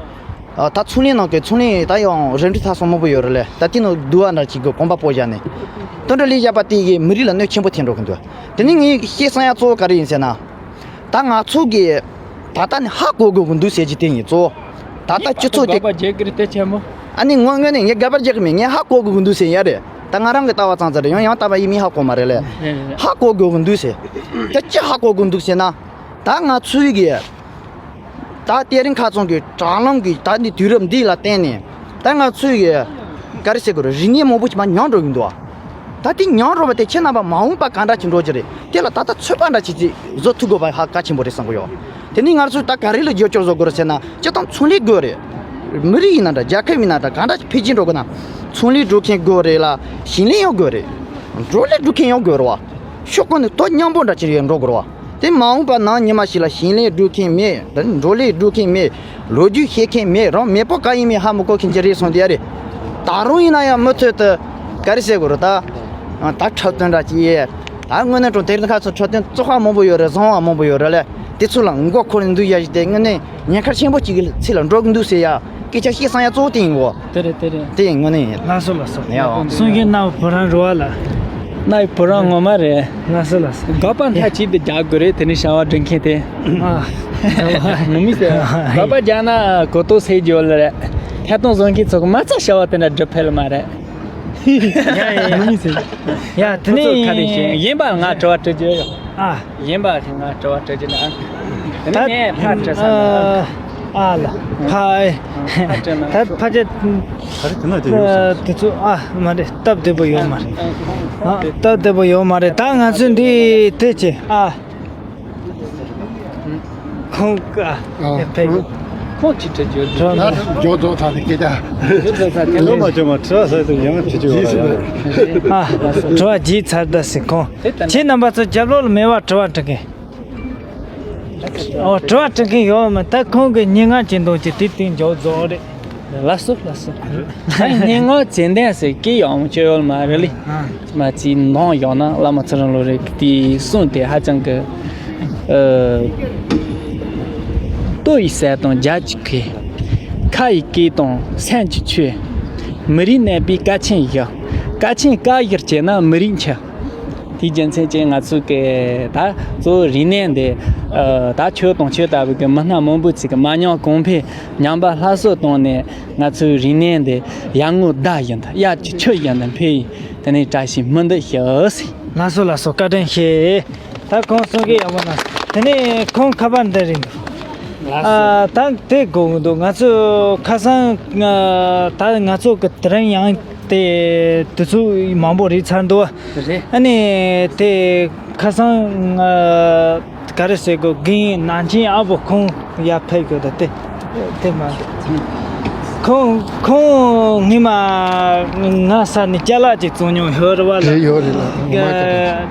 ཨ་ད་ཚོང་ལས་ནང་གི་ཚོང་ལས་ད་ཡང་རིམ་གྲོ་ཚ་སོང་མང་པོ་ཡོད་རེད་ལེ། ད་དེ་ནང་བསྡུ་བ་འདྲ་ཅིག་གི་གོམ་པ་སྤོ་བཞག་ནས། དེ་འདྲ་ལས་བཞག་པ་དེ་གིས་མི་རིགས་ལ་གནོད་ཆེན་པོ་ཐེབས་འགྲོ་གི་འདུག་དེ་ནས་ངས་བཤད་བསམ་ཡ་གཙོ་བོ་ག་རེ་ཡིན་ཟེར་ན། ད་ང་ཚོ་གིས་ད་ལྟ་ནས་ཧ་གོ་དགོས་ཀྱི་འདུག་ཟེར་གྱི་དེ་ཡིན་གཙོ་བོ། ད་ལྟ་སྤྱི་ཚོགས་དེ། དགག་པ་བྱེད་ཀྱི་རེད་དེ་ཆེན་མོ། ཨ་ནི་དངོས་དངོས་ནས་ངས་དགག་པ་རྒྱག་གི་མེད། ངས་ཧ་གོ་དགོས་ཀྱི་འདུག་ཟེར་ཡ་རེད། ད་ང་རང་གི་ལྟ་བ་ཙང་ཙང་རེད། ཡང་ཡང་ལྟ་བ་ཡིན་མིན་ཧ་གོ་མ་རེད་ལེ། རེད་རེད། ཧ་གོ་དགོས་ཀྱི་འདུག་ཟེར། ད་ཅི་ཧ་གོ་དགོས་འདུག་ཟེར་ན། ད་ང་ཚོའི་གི། ད་དེ་རིང་ཁ་སང་གི་དྲ་ལམ་གི་ད་འདི་དུས་རབས་འདི་ལ་བརྟེན་ནས་ད་ང་ཚོའི་གི་ག་རེ་ཟེར་དགོས་རེད། རིག་གནས་མང་པོ་ཞིག་མར་ཉམས་འགྲོ་གི་འདུག་ད་དེ་ཉམས་འགྲོ་བ་དེ་ཁྱེད་རྣམ་པ་མ་འོངས་པ་ག་འདྲ་ཅིག་འགྲོ་རྒྱུ་རེད། དེ་ལ་ད་ལྟ་ཚོད་དཔག་འདྲ་ཅིག་ཅིག་བཟོ་ཐུབ་དགོས་པ་ཧ་གལ་ཆེན་པོ་རེད་བསམ་གི་ཡོད། དེ་ནས་ང་ཚོས་ད་ག་རེ་ལ་རྒྱབ་སྐྱོར་བཟོ་དགོས་རེད་ཟེར་ན། སྤྱིར་བཏང་ཚོང་ལས་དགོས་རེད། མི་རིགས་ཡིན་ན་འདྲ། རྒྱལ་ཁབ་ཡིན་ན་འདྲ། ག་འདྲ་ཅིག་འཕེལ་རྒྱས་འགྲོ་དགོས་ན་ཚོང་ལས་འགྲོ་མཁན་དགོས་རེད་ལ། ཞིང་ལས་ཡང་དགོས་རེད། བགྲོ་གླེང་སྒྲུབ་མཁན་ཡང་དགོས་རེད་བ། ཕྱོགས་ཀུན་ནས་དོ་མཉམ་པོ་འདྲ་ཅིག་ཡང་འགྲོ་དགོས་རེད་བ། དེ་མ་འོངས་པ་ནང་ཉི་མ་ཞིག་ལ་ཞིང་ལས་སྒྲུབ་མཁན་མེད། བགྲོ་གླེང་སྒྲུབ་མཁན་མེད། ལོ་རྒྱུས་ཤེས་མཁན་མེད། རང་མེས་པོ་ག་ཡིན་མིན་ཧ་མི་གོ་མཁན་ཅིག་རེད་སོང་དེ་ཡ་རེད། ད་རུང་ཡིན་ན་ཡང་མུ་མཐུད་དུ་ག་རེ་ཟེར་དགོས་རེད་ད། ད་འཁྲབ་སྟོན་འདྲ་ཅིག་ཡས། ད་དངོས་གནས་དྲང་དེ་རིང་ཁ་སང་འཁྲབ་སྟོན་བཙོག་པ་མང་པོ་ཡོད་རེད། བཟང་བ་མང་པོ་ཡོད་རེད་ལེ། དེ་ཚོ་ལ་མགོ་འཁོར་ནས་འདུག་ཡ་ཞིག་དེ་དངོས་གནས་ཉེན་ཁ་ཆེན་པོ་ཅིག་གི་ཚིག་ལ་འགྲོ་གི་འདུག་ཟེར་ཡ། སྐད་ཆ་བཤད་བསམ་ཡ་གཙོ་བོ་དེ་ཡིན་གོ། དེ་རེད་དེ་རེད། དེ་ཡིན་དངོས་གནས་ཡིན། ལགས་སོ་ལགས་སོ། ཡ། གསུང་མཁན་རྣ་བུ་རང་རེད་བ་ལ། རྣ་བུ་རང་ངོ་མ་རེད། ལགས་སོ་ལགས་སོ། དགག་པ་མཐའ་གཅིག་ཏུ་རྒྱག་དགོས་རེད། དེ་ནས་བྱ་བ་སྒྲུབ་མཁན་དེ། ཨ། ངོ་མི་ཟེར། དགག་པ་རྒྱག་ན་གོ་རྟོགས་སད་རྒྱུ་ལ་རེད། ཐད་གཏོང་བཟོ་མཁན་ཚོ་གི་མ་རྩ་བྱ་བ་དེ་འདྲ་སྒྲུབ་ཕོད་ལ་མ་རེད། ཡ་ཡ་ཡ། ངོ་མི་ཟེར། ཡ་དེ་ཁོ་ཚོ་ཁ་རེ་ཞིག་ནས་ཡིན་པ་ང་དྲི་བ་དྲི་རྒྱུ་ཡོད། ཨ། ཡིན་པ་ང་དྲི་བ་དྲི་རྒྱུ་ན། དེ་ནས་ངས་ཕར་དྲི་ས་ན། ཨ་ལ། ཕ་ཨེ། ད་ཕ་ཆེ། ད་རེས་དེ་ན་དེ་ཡོད་སོང་། དེ་ཚོ་ཨ་མ་རེད། སྟབས་བདེ་པོ་ཡོད་མ་རེད། ཨ་སྟབས་བདེ་པོ་ཡོད་མ་རེད། ད་ང་ཚོ་འདི་དེ་ཆེ་ཨ། ཁོང་ཨ་ཨ་ཕེབས། ཁོང་ཅི་དྲི་རྒྱུ་འགྲོ་ན། ད་མགྱོགས་རྫོགས་ཚར་ནས་སྐད་ཆ། མགྱོགས་རྫོགས་ཚར་ནས་ལོ་མ་བྱུང་བ་དྲི་བ་ཟེར་དུས་ཡང་དྲི་རྒྱུ་ཡོད་རེད། ཨ་དྲི་བ་བརྗེད་ཚར་ད་ཟེར་ཁོང་། ཁྱེད་རྣམ་པ་ཚོ་རྒྱབ་ལོགས་ལ་མེད་པ་དྲི་བ་དྲི་མཁན། ཨོ་དྲི་བ་དྲི་མཁན་ཡོད་མ། ད་ཁོང་གི་སྙན་ངག་ཅིག་འདོན་གྱི་དེ་དེ་མགྱོགས་རྫོགས་རེད། ལགས་སོ་ལགས་སོ། ད་སྙན་ངག་ཙན་དན་ཟེར་སྐད་ཡག་མོ་ཅིག་ཡོད་མ་རེད་ལེ། མ་ཅིག་འདོན་ཡག་ན་བླ་མ་ཚུལ་ཁྲིམས་ལོ་རེ་དེའི་གསུང་དེ་ཧ་ཅང་གི་ཨ། ལྟོ་ཡི་ཟས་དང་རྒྱ་གཅིག་གི། ཁ་ཡི་སྐད་དང་སེམས་ཀྱི་ཆོས། མི་རིགས་གནས་པའི་ཀ་ཆེན་བཞི། ཀ་ཆེན་ཀ་བཞིར་བྱས་ན་མི་རིགས་འཆི། དེའི་རྒྱུ་མཚན་གྱིས་ང་ཚོ་གི་ད་གཙོ་བོ་རིག་གནས་འདི་ཨ་ད་ཁྱོད་དང་ཁྱོད་ལྟ་བུ་གི་མི་སྣ་མང་པོ་ཅིག་གི་མ་ཉམས་གོང་འཕེལ་ཉམས་པ་སླར་གསོ་བཏང་ནས་ང་ཚོའི་རིག་གནས་འདི་ཡར་ངོའི་ཟླ་བཞིན་དུ་དབྱར་གྱི་ཆུ་བཞིན་དུ་འཕེལ་ཡི་དེ་ནས་བཀྲ་ཤིས་སྨོན་འདུན་ཞུ་ཟེར། ལགས་སོ་ལགས་སོ། བཀའ་དྲིན་ཆེ། ད་ཁོང་གསུང་གི་ཡག་པོ་ན། དེ་ནས་ཁོང་ཁ་པར་འདི་རེད་འདུག་ཨ་ད་དེ་དགོས་ཀྱི་འདུག་ང་ཚོ་ཁ་སང་ཨ་ད་ང་ཚོ་གི་དེ་རིང་ཡང་དེ་དུས་ཚོད་མང་པོ་རིག་ཚར་འདུག་རེད། ཨ་ནི་དེ་ཁ་སང་ཨ་ག་རེ་ཟེར་དགོས། རྒན་ནང་ཆེན་ཨ་བོ་ཁོང་ཡར་ཕེབས་ཡོད་ད་དེ། དེ་མ། ཁོང་ཁོང་ངི་མ་ང་ས་ནས་ཅ་ལག་ཅིག་བཙོང་མྱོང་ཡོད་རེད་བ་ལ། རེད་ཡོད་རེད་ལ།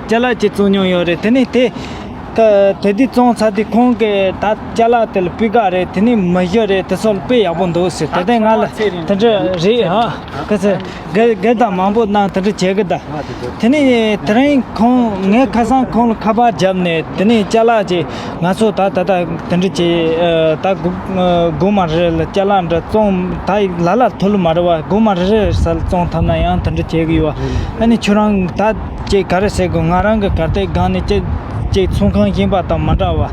ཅ་ལག་ཅིག་བཙོང་མྱོང་ཡོད་རེད། དེ་ནས་དེ་ད་དེ་དུས་བཙོང་ཚར་དུས་ཁོང་གིས་ད་ཅ་ལག་དེ་ལ་སྤུས་ཀ་རེད། དེ་ནས་མི་གཞི་རེད། དེ་ཚོ་ལ་དཔེ་ཡག་པོ་འདུག་ཟེར། དེ་དེ་ང་ལ་དེ་འདྲ་རེད་ཧ་ག་ཚོད། སྒེར་སྒེར་དང་མང་པོ་གནང་དེ་འདྲ་བྱེད་གི་ད། དེ་ནས་དེ་རིང་ཁོང་ངས་ཁ་སང་ཁོང་ལ་ཁ་པར་བརྒྱབ་ནས་དེ་ནས་ཅ་ལག་ཅིག་ང་ཚོ་ད་ད་ད་དེ་འདྲ་ཅིག་ཨ་ད་སྒོ་ཨ་སྒོ་མ་རེ་རེ་ལ་ཅ་ལག་འདྲ་བཙོང་ད་ལ་ལ་ཐུ་ལུ་མ་རེད་བ། སྒོ་མ་རེ་རེ་ས་ལ་བཙོང་ཐུབ་ན་ཡང་དེ་འདྲ་བྱེད་གི་ཡོད་བ། ཨ་ནི་ཁྱོད་རང་ད་ཅིག་ག་རེ་ཟེར་དགོས། ང་རང་གི་གར་སྟེགས་སྒང་ནས་ཅིག་ཅིག་ཚོང་ཁང་གཞན་པ་དང་མ་འདྲ་བ།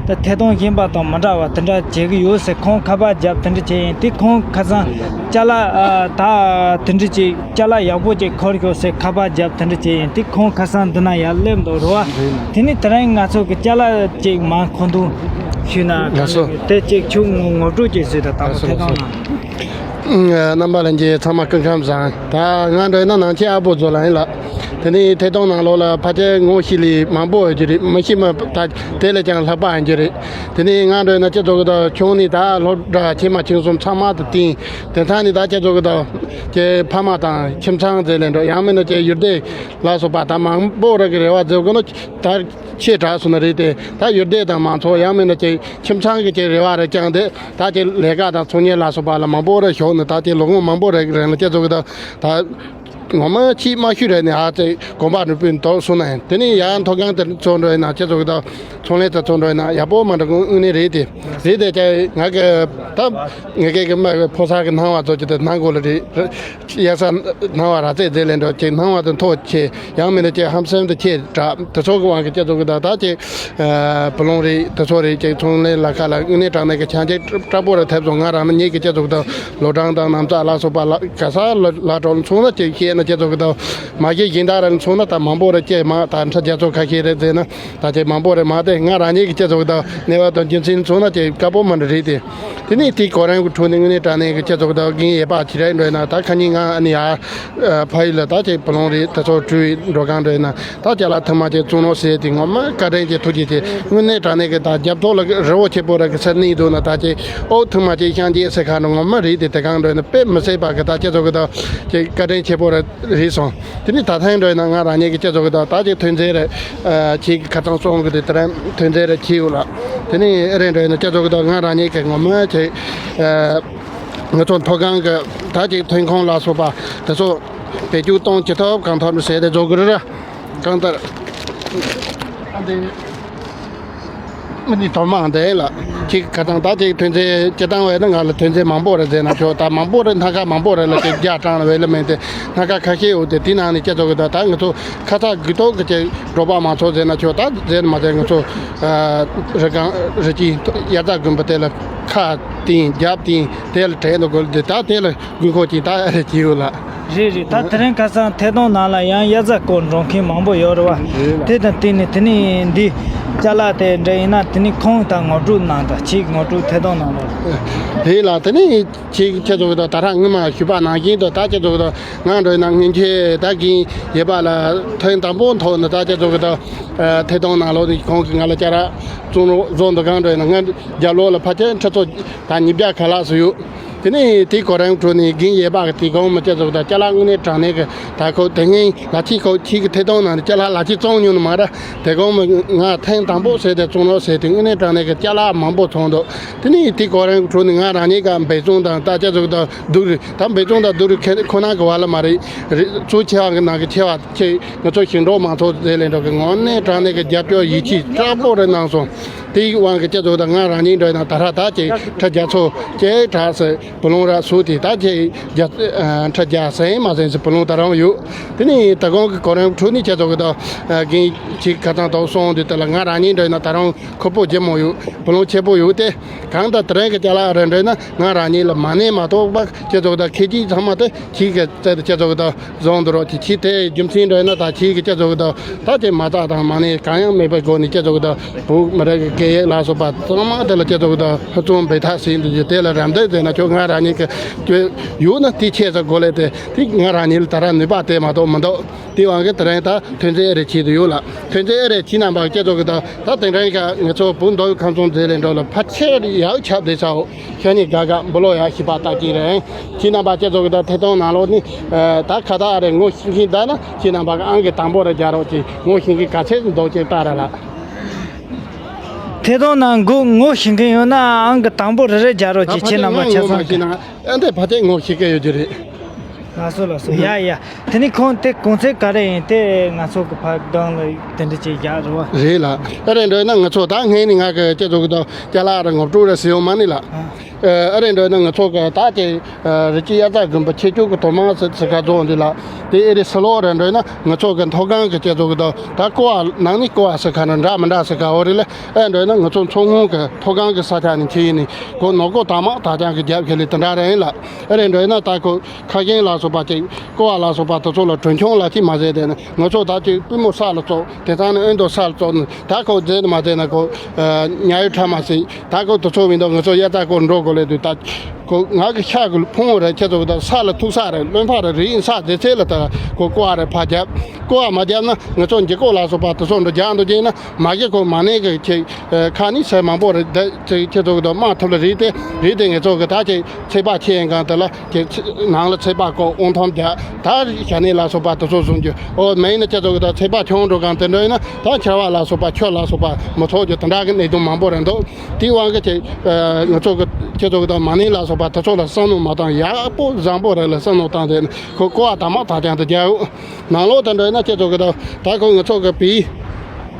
ད་ཐད་གཏོང་གཞན་པ་དང་མ་འདྲ་བ་དེ་འདྲ་བྱེད་གི་ཡོད་ཟེར། ཁོང་ཁ་པར་བརྒྱབ་དེ་འདྲ་བྱས་ཡིན་དེ། ཁོང་ཁ་སང་ཅ་ལག་ཨ་ད་དེ་འདྲ་ཅིག་ཅ་ལག་ཡག་པོ་ཅིག་འཁུར་ཤོག་ཟེར་ཁ་པར་བརྒྱབ་དེ་འདྲ་བྱས་ཡིན་དེ། ཁོང་ཁ་སང་འདི་ན་ཡར་སླེབས་འདུག་རེད་བ། དེ་ནི་དེ་རིང་ང་ཚོ་གི་ཅ་ལག་ཅིག་མར་མཁོ་འདོན་ཞུས་ན་ག་ལ་དེ་ཅིག་ཁྱོད་ངོ་ངོ་སྤྲོད་ཅིག་བཟོས་དང་དང་པོ་ཐད་གཏོང་ནང་། རྣམ་པ་ལྷན་རྒྱས་ཚང་མ་སྐུ་ཁམས་བཟང་། ད་ང་འདྲ་ན་ནང་ཆེན་ཨ་བོ་ཛོ་ལ་ཡིན་ལ། དེ་ནས་ཐད་གཏོང་ནང་ལོགས་ལ་ཕལ་ཆེར་ངོ་ཤེས་ལས་མང་པོ་ཡོད་རྒྱུ་རེད། མི་ཤེས་མི་ད་དེ་ལས་ཀྱང་ལྷག་པ་ཡིན་རྒྱུ་རེད། དེ་ནས་ང་འདྲ་ན་ཁྱེད་ཚོ་གི་ད་ཆུང་ནས་ད་སློབ་གྲྭ་ཆེན་མ་ཆུང་གསུམ་ཚང་མ་དུ་བསྟན། དེ་མཐའ་ནས་ད་ཁྱེད་ཚོ་གི་ད་ཁྱེད་ཕ་མ་དང་ཁྱིམ་ཚང་ཟེར་ལས་འགྲོ་ཡང་མིན་ན་ཁྱེད་ཡུལ་སྡེ་ལ་སོགས་པ་ད་མང་པོ་ར་གི་རེ་བ་མཛད་དགོས་ན་ད་ཆེ་དྲགས་སོང་ན་རེད་དེ། ད་ཡུལ་སྡེ་དང་མང་ཚོགས་ཡང་མིན་ན་ཁྱེད་ཁྱིམ་ཚང་གི་ཁྱེད་རེ་བ་རེ་བཅངས་ཏེ་ད་ཁྱེད་ལས་ཀ་དང་ཚོང་གཉེར་ལ་སོགས་པ་ལ་མང་པོ་ར་ཞོག་ནས་ད་ཁྱེད་ལོ་ངོ་མང་པོ་ར་གི་རིང་ལ་ཁྱེད་ཚོ་གི་ད་ད། ངོ་མ་ཆེས་དམའ་ཤོས་རེད་ནས་ཨ་ཙི་དགོན་པ་རུ་སྤུན་དོག་སོང་ན་ཡང་དེ་ནས་ཡང་མཐོ་སྒང་དེ་ཚོ་འགྲོ་ཡིན་ན་ཁྱེད་ཚོ་གི་ད་ཚོང་ལས་དེ་ཚོ་འགྲོ་ཡིན་ན་ཡག་པོ་མ་འགྲོ་དངོས་གནས་རེད་དེ། རེད་དེ་ཀྱང་ང་གི་ད་ངེད་ཀྱི་གི་མ་ཕོ་གསར་གི་སྣང་བ་ཚོ་ཅི་ད་སྣང་དགོས་ལ་རེད། གཡག་གསར་སྣང་བ་ར་ཙེ་ཙེ་ལས་འགྲོ་ཅིག་སྣང་བ་དེ་མཐོ་ཆེ་ཡང་མིན་ན་ཅིག་ཧམ་སེམས་དེ་ཆེ་དྲག་དེ་ཚོ་གི་དབང་གི་ཁྱེད་ཚོ་གི་ད་ད་ཅིག་བུ་ལོང་རེད། དེ་ཚོ་རེད་ཅིག་ཚོང་ལས་ལ་ཁ་ལ་དངོས་གནས་དྲང་གནས་ཀྱི་ཆ་རྐྱེན་སྐྲག་པོ་རེ་ཐེབས་སོང་། ང་རང་ནི་ངེད་ཀྱི་ཁྱེད་ཚོ་གི་ད་ལོ་གྲངས་དང་ནམ་ཚགས་ལ་སོགས་པ་ལ་ག་ས་ལ་ལ་གྲོགས་ལ་མཚོན་ན་ཅིག་ཤེས་ན་ཁྱེད་ཚོ་གི་ད་མ་གཞི་གཞན་དག་ར་མཚོན་ན་ད་མང་པོ་རེ་སྐྱེས་མ་ད་འཕྲལ་རྒྱ་མཚོ་ཁ་ཤས་རེད་ཟེར་ན་ད་ཅིག་མང་པོ་རེ་མ་དེ་ང་རང་ཉིད་ཀྱི་ཁྱེད་ཚོ་གི་ད་གནས་བབ་དང་རྒྱུ་མཚན་མཚོན་ན་ཅིག་དཀའ་པོ་མ་འདྲ་རེད་དེ། དེ་ནས་དེ་གོ་རིམ་གྱི་ཁྲོད་ནས་དངོས་གནས་དྲང་གནས་ཀྱི་ཁྱེད་ཚོ་གི་ད་རྒན་ཡེ་པ་ཇི་རེད་འགྲོ་ཡིན་ན་ད་ཁ་ཉིན་ང་ཨ་ནི་ཡ་ཕ་ཡུལ་ལ་ད་ཅིག་བུ་ལོང་རེད། དེ་ཚོ་བྲོས་འགྲོ་གང་འགྲོ་ཡིན་ན། ད་ཅ་ལག་ཐུར་མ་ཅིག་བཙོང་རོགས་ཟེར་དེ་ངོ་མ་བཀའ་དྲིན་གྱི་ཐུགས་རྗེ་ཆེ། དངོས་གནས་དྲང་གནས་ཀྱི་ད་རྒྱབ་ཐོག་ལ་རི་བོ་ཆེ་པོ་ར་གི་སར་གནས་འདུག་ན་ད་ཅིག་ཨོ་ཐུར་མ་ཅིག་ཤང་ཅིག་ཟེར་ཁ་འགྲོ་ངོ་མ་རེད་དེ། དེ་གང་འགྲོ་ཡིན་ན་དཔེ་མི་སྲིད་པ་གི་ད་ཁྱེད་ཚོ་གི་ད་ཅིག་བཀའ་དྲིན་ཆེ་པོ་ར་རེད་སོང་། དེ་ནས་ད་ཐེངས་འགྲོ་ཡིན་ན་ང་རང་ཉིད་ཀྱི་ཁྱེད་ཚོ་གི་ད་ད་ཅིག་ཐོན་རྫས་རེད། ཨ་ཁྱེད་ཀྱི་ཁ་ཚང་བཙོང་གི་དེ་དེ་རིང་ཐོན་རྫས་རེད་ཁྱེད་ཡོད་ལ། དེ་ནས་ཨེ་རེད་འགྲོ་ཡིན་ན་ཁྱེད་ཚོ་གི་ད་ང་རང་ཉིད་ཀྱི་ངོ་མ་ཁྱེད་ཨ་ང་ཚོ་མཐོ་སྒང་གི་ད་ཅིག་ཐོན་ཁུངས་ལ་སོགས་པ་དེ་ཚོ་བེད་སྤྱོད་གཏོང་ཅི་ཐུབ་གང་ཐུབ་ཟེར་ཏེ་བཟོ་གི་རེད་ར། གང་ལྟར་ཨ་འདི་མི་ནི་དོ་མང་འདི་ལ་ཁྱེད་ཁ་ཚང་ད་ཅིག་ཐོན་རྫས་སྤྱི་བཏང་བས་ན་ང་ལ་ཐོན་རྫས་མང་པོ་རེ་ཟེར་ན་ཆོག་ད་མང་པོ་རེ་སྣ་ཁ་མང་པོ་རེ་ལ་ཅིག་རྒྱ་གྲངས་ལ་བས་ལ་མེད་དེ། སྣ་ཁ་ཁ་ཤས་ཡོད་དེ་དེ་ནང་ནས་ཁྱེད་ཚོ་གི་ད་ད་ང་ཚོ་ཁ་ཚ་དགོས་གཏུགས་ཀྱི་ཅིག་འབྲོག་པ་མང་ཚོགས་ཟེར་ན་ཆོག་ད་ཟེར་མ་ཟེར་ང་ཚོ་ཨ་རི་སྒང་རི་སྐྱེས་དབྱར་རྩྭ་དགུན་འབུ་དེ་ལ་ཁ་བསྟན་རྒྱབ་བསྟན་དེ་ལ་བྲེལ་འདུག་དགོས་དེ་ད་དེ་ལ་དགོས་མཁོ་ཅིག་ད་ཨ་རེ་ཅིག་ཡོད་ལ། རེད་རེད། ད་དེ་རིང་ཁ་སང་ཐད་གཏོང་ནང་ལ་ཡང་དབྱར་རྩྭ་སྐོར་འགྲོ་མཁན་མང་པོ་ཡོད་རེད་བ། རེད་ལ། དེ་དང་བསྟུན་ནས་དེ་ནས་འདི་ཅ་ལག་དེ་འདྲ་ཡིན་ན་དེ་ནས་ཁོང་དང་ངོ་སྤྲོད་གནང་དང་། ཁྱེད་ངོ་སྤྲོད་ཐད་གཏོང་གནང་རོགས། རེད་ལ། དེ་ནས་ཁྱེད་ཁྱེད་ཚོ་གི་ད་ད་རང་སྔོན་མ་ཞུས་པ་ནང་བཞིན་དུ་ད་ཁྱེད་ཚོ་གི་ད་ང་འགྲོ་ན་སྔོན་ཆད་ད་གིན་ཡོད་པ་ལ་ཐེངས་དང་པོ་ཐོག་ནས་ད་ཁྱེད་ཚོ་གི་ད་ཐད་གཏོང་ནང་ལོགས་ནས་ཁོང་གིས་ང་ལ་ཅ་ལག་བཙོང་རོགས་བཟོ་འདུག་གང་འགྲོ་ན་ང་རྒྱབ་ལོགས་ལ་ཕལ་ཆེར་ཁྲི་ཚོ་ད་ཉིས་བརྒྱ་ཁ་ལག་ཙམ་ཡོད། དེ་ནས་དེའི་གོ་རིམ་ཁྲོད་ནས་རྒན་ཡོད་པ་གི་དེ་གོང་མ་ཁྱེད་ཚོ་གི་ད་ཅ་ལག་དངོས་གནས་དྲང་གནས་གི་ད་ཁོ་དེ་སྔོན་ལ་ཁྱེད་ཁོ་ཁྱེད་ཀྱི་ཐད་གཏོང་ནང་ནས་ཅ་ལག་ལ་ཁྱེད་བཙོང་མྱོང་ནི་མ་རེད། དེ་གོང་མ་ང་ཐེངས་དང་པོ་ཟེར་ཏེ་བཙོང་རོགས་ཟེར་ཏེ་དངོས་གནས་དྲང་གནས་གི་ཅ་ལག་མང་པོ་བཙོང་འདུག་དེ་ནས་དེའི་གོ་རིམ་ཁྲོད་ནས་ང་རང་ཉིད་ཀ་འབད་བརྩོན་དང་ད་ཁྱེད་ཚོ་གི་ད་སྡུག་རུ་ད་འབད་བརྩོན་དང་སྡུག་རུ་ཁེ་ཁོ་ན་གི་བ་ལ་མ་རེད། རེད། གཙོ་ཆེ་བ་གི་ནང་གི་ཆེ་བ་ཁྱེད་ང་ཚོ་ཞིང་འབྲོག་མང་ཚོགས་དེ་ལས་འགྲོ་གི་དངོས་གནས་དྲང་གནས་གི་རྒྱབ་སྐྱོར་ཡིད་ཆེས་དྲག་པོ་རེ་གནང་སོང་། དེའི་དབང་གིས་ཁྱེད་ཚོ་དང་ང་རང་ཉིད་འགྲོ་ན་ད་ར་ད་ཁྱེད་ཁྲི་བརྒྱ་ཚོ་ཁྱེད་དྲག་ཟེར། བུ་ལོན་རག་སུ་དེ་ད་ཁྱེད་བརྒྱ་ཁྲི་བརྒྱ་ཟིན་མ་ཟིན་ཟེར་བུ་ལོན་ད་རང་ཡོད། དེ་ནས་ད་གོང་གི་གོ་རིམ་ཁྲོད་ནས་ཁྱེད་ཚོ་གི་ད་རྒན་ཁྱེད་ཁ་ཚང་དོག་སོང་དུས་དེ་ལ་ང་རང་ཉིད་འགྲོ་ན་ད་རང་ཁོ་པོ་ཇེ་མོ་ཡོད། བུ་ལོན་ཆེ་པོ་ཡོད་དེ། གང་ལྟར་དེ་རིང་གི་ཅ་ལག་རེ་འགྲོ་ན་ང་རང་ཉིད་ལ་མ་ནས་མ་གཏོགས་པ་ཁྱེད་ཚོ་གི་ད་ཁེ་ཅིག་ཚང་མ་དེ་ཁྱེད་ཀྱི་རྩལ་དུ་ཁྱེད་ཚོ་གི་ད་བཟང་དུ་རོགས་ཀྱི་ཕྱི་དེ་རྒྱུ་མཚན་འདྲ་ཡིན་ན་ད་ཁྱེད་ཀྱི་སྤྱི་ཚོགས་ཀྱི་ད་ད་དེ་མ་རྩ་དང་མ་ནས་གང་ཡང་མེད་པའི་སྒོ་ནས་སྤྱི་ཚོགས་ཀྱི་ད་བོད་མི་རིགས་ཀྱི་སྐད་ཡིག་ལ་སོགས་པ་ཚང་མ་དེ་ལ་སྤྱི་ཚོགས་ཀྱི་ད་ཧུར་བརྩོན་འབད་ཐབས་བྱས་འདུག་ཅེས་དེ་ལ་རམ་འདེགས་མཛད་ན་ཁྱོད་ང་རང་ཉིད་ཀྱི་ཁྱོད་ཡོད་ན་དེ་ཁྱེད་ཚོ་གོ་ལས་དེ་དེ་ང་རང་ཉིད་ལ་ད་ར་ནུས་པ་དེ་མ་གཏོགས་མི་འདུག་དེའི་དབང་གིས་དེ་རིང་ད་ཐོན་རྫས་ཨེ་རེ་བྱེད་དུ་ཡོད་ལ། ཐོན་རྫས་ཨེ་རེ་བྱེད་རྣམ་པ་སྤྱི་ཚོགས་ཀྱི་ད་ད་དེ་རིང་ཀ་ང་ཚོ་བོད་མདོ་དབུས་ཁམས་གསུམ་མཛེས་ལས་འགྲོ་ལ་ཕལ་ཆེར་ཡག་ཁྱབ་བསྡད་ས་འོ། ཤ་ཉེ་དགའ་དགའ་འབུ་ལོ་ཡག་ཤི་པ་ལྟ་ཀྱི་རེད། ཁྱེད་རྣམ་པ་སྤྱི་ཚོགས་ཀྱི་ད་ཐད་གཏོང་ནང་ལོགས་ནི། ད་ཁ་བཏགས་རེ་ངོ་ཤེས་མཁན་ད་ན་ཁྱེད་རྣམ་པ་གི་ཨང་ཀི་དང་པོ་རེ་རྒྱག་རོགས་གྱིས། ངོ་ཤེས་མཁན་ག་ཚད་འདུག་ཅེས་ལྟ་ར་ལ། ཐད་གཏོང་ནང་ངོ་ངོ་ཤེས་མཁན་ཡོད་ན་ཨང་ཀི་དང་པོ་རེ་རེ་རྒྱག་རོགས་གྱིས། ཁྱེད་རྣམ་པ་ཆ་ཚང་གི། ཨ་འདི་ཕ་ཏེ་ངོ་ཤེས་ཀྱི་ཡོད་ཀྱི་རེད། ལགས་སོ་ལགས་སོ། ཡ་ཡ། དེ་ནི་ཁོང་དེ་གོང་ཚད་ག་རེ་ཡིན་དེ་ང་ཚོ་གི་ཕ་སྒང་ལ་དེ་འདྲ་ཅིག་རྒྱག་རེད་བ། རེད་ལ། ཨ་རེ་འདྲ་ན་ང་ཚོ་ད་སྔས་ནས་ང་གི་སྤྱི་ཚོགས་ཀྱི་ད་ཅ་ལག་ར་ངོ་སྤྲོད་ར་ཟེར་ཡོང་མ་ནི་ལ། ཨ་རེ་འདྲ་ན་ང་ཚོ་གི་ད་ཅི་རི་སྐྱེས་དབྱར་རྩྭ་དགུན་འབུ་ཆེ་ཆུང་གི་དོ་དམ་ཟེར་ཟེར་ཁ་རྫོང་འདི་ལ། དེ་ཨེ་རེ་སི་ལོ་ར་འདྲ་ན་ང་ཚོ་གི་མཐོ་སྒང་གི་སྤྱི་ཚོགས་ཀྱི་ད་ད་ཀོ་བ་ནང་ནི་ཀོ་བ་ཟེར་ཁ་ན་འདྲ་མི་འདྲ་ཟེར་ཁ་འོ་རེད་ལ། ཨེ་འདྲ་ན་ང་ཚོ་མཚོ་སྔོན་གི་མཐོ་སྒང་གི་ས་ཆ་ནས་ཁྱེར་ནས་ཁོ་ནོར་ཀོ་དྭངས་མ་དྭངས་ཅན་གི་རྒྱབ་ཁ་ལས་དེ་འདྲ་ར་ཡིན་ལ། ཨེ་རེ་འདྲ་ན་ད་ཁོ། ཁ་རྒྱན་ལ་སོགས་པ་ཅིག་ཀོ་བ་ལ་སོགས་པ་དེ་ཚོ་ལ་གྲོན་ཆུང་ལ་ཅིག་མ་ཟད་དེ་ནི་ང་ཚོ་ད་ཅིག་པུས་མོ་ས་ལ་བཙོག་དེ་ཚང་ནི་ཨོན་དོ་ས་ལ་བཙོག་ནི་ད་ཁོ་རྫས་ནི་མ་ཟད་ན་ཁོ་ཉ་ཡོད་ཁྲ་མ་ཟིན་ད་ཁོ་དེ་ཚོ་མི་འདུག་ང་ཚོ་དབྱར་རྩྭ་སྐོར་འགྲོ་དགོས་ལས་དུས་ད་ཁོ་ང་གི་ཤ་གི་ཕུང་བོ་རེ་ཁྱེད་ཚོ་གི་ད་ས་ལ་ཐུག་ས་རེ་རློན་ཕ་རེ་རི་ཡིན་ས་དེ་ཚེ་ལ་ད་ཁོ་ཀོ་བ་རེ་ཕ་རྒྱབ་ཀོ་བ་མ་རྒྱབ་ན་ང་ཚོ་འཇིགས་ཀོ་ལ་སོགས་པ་དེ་ཚོ་འགྲོ་རྒྱག་འདུག་རྒྱུ་ན་མ་གི་ཁོ་མ་ནས་གི་ཁྱེད་ཁ་ནི་ས་མང་པོ་རེ་ད་ཁྱེད་ཚོ་གི་ད་དམག་ཐུབ་ལ་རི་དེ་རི་དེ་ང་ཚོ་གི་ད་ཁྱེད། ཚད་པ་ཆེ་ཡིན་གང་དེ་ལ་ཀྱི་ཚེ་ནང་ལ་ཚད་པ་བཀོག་དབང་ཐང་རྒྱག་ད་ཞྭ་ནས་ལ་སོགས་པ་དེ་ཚོ་བཟུང་རྒྱུ་ཨོ་མེད་ན་ཁྱེད་ཚོ་གི་ད་ཚད་པ་ཆུང་འགྲོ་གང་དེ་འདྲ་ཡིན་ན་ད་ཆར་བ་ལ་སོགས་པ་ཆུ་ལ་སོགས་པ་མི་ཚོགས་རྒྱུ་དེ་འདྲ་གི་གནད་དོན་མང་པོ་རེད་འདུག་དེའི་དབང་གིས་ཀྱི་ང་ཚོ་གི་ཁྱེད་ཚོ་གི་ད་མ་ནིང་ལ་སོགས་པ་དེ་ཚོ་ལ་བསམ་བློ་མ་བཏང་ཡག་པོ་བཟང་པོ་རེད་ལ་བསམ་བློ་བཏང་དེ་ཁོ་ཀོ་བ་དྭངས་མ་དྭངས་ཅན་དུ་རྒྱག་ཡོད། ནང་ལོགས་དེ་འདྲ་ཡིན་ན་ཁྱེད་ཚོ་གི་ད་ད་ཁོ་ང་ཚོ་གི་པི།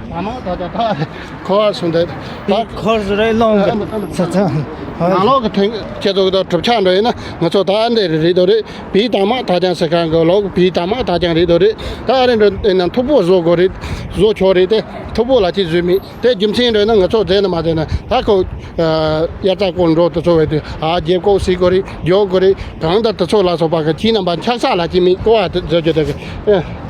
ད་མ་ད་ད་ད་ཁོ་བ་སོང་དེ་ད་ཁོར་སུ་རེ་ལོང་གི་ས་ཚང་། ནང་ལོགས་ཀྱི་ཐོན་ཁྱེད་ཚོ་གི་ད་གྲུབ་ཆ་འདྲ་ཡིན་ན་ང་ཚོ་ད་འདི་རེད་རེད་དོ་རེད། པི་དྭངས་མ་དྭངས་ཅན་ཟེར་མཁན་གི་ལོག་པི་དྭངས་མ་དྭངས་ཅན་རེད་དོ་རེད། ད་ཨ་རེ་འདྲ་ཡིན་ན་མཐུག་པོ་བཟོ་དགོས་རེད། བཟོ་ཆོག་རེད་དེ་མཐུག་པོ་ལ་ཅི་བཟོས་མེད་དེ་རྒྱུ་མཚན་འདྲ་ཡིན་ན་ང་ཚོ་རྫས་ནི་མ་རྫས་ན་ད་ཁོ། དབྱར་རྩྭ་སྐོར་འགྲོ་དུ་ཚོ་བས་དུས་ཨ་རྒྱབ་ཁོག་སི་གོ་རི་རྒྱོག་གོ་རི་གང་ལྟར་དུ་ཚོ་ལ་སོགས་པ་གི་ཁྱི་རྣམ་པ་འཆག་ས་ལ་ཅི་མི་ཀོ་བ་དུ་མཛོད་རྒྱུ་དུ་གི་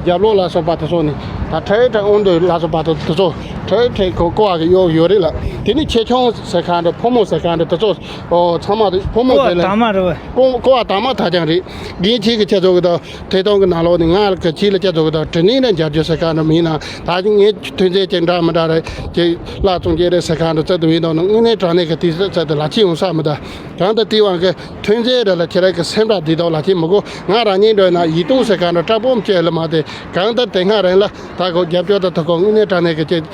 རྒྱབ་ལོགས་ལ་སོགས་པ་དུ་ཚོ་ནི་ད་ཁྲའི་ཁྲ་ཨོན་དུ་ལ་སོགས་པ་དུ་དུ་ཚོ་ཁྲའི་ཁྲའི་ཁོ་ཀོ་བ་གི་གཡོག་ཡོད་རེད་ལ། དེ་ནི་ཆེ་ཆུང་ཟེར་གང་འདྲ་ཕོ་མོ་ཟེར་གང་འདྲ་དུ་ཚོ་ཨོ་ཚང་མ་རེད། ཕོ་མོ་ཀོ་བ་དེ་ལ་དྭངས་མ་རེད་བས། ཀོ་ཀོ་བ་དྭངས་མ་ཐག་ཀྱང་རེད། རྒན་ཁྱི་གི་ཁྱེད་ཚོ་གི་ད། ཐད་གཏོང་གི་ནང་ལོགས་ནས་ང་ལ་གི་ཁྱི་ལ་ཁྱེད་ཚོ་གི་ད་དྲི་ནི་ལ་འབྱར་རྒྱུ་ཟེར་ག་འདྲ་མིན་ན་ད་ངས་ཐོན་རྫས་ཅན་འདྲ་མི་འདྲ་རེད་ཅེས་བརླག་བཙོང་རྒྱུ་རེད་ཟེར་ག་འདྲ་བཙལ་དུ་ཡིན་དང་ན་དངོས་གནས་དྲང་གནས་གི་དུས་ཚོད་བཙལ་དུ་ལ་ཁྱི་ཡོང་ས་མི་ད། གང་ལྟར་དེའི་དབང་གི་ཐོན་རྫས་རེད་ལ་ཁྱེད་རང་གི་སེམས་ར་བདེ་ཐོག་ལ་ཁྱི་མི་དགོས། ང་རང་ཉིད་འགྲོ་ན་ཡིད་གཏོང་ཟེར་ག་འདྲ་སྐྲག་པོ་མ་སྐྱེ་ལ་མ་དེ་གང་ལྟར་དེ་སྔ་རིང་ལ་ད་གོ་རྒྱབ་སྐྱོར་དང་ཐུག་གོ་དངོས་གནས་དྲང་གནས་གི་ཁྱེད་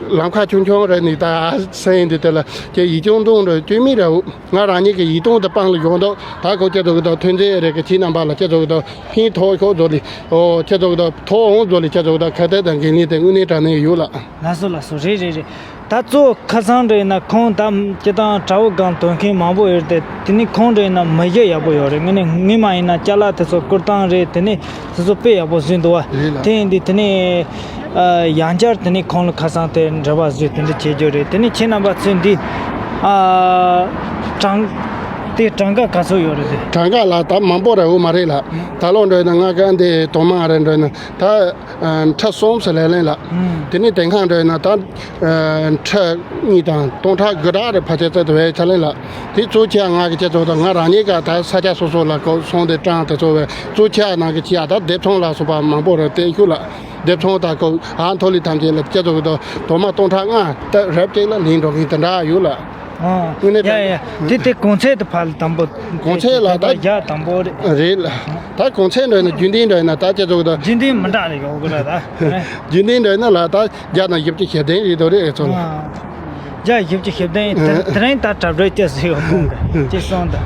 ལམ་ཁ་ཆུང་ཆུང་རེད་ནི་ད་སེང་འདི་དེ་ལ་ཁྱེད་ཡིད་གཅུང་གཏོང་འགྲོ་སྐྱོན་མི་རེད། ང་རང་ཉིད་ཀྱི་ཡིད་གཏོང་དུ་སྤང་ལ་ཡོང་དོ། ད་ཁོ་ཁྱེད་ཚོ་གི་ད་ཐོན་རྫས་རེད་གི་ཁྱི་རྣམ་པ་ལ་ཁྱེད་ཚོ་གི་ད་ཕན་ཐོགས་ཤོག་ཚོ་ལི་ཨོ་ཁྱེད་ཚོ་གི་ད་ཐོག་འོང་ཚོ་ལི་ཁྱེད་ཚོ་གི་ད་ཁ་གཏད་དང་འགན་ལེན་དེ་དངོས་གནས་དྲང་གནས་ཡོད་ལ། ལགས་སོ་ལགས་སོ། རེད་རེད་རེད། ད་གཙོ་བོ་ཁ་སང་རེད་ན་ཁོང་ད་སྤྱི་བཏང་དྲ་བ་སྒང་དོན་མཁན་མང་པོ་ཡོད་དེ་དེ་ནི་ཁོང་རེད་ན་མི་གཞི་ཡག་པོ་ཡོད་རེད། ངས་ནི་ངས་མ་ཡིན་ན་ཅ་ལག་དེ་ཚོ་བསྐུར་སྟངས་རེད་དེ་ནི་དེ་ཚོ་དཔེ་ཡག་པོ་བཟོས་འདུག་བ། རེད་ལ། དེ་ཡིན་དུས་དེ་ནི། ཨ། ཡང་བསྐྱར་དེ་ནས་ཁོང་ལ་ཁ་སང་དེ་འབྲེལ་བ་བཟོས་དེ་འདྲ་བྱེད་རྒྱུ་རེད། དེ་ནས་ཁྱེད་རྣམ་པ་ཚོས་འདི། ཨ། དྲང་ དེ་གྲངས་ཀ་ག་ཚོད་ཡོད་རེད་དེ། གྲངས་ཀ་ལ་ད་མང་པོ་རེད། འོ་མ་རེད་ལ། ད་ལོ་འགྲོ་ན་ང་གི་འདི་དོ་མ་རེད་འགྲོ་ན་ད་ཁྲི་གསུམ་ཙམ་ལས་ལེན་ལ། དེ་ནས་དེང་སང་འགྲོ་ན་ད་ཁྲི་གཉིས་དང་སྟོང་ཕྲག་དགུ་ཕྲག་རེ་ཕལ་ཆེར་ཙམ་དུ་བས་ཆ་ལེན་ལ། དེ་གཙོ་ཆེ་ང་གི་ཁྱེད་ཚོ་དང་ང་རང་ཉིད་ཀ་ད་ས་ཆ་སོ་སོ་ལ་གོ་སོང་དེ་གྲངས་དེ་ཚོ་བས་གཙོ་ཆེ་ནང་གི་ཆེ་ཡ་ད་སྡེབ་ཚོང་ལ་སོགས་པ་མང་པོ་རེ་བལྟས་ཤུགས་ལ། སྡེབ་ཚོང་དང་གོ་ཨ་མཐོ་ལི་ཐམས་ཅད་ལ་ཁྱེད་ཚོ་གི་དོ་དོ་མ་སྟོང་ཕྲག་ལྔ་ད་རབ་ཅིག་ལ་ལེན་འགྲོ་གི་དེ་འདྲ་ཡོད་ལ། ཨ། དངོས་གནས་ཡ་ཡ། དེ་དེ་གོང་ཚད་དུ་ཕར་དང་པོ། གོང་ཚད་ལ་ད་རྒྱ་དང་པོ་རེད། རེད་ལ། ད་གོང་ཚད་འདྲ་ན་རྒྱུན་ལྡན་འདྲ་ན་ད་ཁྱེད་ཚོ་གི་ད། རྒྱུན་ལྡན་མི་འདྲ་རེད་ཡོད་གི་ར་ད། རྒྱུན་ལྡན་འདྲ་ན་ལ་ད་བརྒྱ་དང་བཞི་བཅུ་ཞེ་བདུན་རེད་དོ་རེད་ཨེ་ཚོ་ལ། ཨ། བརྒྱ་བཞི་བཅུ་ཞེ་བདུན་དེ་དེ་རིང་ད་གྲབས་རེད་ཅེས་ཟེར་ཡོད་མོ་གི་ཅེས་གསུངས་ད།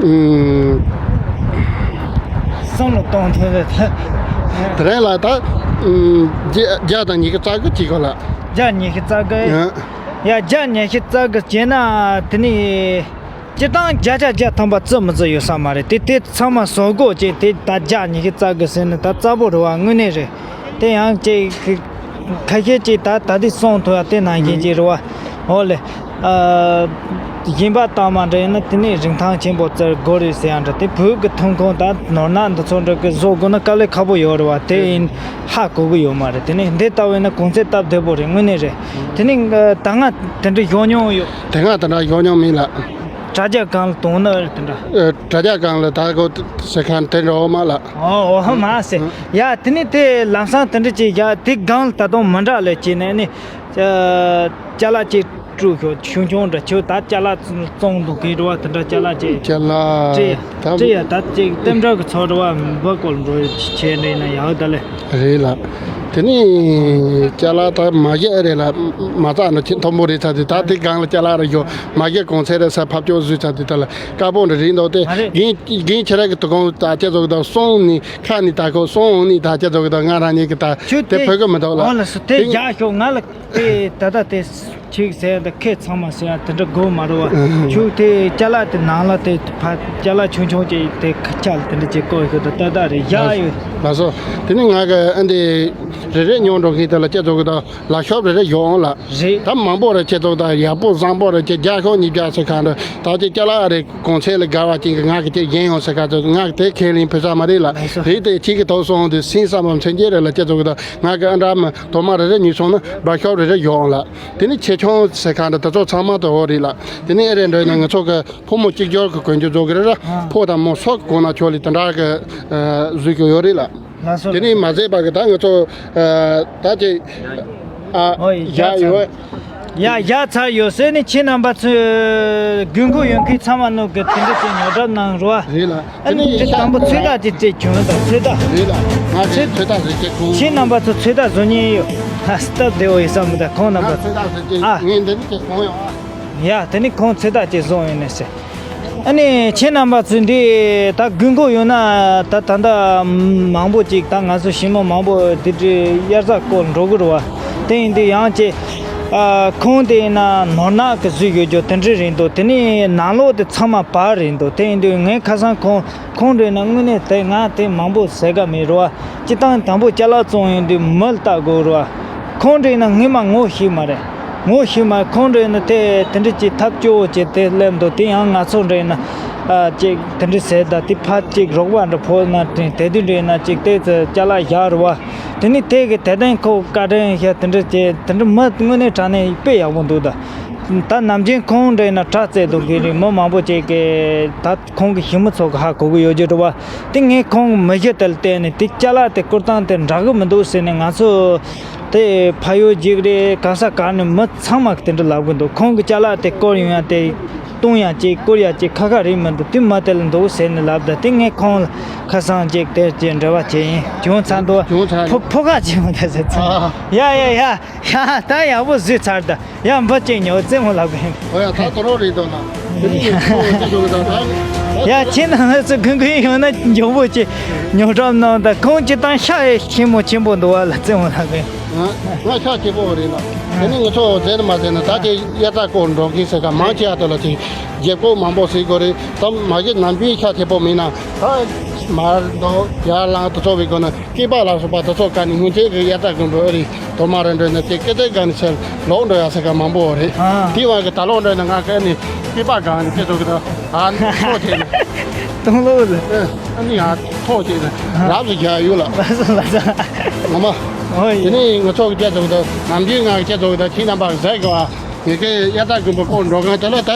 ཨུམ། གསུམ་ལ་གཏོང་ཐུབ་རེད་ད། དེ་རིང་ལ་ད་ཨུམ་བརྒྱ་བརྒྱ་དང་ཉི་ཤུ་རྩ་དགུ་བྱེད་དགོས་ལ། བརྒྱ་ཉི་ཤུ་རྩ་དགུ། ཨ། ཡ་བརྒྱ་ཉི་ཤུ་རྩ་དགུ་བྱས་ན་དེ་ནི། སྤྱིར་བཏང་བརྒྱ་ཆ་བརྒྱ་ཐམ་པ་བརྩི་མི་བརྩི་ཡོད་ས་མ་རེད་དེ། དེ་ཚང་མ་བཟོ་དགོས་ཅེས་དེ་ད་བརྒྱ་ཉི་ཤུ་རྩ་དགུ་ཟེར་ནི་ད་རྩ་བོ་རེད་བ། དངོས་གནས་རེད། དེ་ཡང་ཅིག་ཁ་ཤས་ཅིག་ད་ད་དེ་གསུང་ཐུབ་ཡ་དེ་ནང་བཞིན་ཅིག་རེད་བ། འོ་ལེ། ཨ། གཞན་པ་དག་མ་འདྲ་ཡིན་ན་དེ་ནས་རིན་ཐང་ཆེན་པོ་བརྩི་དགོས་རེད་ཟེར་ཡ་འདྲ། དེ་བོད་ཀྱི་ཐོན་ཁུངས་ད་ནོར་ནག་འདི་ཚོ་འདྲ་གི་བཟོ་དགོས་ན་དཀའ་ལས་ཁག་པོ་ཡོད་རེད་བ། དེ་ཡིན་ཧ་གོ་གི་ཡོད་མ་རེད། དེ་ནས་འདི་ལྟ་བས་ན་གོང་ཚད་སྟབས་བདེ་པོ་རེད། དངོས་གནས་རེད། དེ་ནས་ད་ང་དེ་འདྲ་ཡོང་མྱོང་ཡོད། དེ་སྔ་དེ་འདྲ་ཡོང་མྱོང་མིན་ལ། དྲ་རྒྱ་སྒང་ལ་དོང་ནི་དེ་འདྲ། ཨ། དྲ་རྒྱ་སྒང་ལ་ད་གོ་ཟེར་མཁན་དེ་འདྲ་འོ་མ་ལ། ཨོ་ཨོ་མ་ཟེར། ཡ་དེ་ནི་དེ་ལམ་སང་དེ་འདྲ་ཅིག་ཡ་དེ་སྒང་ལ་ད་དུང་མི་འདྲ་ལས་ཅི་ནས་ནི། ཅ་ཅ་ལག་ཅིག་སྤྲུག་ཤོག་ཆུང་ཆུང་འདྲ་ཁྱོད་ད་ཅ་ལག་བཙོང་འདུག་གི་རེད་བ། དེ་འདྲ་ཅ་ལག་ཅིག་ཅ་ལག་སྤྲད་ཡ་ད་ཅིག་ལྟེམ་འདྲ་གི་ཚོ་རེད་བ། འབུ་སྐོལ་འགྲོ་བྱས་འདྲ་ཡིན་ན་ཡག་ད་ལས། རེད་ལ། དེ་ནི་ཅ་ལག་ད་མ་གཞི་ཨེ་རེད་ལ། མ་རྩ་ནི་ཆེས་མཐོན་པོ་རེད་ཚ་དེ། ད་དེ་སྒང་ལ་ཅ་ལག་རེ་ཡོད་མ་གཞི་གོང་ཚད་རེད་ས་ཕབ་སྐྱོར་བཟོས་ཚ་དེ་ད་ལ་དཀར་པོ་འདྲ་རེད་འདུག་སྟེ། རྒན་རྒན་ཁྱེད་རང་གི་དུ་ཁང་ད་ཅི་ཚོགས་ད་སོང་ནི་ཁ་ནི་ད་ཁོ་སོང་ནི་ད་ཅི་ཚོགས་ད་ང་རང་ཉིད་ཀྱི་ད་ཁྱོད་དེ་དེ་བོད་གི་མི་འདུག་ལ། ཨོ་ལ་སུ་དེ་དེ་རྒྱག་ཤོག་ང་ལ་དེ་ད་ད་དེ། ཁྱེད་ཟེར་ཡ་དང་ཁྱེད་ཚང་མ་ཟེར་ཡ་དེ་འདྲ་དགོས་མ་རེད་བ། ཁྱོད་དེ་ཅ་ལག་དེ་ནང་ལ་དེ་ཕ་ཅ་ལག་ཆུང་ཆུང་ཅིག་དེ་ཁ་ཆག་དེ་འདྲ་ཅིག་བཀོད་ཤོག་དང་ཏག་ཏག་རེད་བཞག་ཡོད། ལགས་སོ། དེ་ནི་ང་གི་ཨ་འདི་རེ་རེ་ཉོ་འགྲོ་མཁན་དེ་ལ་ཁྱེད་ཚོ་གི་ད་ལག་ཤོབ་རེ་རེ་ཡོང་ལ། རེད། ད་མང་པོ་རེ་ཁྱེད་ཚོ་ད་ཡག་པོ་བཟང་པོ་རེ་ཁྱེད་བརྒྱ་ཤོག་ཉིས་བརྒྱ་ཟེར་གང་རེད། ད་ཅིག་ཅ་ལག་རེ་གོང་ཚད་ལ་དགའ་བ་ཅན་གི་ང་གི་ཅིག་ཡིན་ཡོང་ཟེར་ག་ཚོད་ང་གི་དེ་ཁས་ལེན་ཕུལ་ས་མ་རེད་ལ། ལགས་སོ། རེད་དེ་ཁྱེད་ཀྱི་ཐོག་སོང་དེ་སེམས་བསམ་པ་མཚོན་ཆེ་རེད་ལ། ཁྱེད་ཚོ་གི་ད་ང་གི་ཨ་འདྲ་མི་དོ་མ་རེ་རེ་ཉོས་སོང་ན་སྦར་ཤོབ་རེ་རེ་ཡོང་ལ། དེ་ནི་ཆེ་ཆུང་ཟེར་གང་འདྲ་དེ་ཚོ་ཚང་མ་དུ་འོ་རེད་ལ། དེ་ནི་ཨེ་རེད་འདྲ་ན་ང་ཚོ་གི་ཕོ་མོ་གཅིག་གྱུར་གི་གོན་རྒྱུ་བཟོ་གི་རེད་ལ། ཨ། ཕོ་དང་མོ་སོགས་གོན་ན་ཆོག་ལི་དེ་འདྲ་གི་བཟོས་གི་ཡོད་རེད་ལ། ལགས་སོ། དེ་ནི་མ་ཟད་པ་གི་ད་ང་ཚོ་ད་ཅི་ཨ་ཨོ་ཡ་ཡ་ཡོད། ཡ་ཡ་ཚར་ཡོད་ཟེར་ནི་ཁྱེད་རྣམ་པ་ཚོས་དགོས་མཁོ་ཡོད་མཁན་ཚང་མ་ནོར་གི་དེ་འདྲ་ཅིག་ཉོ་གྲབས་གནང་རོགས། རེད་ལ། ཨ་ནི་དེ་དང་པོ་ཚོད་ལྟ་དེ་ཅིག་བྱུང་ད་ཚོད་ལྟ། རེད་ལ། ང་ཚོས་ཚོད་ལྟ་ཟེར་ཅིག་གོང་། ཁྱེད་རྣམ་པ་ཚོ་ཚོད་ལྟ་བཟོ་མཁན་ཡོད། ཧ་སྟབས་བདེ་བོ་ཡོད་བསམ་གི་ད་ཁོང་རྣམ་པ་ཚོ། ཚོད་ལྟ་ཟེར་ཅིག་ཨ། ངས་འདི་ནི་ཅིག་གོང་ཡོང་ཨ། ཡ་དེ་ནི་ཁོང་ཚོད་ལྟ་ཅིག་བཟུང་ཡོད་ནས་ཟེར། ཨ་ནི་ཁྱེད་རྣམ་པ་ཚོས་འདི་ད་དགོས་མཁོ་ཡོད་ན་ད་ད་ལྟ་མང་པོ་ཅིག་ད་ང་ཚོ་ཞི་མོ་མང་པོ་འདི་འདྲའི་དབྱར་རྩྭ་སྐོར་འགྲོ་གི་རེད་བ། དེ་ཡིན་དུས་ཡང་ཅིག་ཨ་ཁོང་དེ་ཡིན་ན་ནོར་ནག་གི་བཟོས་ཡོད་རྒྱུ་དེ་འདྲ་རེད་འདུག་དེ་ནི་ནང་ལོགས་དེ་ཚང་མ་བར་རེད་འདུག་དེ་ཡིན་དུས་ངས་ཁ་སང་ཁོང་ཁོང་འདྲ་ཡིན་ན་དངོས་གནས་དེ་ང་དེ་མང་པོ་ཟེར་ག་མེད་རེད་བ། སྤྱིར་བཏང་དང་པོ་ཅ་ལག་བཙོང་ཡོང་དུས་མི་ལ་ལྟ་དགོས་རེད་བ། ཁོང་འདྲ་ཡིན་ན་སྔོན་མ་ངོ་ཤེས་མ་རེད། ངོ་ཤེས་མ་རེད། ཁོང་འདྲ་ཡིན་ན་དེ་དེ་འདྲ་ཅིག་ཐབས་སྐྱོ་བོ་ཅིག་དེ་སླེབས་འདུག་དེ་ཡང་ང་ཚོ་འདྲ་ཡིན་ན་ཨ་ཅིག་དེ་འདྲ་ཟེར་ད་དེ་ཕར་ཅིག་རོགས་པ་འདྲ་ཕོག་ན་དྲན་དེ་དུས་འདྲ་ཡིན་ན་ཅིག་དེ་ཚོ་ཅ་ལག་བཞག་རེད་བ། དེ་ནི་དེ་གི་དེ་ལྟན་ཁོ་བཀའ་དྲིན་ཤ་དེ་འདྲ་ཅིག་དེ་འདྲ་མི་དངོས་གནས་དྲང་གནས་དཔེ་ཡག་པོ་འདུག་ད་ད་ནམ་རྒྱུན་ཁོང་འདྲ་ཡིན་ན་དྲག་རྩེ་འདུག་གི་རེད། མི་མང་པོ་ཅིག་གི་ད། ཁོང་གི་ཞི་མོ་ཚོ་གི་ཧ་གོ་གི་ཡོད་རྒྱུ་རེད་བ། དེ་ངས་ཁོང་མི་གཞི་དེ་ལ་བལྟས་ནས་དེ་ཅ་ལག་དེ་བསྐུར་སྟངས་དེ་འདྲ་གི་མི་འདུག་ཟེར་ནས་ང་ཚོ་དེ་ཕ་ཡུལ་གཅིག་རེད། ག་ས་ག་ནས་མི་ཚང་མ་གི་དེ་འདྲ་ལབ་གི་འདུག་ཁོང་གི་ཅ་ལག་དེ་བསྐུར་ཡོང་ཡ་དེ་བཏུང་ཡ་གཅིག་བསྐུར་ཡ་གཅིག་ཁ་ཁ་རེད་མི་འདུག་དེ་མི་དེ་ལ་འདུག་ཟེར་ནས་ལབ་ད་དེ་ངས་ཁོང་ལ་ཁ་སང་གཅིག་དེ་གཅིག་འབྲེལ་བ་བྱས་ཡིན། བྱུང་ཚར་འདུག་བྱུང་ཚར་ཕོ་ཕོ་ཁ་ཆེ་མོ་དེ་ཟེར་ཚར། ཨ། ཡ་ཡ་ཡ། ཡ་ད་ཡག་པོ་བཟོས་ཚར་ད། ཡ་འབུ་ཅིག་ཉོ་རྩེད་མོ་ལབ་གི་ཡིན། ཨོ་ཡ་ད་དོ་རོགས་རེད་དོ་ན། དེ་ནི་ཁོ་ཅི་ཞུ་གི་ད་ད། ཡ་ཁྱེད་རྣམ་པ་ཚོ་གུན་གུན་ཡོང་ན་མགྱོགས་པོ་ཅིག་ཉོ་གྲབས་གནང་ད། ཁོང་སྤྱིར་བཏང་ཤ་ཡི་ཆེན་མོ་ཆེན་པོ་འདུག་བ་ལ་རྩེད་མོ་ལབ་གི་ཡིན། ང་ཤ་ཆེན་པོ་རེད་ལ། དེ་ནི་ང་ཚོ་རྩེད་མ་རྩེད་ན་ད་དེ་དབྱར་རྩྭ་སྐོར་འགྲོ་གི་ཟེར་ག་མང་ཆེ་ཨ་དོ་ལ་དེ་རྒྱབ་སྐོར་མང་པོ་ཟེར་དགོས་རེད། ད་མ་གི་ནམ་རྒྱུན་ཤ་ཆེན་པོ་མིན་ན་ད་མར་འདོག་ཡར་ལངས་དུ་ཚོ་བའི་སྒོ་ནས། སྐེད་པ་ལ་སོགས་པ་དེ་ཚོ་ག་ནས་སྔོན་ཆད་ཀྱི་དབྱར་རྩྭ་དགུན་འབུ་ཨེ་རི་དོ་མ་རེ་འགྲོ་ན་དེ་སྐེད་དེ་ག་ནས་ཚེ་ལོག་འགྲོ་ཡ་ས་ག་མང་པོ་རེད། ཨ། དེ་བ་གི་ད་ལོག་འགྲོ་ན་ང་ག་ནས་སྐེད་པ་གང་ནས་སྐེད་ཚོ་གི་ད་ ཨ་ནི་ཐོག་བྱས་ནས། སྟོང་ལོ་ལ། ཨ་ནི་ཡང་ཐོག་བྱས་ནས་རབ་ཏུ་བཞག་ཡོད་ལ། ལགས་སོ་ལགས་སོ། ངོ་མ། ཨོ་ཡ། དེ་ནས་ང་ཚོ་གི་སྐད་ཆ་གི་ད་ནམ་རྒྱུན་ང་གི་སྐད་ཆ་གི་ད་ཁྱེད་རྣམ་པ་གི་ཟས་གི་བ། ངེད་ཀའི་དབྱར་རྩྭ་དགུན་འབུ་བརྐོ་འགྲོ་གང་དེ་ལ་ད།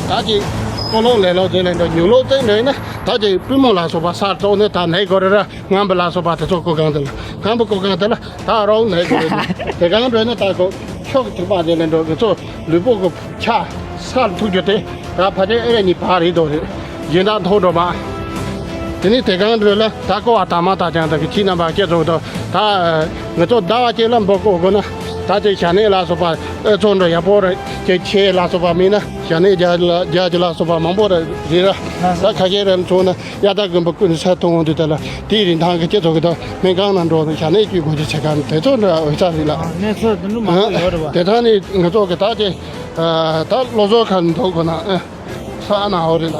ད་ཅིག་ཀོ་ལོང་ལས་ལོ་དེ་ལས་འགྲོ་ཉུག་ལོ་བཙན་འགྲོ་ཡིན་ན་ད་ཅིག་པུས་མོ་ལ་སོགས་པ་སར་བཙོག་ནས་ད་ནས་གོ་རེ་ར་རྔམ་པ་ལ་སོགས་པ་དེ་ཚོ་བརྐོ་གང་དེ་ལ་རྔམ་པ་བརྐོ་གང་དེ་ལ་ད་རོགས་ནས་གོ་རེ་དེ་གང་འགྲོ་ཡིན་ན་ད་གོ་ཤོག་ཐིགས་པ་དེ་ལས་འགྲོ་ང་ཚོ་ལུས་པོ་གི་ཆ་སར་ཐུག་རྒྱུ་དེ་ད་ཕ་ཆེ་ཨེ་རེ་གཉིས་བར་རེད་དོ་རེད། སྦྱིན་བདག་མཐོང་འགྲོ་མ། དེ་ནས་དེ་གང་འགྲོ་ལ་ད་ཀོ་བ་དང་མ་དང་ཀྱང་དང་གི་ཁྱི་རྣམ་པ་སྐྱེ་ཚོགས་དང་ད། ང་ཚོ་ཟླ་བ་གཅིག་ལ་འབུ་བརྐོ་དགོས་ན་ད་དེ་ཞྭ་སྣེ་ལ་སོགས་པ་ཨེ་ཚོ་འགྲོ་ཡག་པོ་རེད་ཀྱི་ཆེ་ལ་སོགས་པ་མིན་ན་ཞྭ་སྣེ་རྒྱ་ལ་རྒྱ་ལ་སོགས་པ་མང་པོ་རེད་རེད་ར། ད་ཁ་ཤས་རེད་མཚོན་ན་དབྱར་རྩྭ་དགུན་འབུ་ཀུན་ས་མཐོང་འོང་དུས་དེ་ལ་དེའི་རིན་ཐང་གི་སྐྱེ་ཚོགས་ཀྱི་ད་སྨན་ཁང་ནང་འགྲོ་ཞྭ་སྣེ་བཅུག་དགོས་ཀྱི་ཆེ་ག་དེ་ཚོ་འདྲ་འོས་ས་རེད་ལ། གནས་ཚུལ་དེ་འདྲ་མང་པོ་ཡོད་རེད་བ། དེ་ཐང་ནས་ང་ཚོ་གི་ད་དེ་ད་བློ་བཟང་ཁ་འདུག་དགོས་ན། ས་ཨ་ན་ཧོ་རེད་ལ།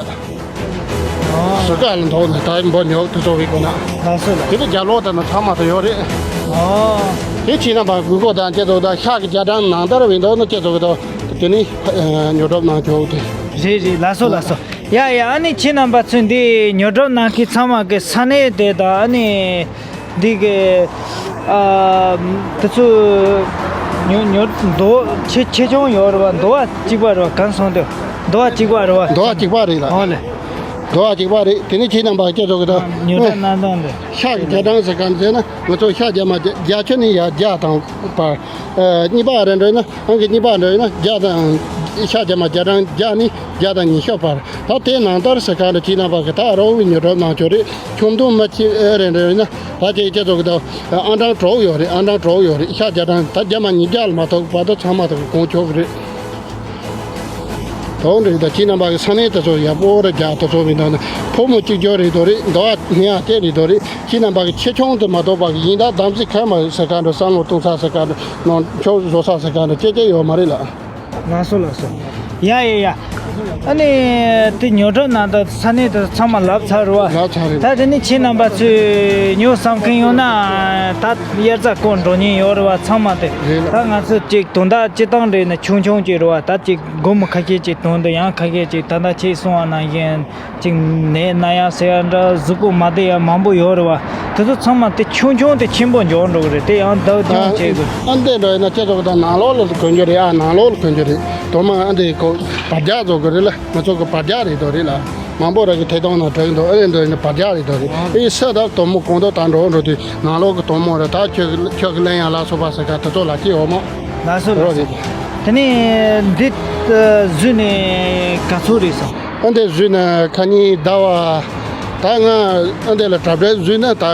ཨོ། སུ་ག་ལ་འདོགས་ནས་ད་འབོ་ཉོག་དུ་ཚོ་བའི་སྒོ་ན། ལགས་སོ་ལགས། དེ་ལ་རྒྱ་ལོ་དང་ན་ཚང་མ་དུ་ཡོད་རེད། ཨོ། དེ་ཕྱི་ན་པ་དགུ་གོ་དང་སྐྱེ་ཚོགས་དང་ཤག་གི་རྒྱ་གྲམ་ནང་ལྟར་བའི་འདོགས་ན་སྐྱེ་ཚོགས་དང་དེ་ནི་ཉོ་གྲོབ་ནང་འཇོག་དེ། རེད་རེད་ལགས་སོ་ལགས་སོ། ཡ་ཡ་ཨ་ནི་ཁྱེད་རྣམ་པ་ཚོས་འདི་ཉོ་གྲོབ་ནང་གི་ཚང་མ་གི་ས་གནས་དེ་དང་ཨ་ནི། འདི་གི་ཨ། དེ་ཚོ་ཉོ་ཉོ་རྡོ་ཆེ་ཆེ་ཆུང་ཡོད་རེད་བ། རྡོ་བ་གཅིག་པ་རེད་བ། གང་སོང་དེ་རྡོ་བ་གཅིག་པ་རེད་བ། རྡོ་བ་གཅིག་པ་རེད་ལ། ཨོ་ལེ། རྡོ་བ་གཅིག་པ་རེད། དེ་ནི་ཁྱེད་རྣམ་པ་སྐྱེ་ཚོགས་ཀྱི་ད་ཉོ་གྲབས་གནང་སྟངས་དེ། ཤག་གི་རྒྱ་གྲམ་ཟེར་ག་ཟེར་ན་ང་ཚོ་ཤག་རྒྱ་མ་རྒྱ་ཆུ་ནི་ཡ་རྒྱ་དང་པར། གཉིས་པ་རེད་འགྲོ་ན་ཨང་གི་གཉིས་པ་འགྲོ་ན་རྒྱ་དང་ཤག་རྒྱ་མ་རྒྱ་གྲམ་རྒྱ་ནི་རྒྱ་དང་ཉི་ཤུ་བར། ད་དེ་ནང་ལྟར་ཟེར་ག་འདྲ་ཅིག་ནང་པ་གི་ད་རོགས་བི་ཉོ་གྲོབ་གནང་ཆོག་རེད། ཁྱོམ་དུང་མ་ཅི་ཨེ་རེད་འདྲ་ན་ད་ཅིག་སྐྱེ་ཚོགས་གི་ད་ཨང་གྲངས་དྲུག་ཡོད་རེད། ཨང་གྲངས་དྲུག་ཡོད་རེད། ཤག་བརྒྱ་གྲངས་ད་རྒྱ་མ་ཉིས་བརྒྱ་ལ་མ་གཏོགས་བར་དུ་ཚང་མ་ད་གི་གོང་ཆོག་གི་རེད། དོག་འདྲ་ད་ཅིག་ནང་པ་གི་ས་གནས་དེ་ཚོ་ཡག་པོ་རེད། རྒྱ་དེ་ཚོ་མི་འདུག་ན་ཕོ་མོ་གཅིག་གྱུར་རེད་དོ་རེད། འདོ་བ་ནི་ཡང་དེ་རེད་དོ་རེད། ཅིག་ནང་པ་གི་ཆེ་ཆུང་དུ་མ་གཏོགས་པ་གི་ཡིན་ད་དམ་ཚིག་ཁ་མ་ཟེར་ག་འདྲ་བསམ་བློ་གཏོང་ས་ཟེར་ག་འདྲ་ནང་ཆོག་བཟོ་ས་ཟེར་ག་འདྲ་ཅེ་ཅེ་ཡོད་མ་རེད་ལ། ལགས་སོ་ལགས་སོ། ཡ་ཡ་ཡ། ཨ་ནི། དེ་ཉོ་གྲབས་ནང་དུ་ས་གནས་དུ་ཚང་མ་ལབ་ཚར་རུ་བ། ལབ་ཚར་རེད། ད་དེ་ནི་ཁྱེད་རྣམ་པ་ཚོས་ཉོ་བསམ་མཁན་ཡོད་ན། ད་དབྱར་རྩྭ་བརྐོ་འགྲོ་མཁན་ཡོད་རུ་བ་ཚང་མ་དེ། རེད་ལ། ད་ང་ཚོ་ཅིག་དོན་དག་སྤྱི་བཏང་རེད་ན་ཆུང་ཆུང་ཅིག་རུ་བ། ད་ཅིག་སྒོར་མོ་ཁ་ཤས་ཅིག་དོན་དུ་ཡང་ཁ་ཤས་ཅིག་ད་ལྟ་ཁྱེད་གསུང་བ་ནང་བཞིན། ཅིག་ནད་ན་ཡ་ཟེར་ཡ་འདྲ་གཟུགས་པོ་མ་བདེ་ཡ་མང་པོ་ཡོད་རེད་བ། དེ་ཚོ་ཚང་མ་དེ་ཆུང་ཆུང་དེ་ཆེན་པོ་འགྱུར་འགྲོ་གི་རེད། དེ་ཡང་བདག་སྐྱོང་བྱེད་དགོས། ཨ་འདི་འདྲ་ཡིན་ན་སྤྱི་ཚོགས་དང་ནང་ལོགས་ལ་གོན་རྒྱུ་རེད། ཨ་ནང་ལོགས་ལ་གོན་རྒྱུ་རེད། དོ་མ་ཨ་འདི་གོ་བར་རྒྱག་བཟོ་གི་རེད་ལ། ང་ཚོ་གི་བར་རྒྱག་རེད་དོ་རེད་ལ། མང་པོ་ར་གི་ཐད་གཏོང་ནང་བྲོས་འདུག་ཨ་རེ་འདི་ཡིན་ན་བར་རྒྱག་རེད་དོ་རེད། ཨེ་ས་ད་དོ་མོ་གོང་དུ་ད་འགྲོ་འགྲོ་དུས་ནང་ལོགས་གི་དོ་མོ་ར་ད་ཁྱོད་ཁྱོད་གི་ལན་ཡང་ལ་སོགས་པ་ཟེར་ག་དེ་ཚོ་ལ་སྐྱེ་འོ་མོ། ལ་སོགས་རོ་རེད། དེ་ནས་འདི་བཟོས་ནས་ག་ཚོད་རེད་སོང་། ཨ་འདི་བཟོས་ན་ཁ་ཉིན་ཟླ་བ། ད་ང་ཨ་འདི་ལ་གྲབས་གྲབས་བཟོས་ན་ད་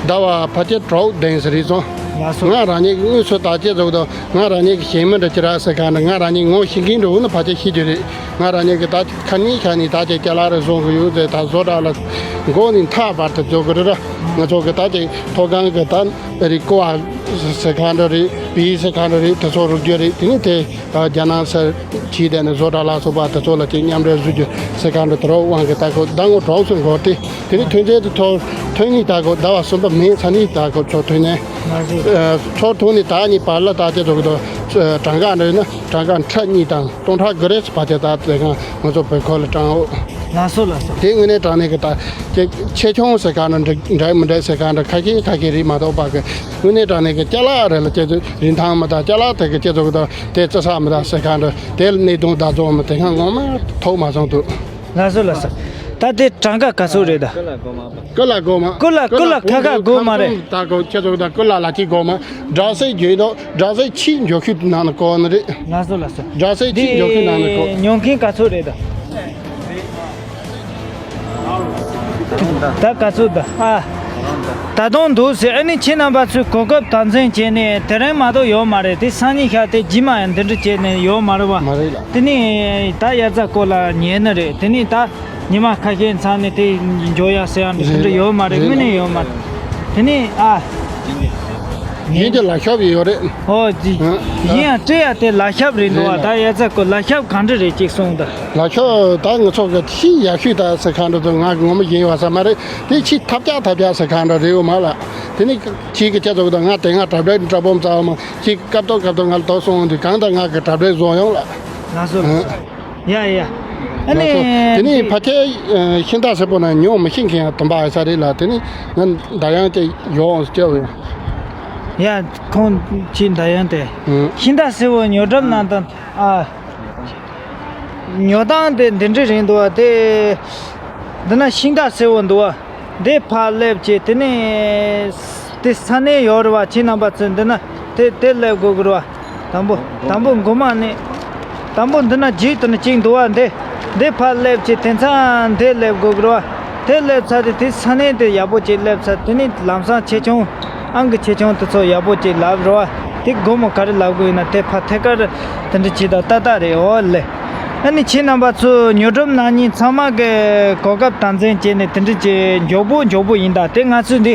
ཟླ་བ་ཕལ་ཆེར་དྲུག་ལྡན་ཟེར་རེད་སོང་། ལགས་སོ། ང་རང་ཉིད་ཀྱི་དངོས་སུ་ད་སྐྱེ་ཚོགས་དང་ང་རང་ཉིད་ཀྱི་ཞེན་མི་འདྲ་ཅི་ར་ཟེར་ག་འདྲ་ང་རང་ཉིད་ངོ་ཤེས་མཁན་འདྲ་བོ་ནི་ཕལ་ཆེར་ཤེས་རྒྱུ་རེད། ང་རང་ཉིད་ཀྱི་ད་ཁ་ཉིན་ཁ་ཉིན་ད་ཅེ་སྐྱ་ལ་རེ་བཟོ་གི་ཡོད་ཟེར་ད་བཟོ་གྲྭ་ལ་མགོ་ནས་མཐའ་བར་དུ་བཟོ་གི་རེད་ར། ང་ཚོ་གི་ད་ཅེ་མཐོ་སྒང་གི་ད་རེད་ཀོ་བ་ཟེར་ག་འདྲ་རེད། བི་ཟེར་ག་འདྲ་རེད། དེ་ཚོ་རུབ་རྒྱུ་རེད། དེ་ནི་དེ། རྒྱ་ནག་སར་ཁྲིད་དེ་ནས་བཟོ་གྲྭ་ལ་སོགས་པ་དེ་ཚོ་ལ་ཅིག་མཉམ་འབྲེལ་བཟོ་རྒྱུ་ཟེར་ག་འདྲ་དེ་རོགས་དབང་གི་ད་ཁོ་ཟླ་ངོ་གྲངས་སུ་འགོར་ཏེ། དེ་ནི་ཐོན་རྫས་དེ་ཚོ་ཐོན་ནི་ད་ཁོ་ཟླ་བ་གསུམ་པ་མེ་ཚ་ནི་ད་ཁོ་ཚོ་ཐོན་ནས། ཚོ་ཐོན་ནི་ད་ནི་བར་ལ་ད་དེ་ཚོ་གི་དོ་གྲངས་ཀ་འདྲ་ཡིན་ན་གྲངས་ཀ་ཁྲི་གཉིས་དང་སྟོང་ཕྲག་དགུ་རེ་བར་དེ་ད་དེ་གང་ང་ཚོ་བོད་ཁོ་ལ་དྲངས་འོ། ལགས་སོ་ལགས་སོ། དེ་དངོས་གནས་དྲངས་ནས་གི་ད་ཅིག་ཆེ་ཆུང་ཟེར་ག་འདྲ་འདྲ་མི་འདྲ་ཟེར་ག་འདྲ་ཁ་ཤས་ཁ་ཤས་རིགས་མ་གཏོགས་པ་གི་དངོས་གནས་དྲངས་ནས་གི་ཅ་ལག་རེ་ལ་ཅེ་ཚོ་རིན་ཐང་མི་ད་ཅ་ལག་དེ་གི་ཅེ་ཚོ་གི་ད། དེ་རྩི་ས་མི་ད་ཟེར་ག་འདྲ་དེ་ལ་གནས་སྟངས་བདག་ཚོགས་མི་དེ་གང་ངོ་མ་ཐོག་མ་སོང་འདུག་ལགས་སོ་ལགས་སོ། ད་དེ་གྲངས་ཀ་ག་ཚོད་རེད་ད། ཀུ་ལ་གོ་མ་པ། ཀུ་ལ་གོ་མ། ཀུ་ལ་ཀུ་ལ་ཁ་ཁ་གོ་མ་རེད། ད་གོ་ཁྱེད་ཚོ་ད་ཀུ་ལ་ལ་ཅི་གོ་མ། འདྲ་སའི་རྒྱུན་དུ་འདྲ་སའི་ཕྱིའི་འཇོག་ཤུགས་ནང་ནས་གོ་ནི་རེད། ལགས་སོ་ལགས་སོ། འདྲ་སའི་ཕྱིའི་འཇོག་ཤུགས་ནང་ནས་གོ། དེ་ཉོ་མཁན་ག་ཚོད་རེད་ད། ད་ག་ཚོད་ད་ཨ། ད་དུང་འདུག་ཟེར། ཨ་ནི་ཁྱེད་རྣམ་པ་ཚོས་གོ་སྐབས་དམ་འཛིན་བྱས་ནས་དེ་རིང་མ་གཏོགས་ཡོད་མ་རེད། དེ་སང་ཉིན་ཤར་དེ་རྗེས་མ་ཡང་འདི་འདྲ་བྱས་ནས་ཡོད་མ་རེད་བ། མ་རེད་ལ། དེ་ནི་ད་དབྱར་རྩྭ་བརྐོ་ལ་ཉན་ནི་རེད། དེ་ནི་ད་ཉི་མ་ཁ་ཤས་ཚང་ནས་དེ་འཇོག་ཡ་ཟེར་ཡ་འདྲ་དེ་འདྲ་ཡོད་མ་རེད། དངོས་གནས་ཡོད་མ་རེད། དེ་ནི་ཨ། ཡིན་གྱི་ལ་ཤོབ་ཡོད་རེད། ཨོ་ཅི། ཨ། ཡིན་ཡང་སྤྲད་ཡ་དེ་ལ་ཤོབ་རེད་འདུག་བ། རེད་ལ། ད་དབྱར་རྩྭ་བརྐོ་ལ་ཤོབ་གང་འདྲ་རེད་ཅིག་གསུངས་དང་། ལ་ཤོབ་ད་ང་ཚོ་གི་ཕྱིའི་ཡག་ཤོས་ད་ཟེར་ག་འདྲ་འདུག་ང་གི་ངོ་མ་ཡིན་ཡོད་ས་མ་རེད། དེ་ཕྱིའི་ཐབས་ཆག་ཐབས་ཆག་ཟེར་ག་འདྲ་རེད་འོ་མ་ལ། དེ་ནི་ཁྱེད་ཀྱི་ཁྱེད་ཚོ་གི་ད་ང་དེ་ང་གྲབས་རེད་གྲབས་བོམ་ཙམ་མ་ཁྱེད་སྐབས་ཐོག་སྐབས་ཐོག་ང་ལ་དོགས་སོང་འདུག་གང་ལྟར་ང་གི་གྲབས་རེད་བཟོ་ཡོང་ལ། ལགས་སོ་ལགས་སོ། ཡ་ཡ། ཨ་ནི། ང་ཚོ་དེ་ནས་ཕ་ཁའི་ཤིང་རྟ་སེར་པོ་ནང་ཉོ་མི་ཤེས་མཁན་ཡང་དུམ་པ་ཡོད་ས་རེད་ལ། དེ་ནས་ང་ཟླ་གཡང་ཅིག་ཡོང་སྐྱོ་བས། ཡ། ཁོང་ཁྱི་ཟླ་གཡང་དེ། ཨང་། ཤིང་རྟ་སེར་པོ་ཉོ་གྲབས་གནང་སྟངས། ཨ། ཉོ་སྟངས་དེ་འདི་འདྲ་རེད་འདུག་བ། དེ། འདི་ན་ཤིང་རྟ་སེར་པོ་འདུག་བ། འདི་ཕར་སླེབས་བྱས། དེ་ནས་དེ་ས་གནས་ཡོད་རེད་བ། ཁྱེད་རྣམ་པ་ཚོས་འདི་ན་དེ་དེ་སླེབས་དགོས་ཀྱི་རེད་བ། དང་པོ་དང་པོ་མགོ་མ་ནས། དང་པོ་འདི་ན་རྒྱུད་དུ་ནི་གཅིག་འདུག་བ། འདི་འདི་ཕར་སླེབས་བྱས། དེ་མཚམས་འདི་སླེབས་དགོས་ཀྱི་རེད་བ། དེ་སླེབས་ཚར་དུས་དེ་ས་གནས་དེ་ཡག་པོ་ཅིག་སླེབས་ཚར། དེ་ནས་ལམ་སང་ཆེ་ཆུང་། ཨང་ཀི་ཆེ་ཆུང་དེ་ཚོ་ཡག་པོ་ཅིག་ལབ་རོགས། དེ་དགོང་མོ་ག་རེ་ལབ་དགོས་ཡིན་ན་དེ་ཕར་ཐད་ཀར་དེ་འདྲ་བྱེད་དང་ཏག་ཏག་རེད། འོ་ལེ། ཨ་ནི་ཁྱེད་རྣམ་པ་ཚོ་ཉོ་སྒྲུབ་གནང་མཁན་ཚང་མ་གི་གོ་སྐབས་དམ་འཛིན་བྱས་ནས་དེ་འདྲ་བྱས་མགྱོགས་པོ་མགྱོགས་པོ་ཡིན། ད་དེ་ང་ཚོས་འདི་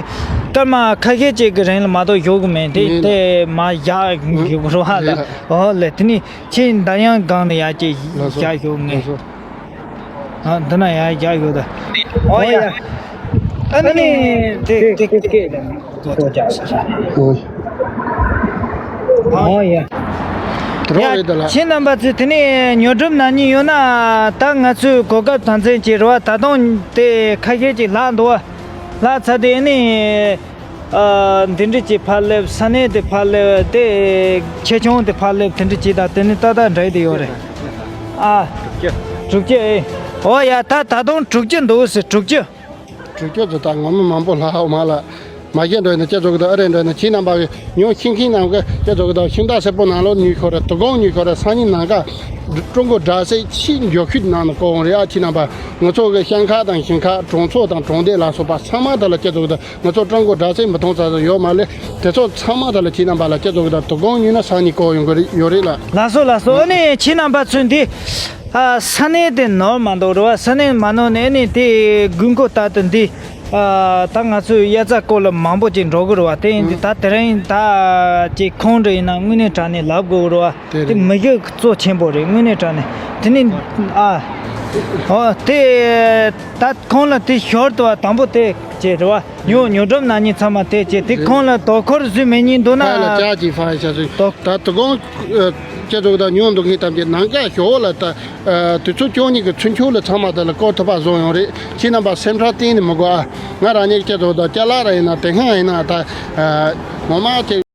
སྐར་མ་ཁ་ཤས་ཅིག་གི་རིང་ལ་མ་གཏོགས་ཞོག་གི་མེད། དེ་ཡིན། དེ་མ་བཞག་ཡོད་རོགས་ལ། ཡིན། འོ་ལེ། དེ་ནི་ཁྱེད་འདར་དབྱངས་སྒང་ནས་ཡར་ཅིག་ལགས་སོ། བཞག་ཞོག་ངས། ལགས་སོ། ཨ། འདི་ན་ཡར་བཞག་ཡོད་ད། ཨོ་ཡ། ཨ་ནི་དེ་དེ་སྐད་ལ་ནི་གོ་ཆག་ས་རེད། ཨོ་ཡ། དེ་རོགས་རེད་ད་ལ། ཁྱེད་རྣམ་པ་ཚོས་དེ་ནས་ཉོ་སྒྲུབ་གནང་མཁན་ཡོད་ན། ད་ང་ཚོས་གོ་སྐབས་དམ་འཛིན་བྱེད་རོགས། ད་དུང་དེ་ཁ་ཤས་ཅིག་ལྷག་འདུག་བ། ལྷག་ཚར་དེ་ནི། ཨ། འདི་འདྲ་ཅིག་ཕར་སླེབས། ས་གནས་དེ་ཕར་སླེབས། དེ་ཆེ་ཆུང་དེ་ཕར་སླེབས། དེ་འདྲ་ཅིག་དང་དེ་ནི་ཏག་ཏག་འགྲིག་བསྡད་ཡོད་རེད། ཨ། དྲུག་ཅུ། དྲུག་ཅུ་ཨེ། ཨོ་ཡ། ད་ད་དུང་དྲུག་ཅུ་འདུག་ཟེར། དྲུག་ཅུ། དྲུག་ཅུ་ཙམ། ད་ངོ་མ་མང་པོ་ལྷག་མ་ལ། མ་བཤད་འགྲོ་ན་སྐྱེ་ཚོ་གི་ད་ཨ་རེ་འགྲོ་ན། ཁྱེད་རྣམ་པ་གི་ཉོ་ཤེས་མཁན་རྣམས་གི་སྐྱེ་ཚོ་གི་ད་ཤིང་རྟ་སེར་པོ་ནང་ལོགས་ཉོས་ཤོག་རེད། དོ་དགོང་ཉོས་ཤོག་རེད། སང་ཉིན་ནངས་ཀ་ཀྲུང་གོ་དྲག་ཤོས་ཆེས་མགྱོགས་ཤོས་ནང་ནས་བསྐོར་འོང་རེད། ཨ། ཁྱེད་རྣམ་པ། ང་ཚོ་གི་ཤང་ཁག་དང་ཞིང་ཁ། གྲོང་ཚོ་དང་གྲོང་སྡེ་ལ་སོགས་པ་ཚང་མ་ད་ལ་སྐྱེ་ཚོ་གི་ད། ང་ཚོ་ཀྲུང་གོ་དྲག་ཤོས་མི་མཐོང་ས་ཡོད་མ་རེད། དེ་ཚོ་ཚང་མ་ད་ལ་ཁྱེད་རྣམ་པ་ལ་སྐྱེ་ཚོ་གི་ད་དོ་དགོང་ཉོས་ན་སང་ཉིན་བསྐོར་ཡོང་གི་རེད། ཡོད་རེད་ལ། ལགས་སོ་ལགས་སོ། ཨ་ནི་ཁྱེད་རྣམ་པ་ཚོས་འདི། ཨ། ས་གནས་དེ་ནོར་མ་འདུག་རེད་བ། ས་གནས་མ་ནོར་ནས་ཨ་ནི་དེ་དགོས་མཁོ་ལྟར་དུ་འདི། ཨ། ད་ང་ཚོས་དབྱར་རྩྭ་བརྐོ་ལ་མང་པོ་ཅིག་འགྲོ་གི་རེད་བ། དེ་ཡིན་དུས་ད་དེ་རིང་ད་ཅིག་ཁོང་འདྲ་ཡིན་ན་དངོས་གནས་དྲང་གནས་ལབ་དགོས་རེད་བ། དེ་དེ་རེད། མི་གི་གཙོ་ཆེན་པོ་རེད། དངོས་གནས་དྲང་གནས། དེ་ནི། ཨ། ཨོ། དེ་ད་ཁོང་ལ་དེ་ཞོར་དུ་བ་དང་པོ་དེ་བྱས་རེད་བ། ཉོ་ཉོ་སྒྲུབ་གནང་མཁན་ཚང་མ་དེ་བྱས། དེ་ཁོང་ལ་དོ་ཁུར་བཟོས་མེད་མཁན་འདུག་ན། ཕར་ལ་ལྕགས་ཀྱིས་ཕར་བྱ་ཚུལ། དོ། ད་དོ་དགོང་། ཨ། སྐྱེ་ཚོ་གི་ད་ཉོ་འདུག་མཁན་ཐམས་ཅད་ནངས་ཀ་ཞོགས་ལ་ད། ཨ། དུས་ཚོད་བཅུ་གཉིས་ཀྱི་ཚུན་ཆོད་ལ་ཚང་མ་དེ་ལ་བསྐོར་ཐུབ་པ་བཟོ་ཡོང་རེད། ཁྱེད་རྣམ་པ་སེམས་ཁྲལ་གཏན་ནས་མི་དགོས་ཨ། ང་རང་ཉིད་སྐྱེ་ཚོ་ད་ཅ་ལག་ར་ཡིན་ན། དེ་སྔ་ཡིན་ན་ད། ཨ། ངོ་མ་དེ།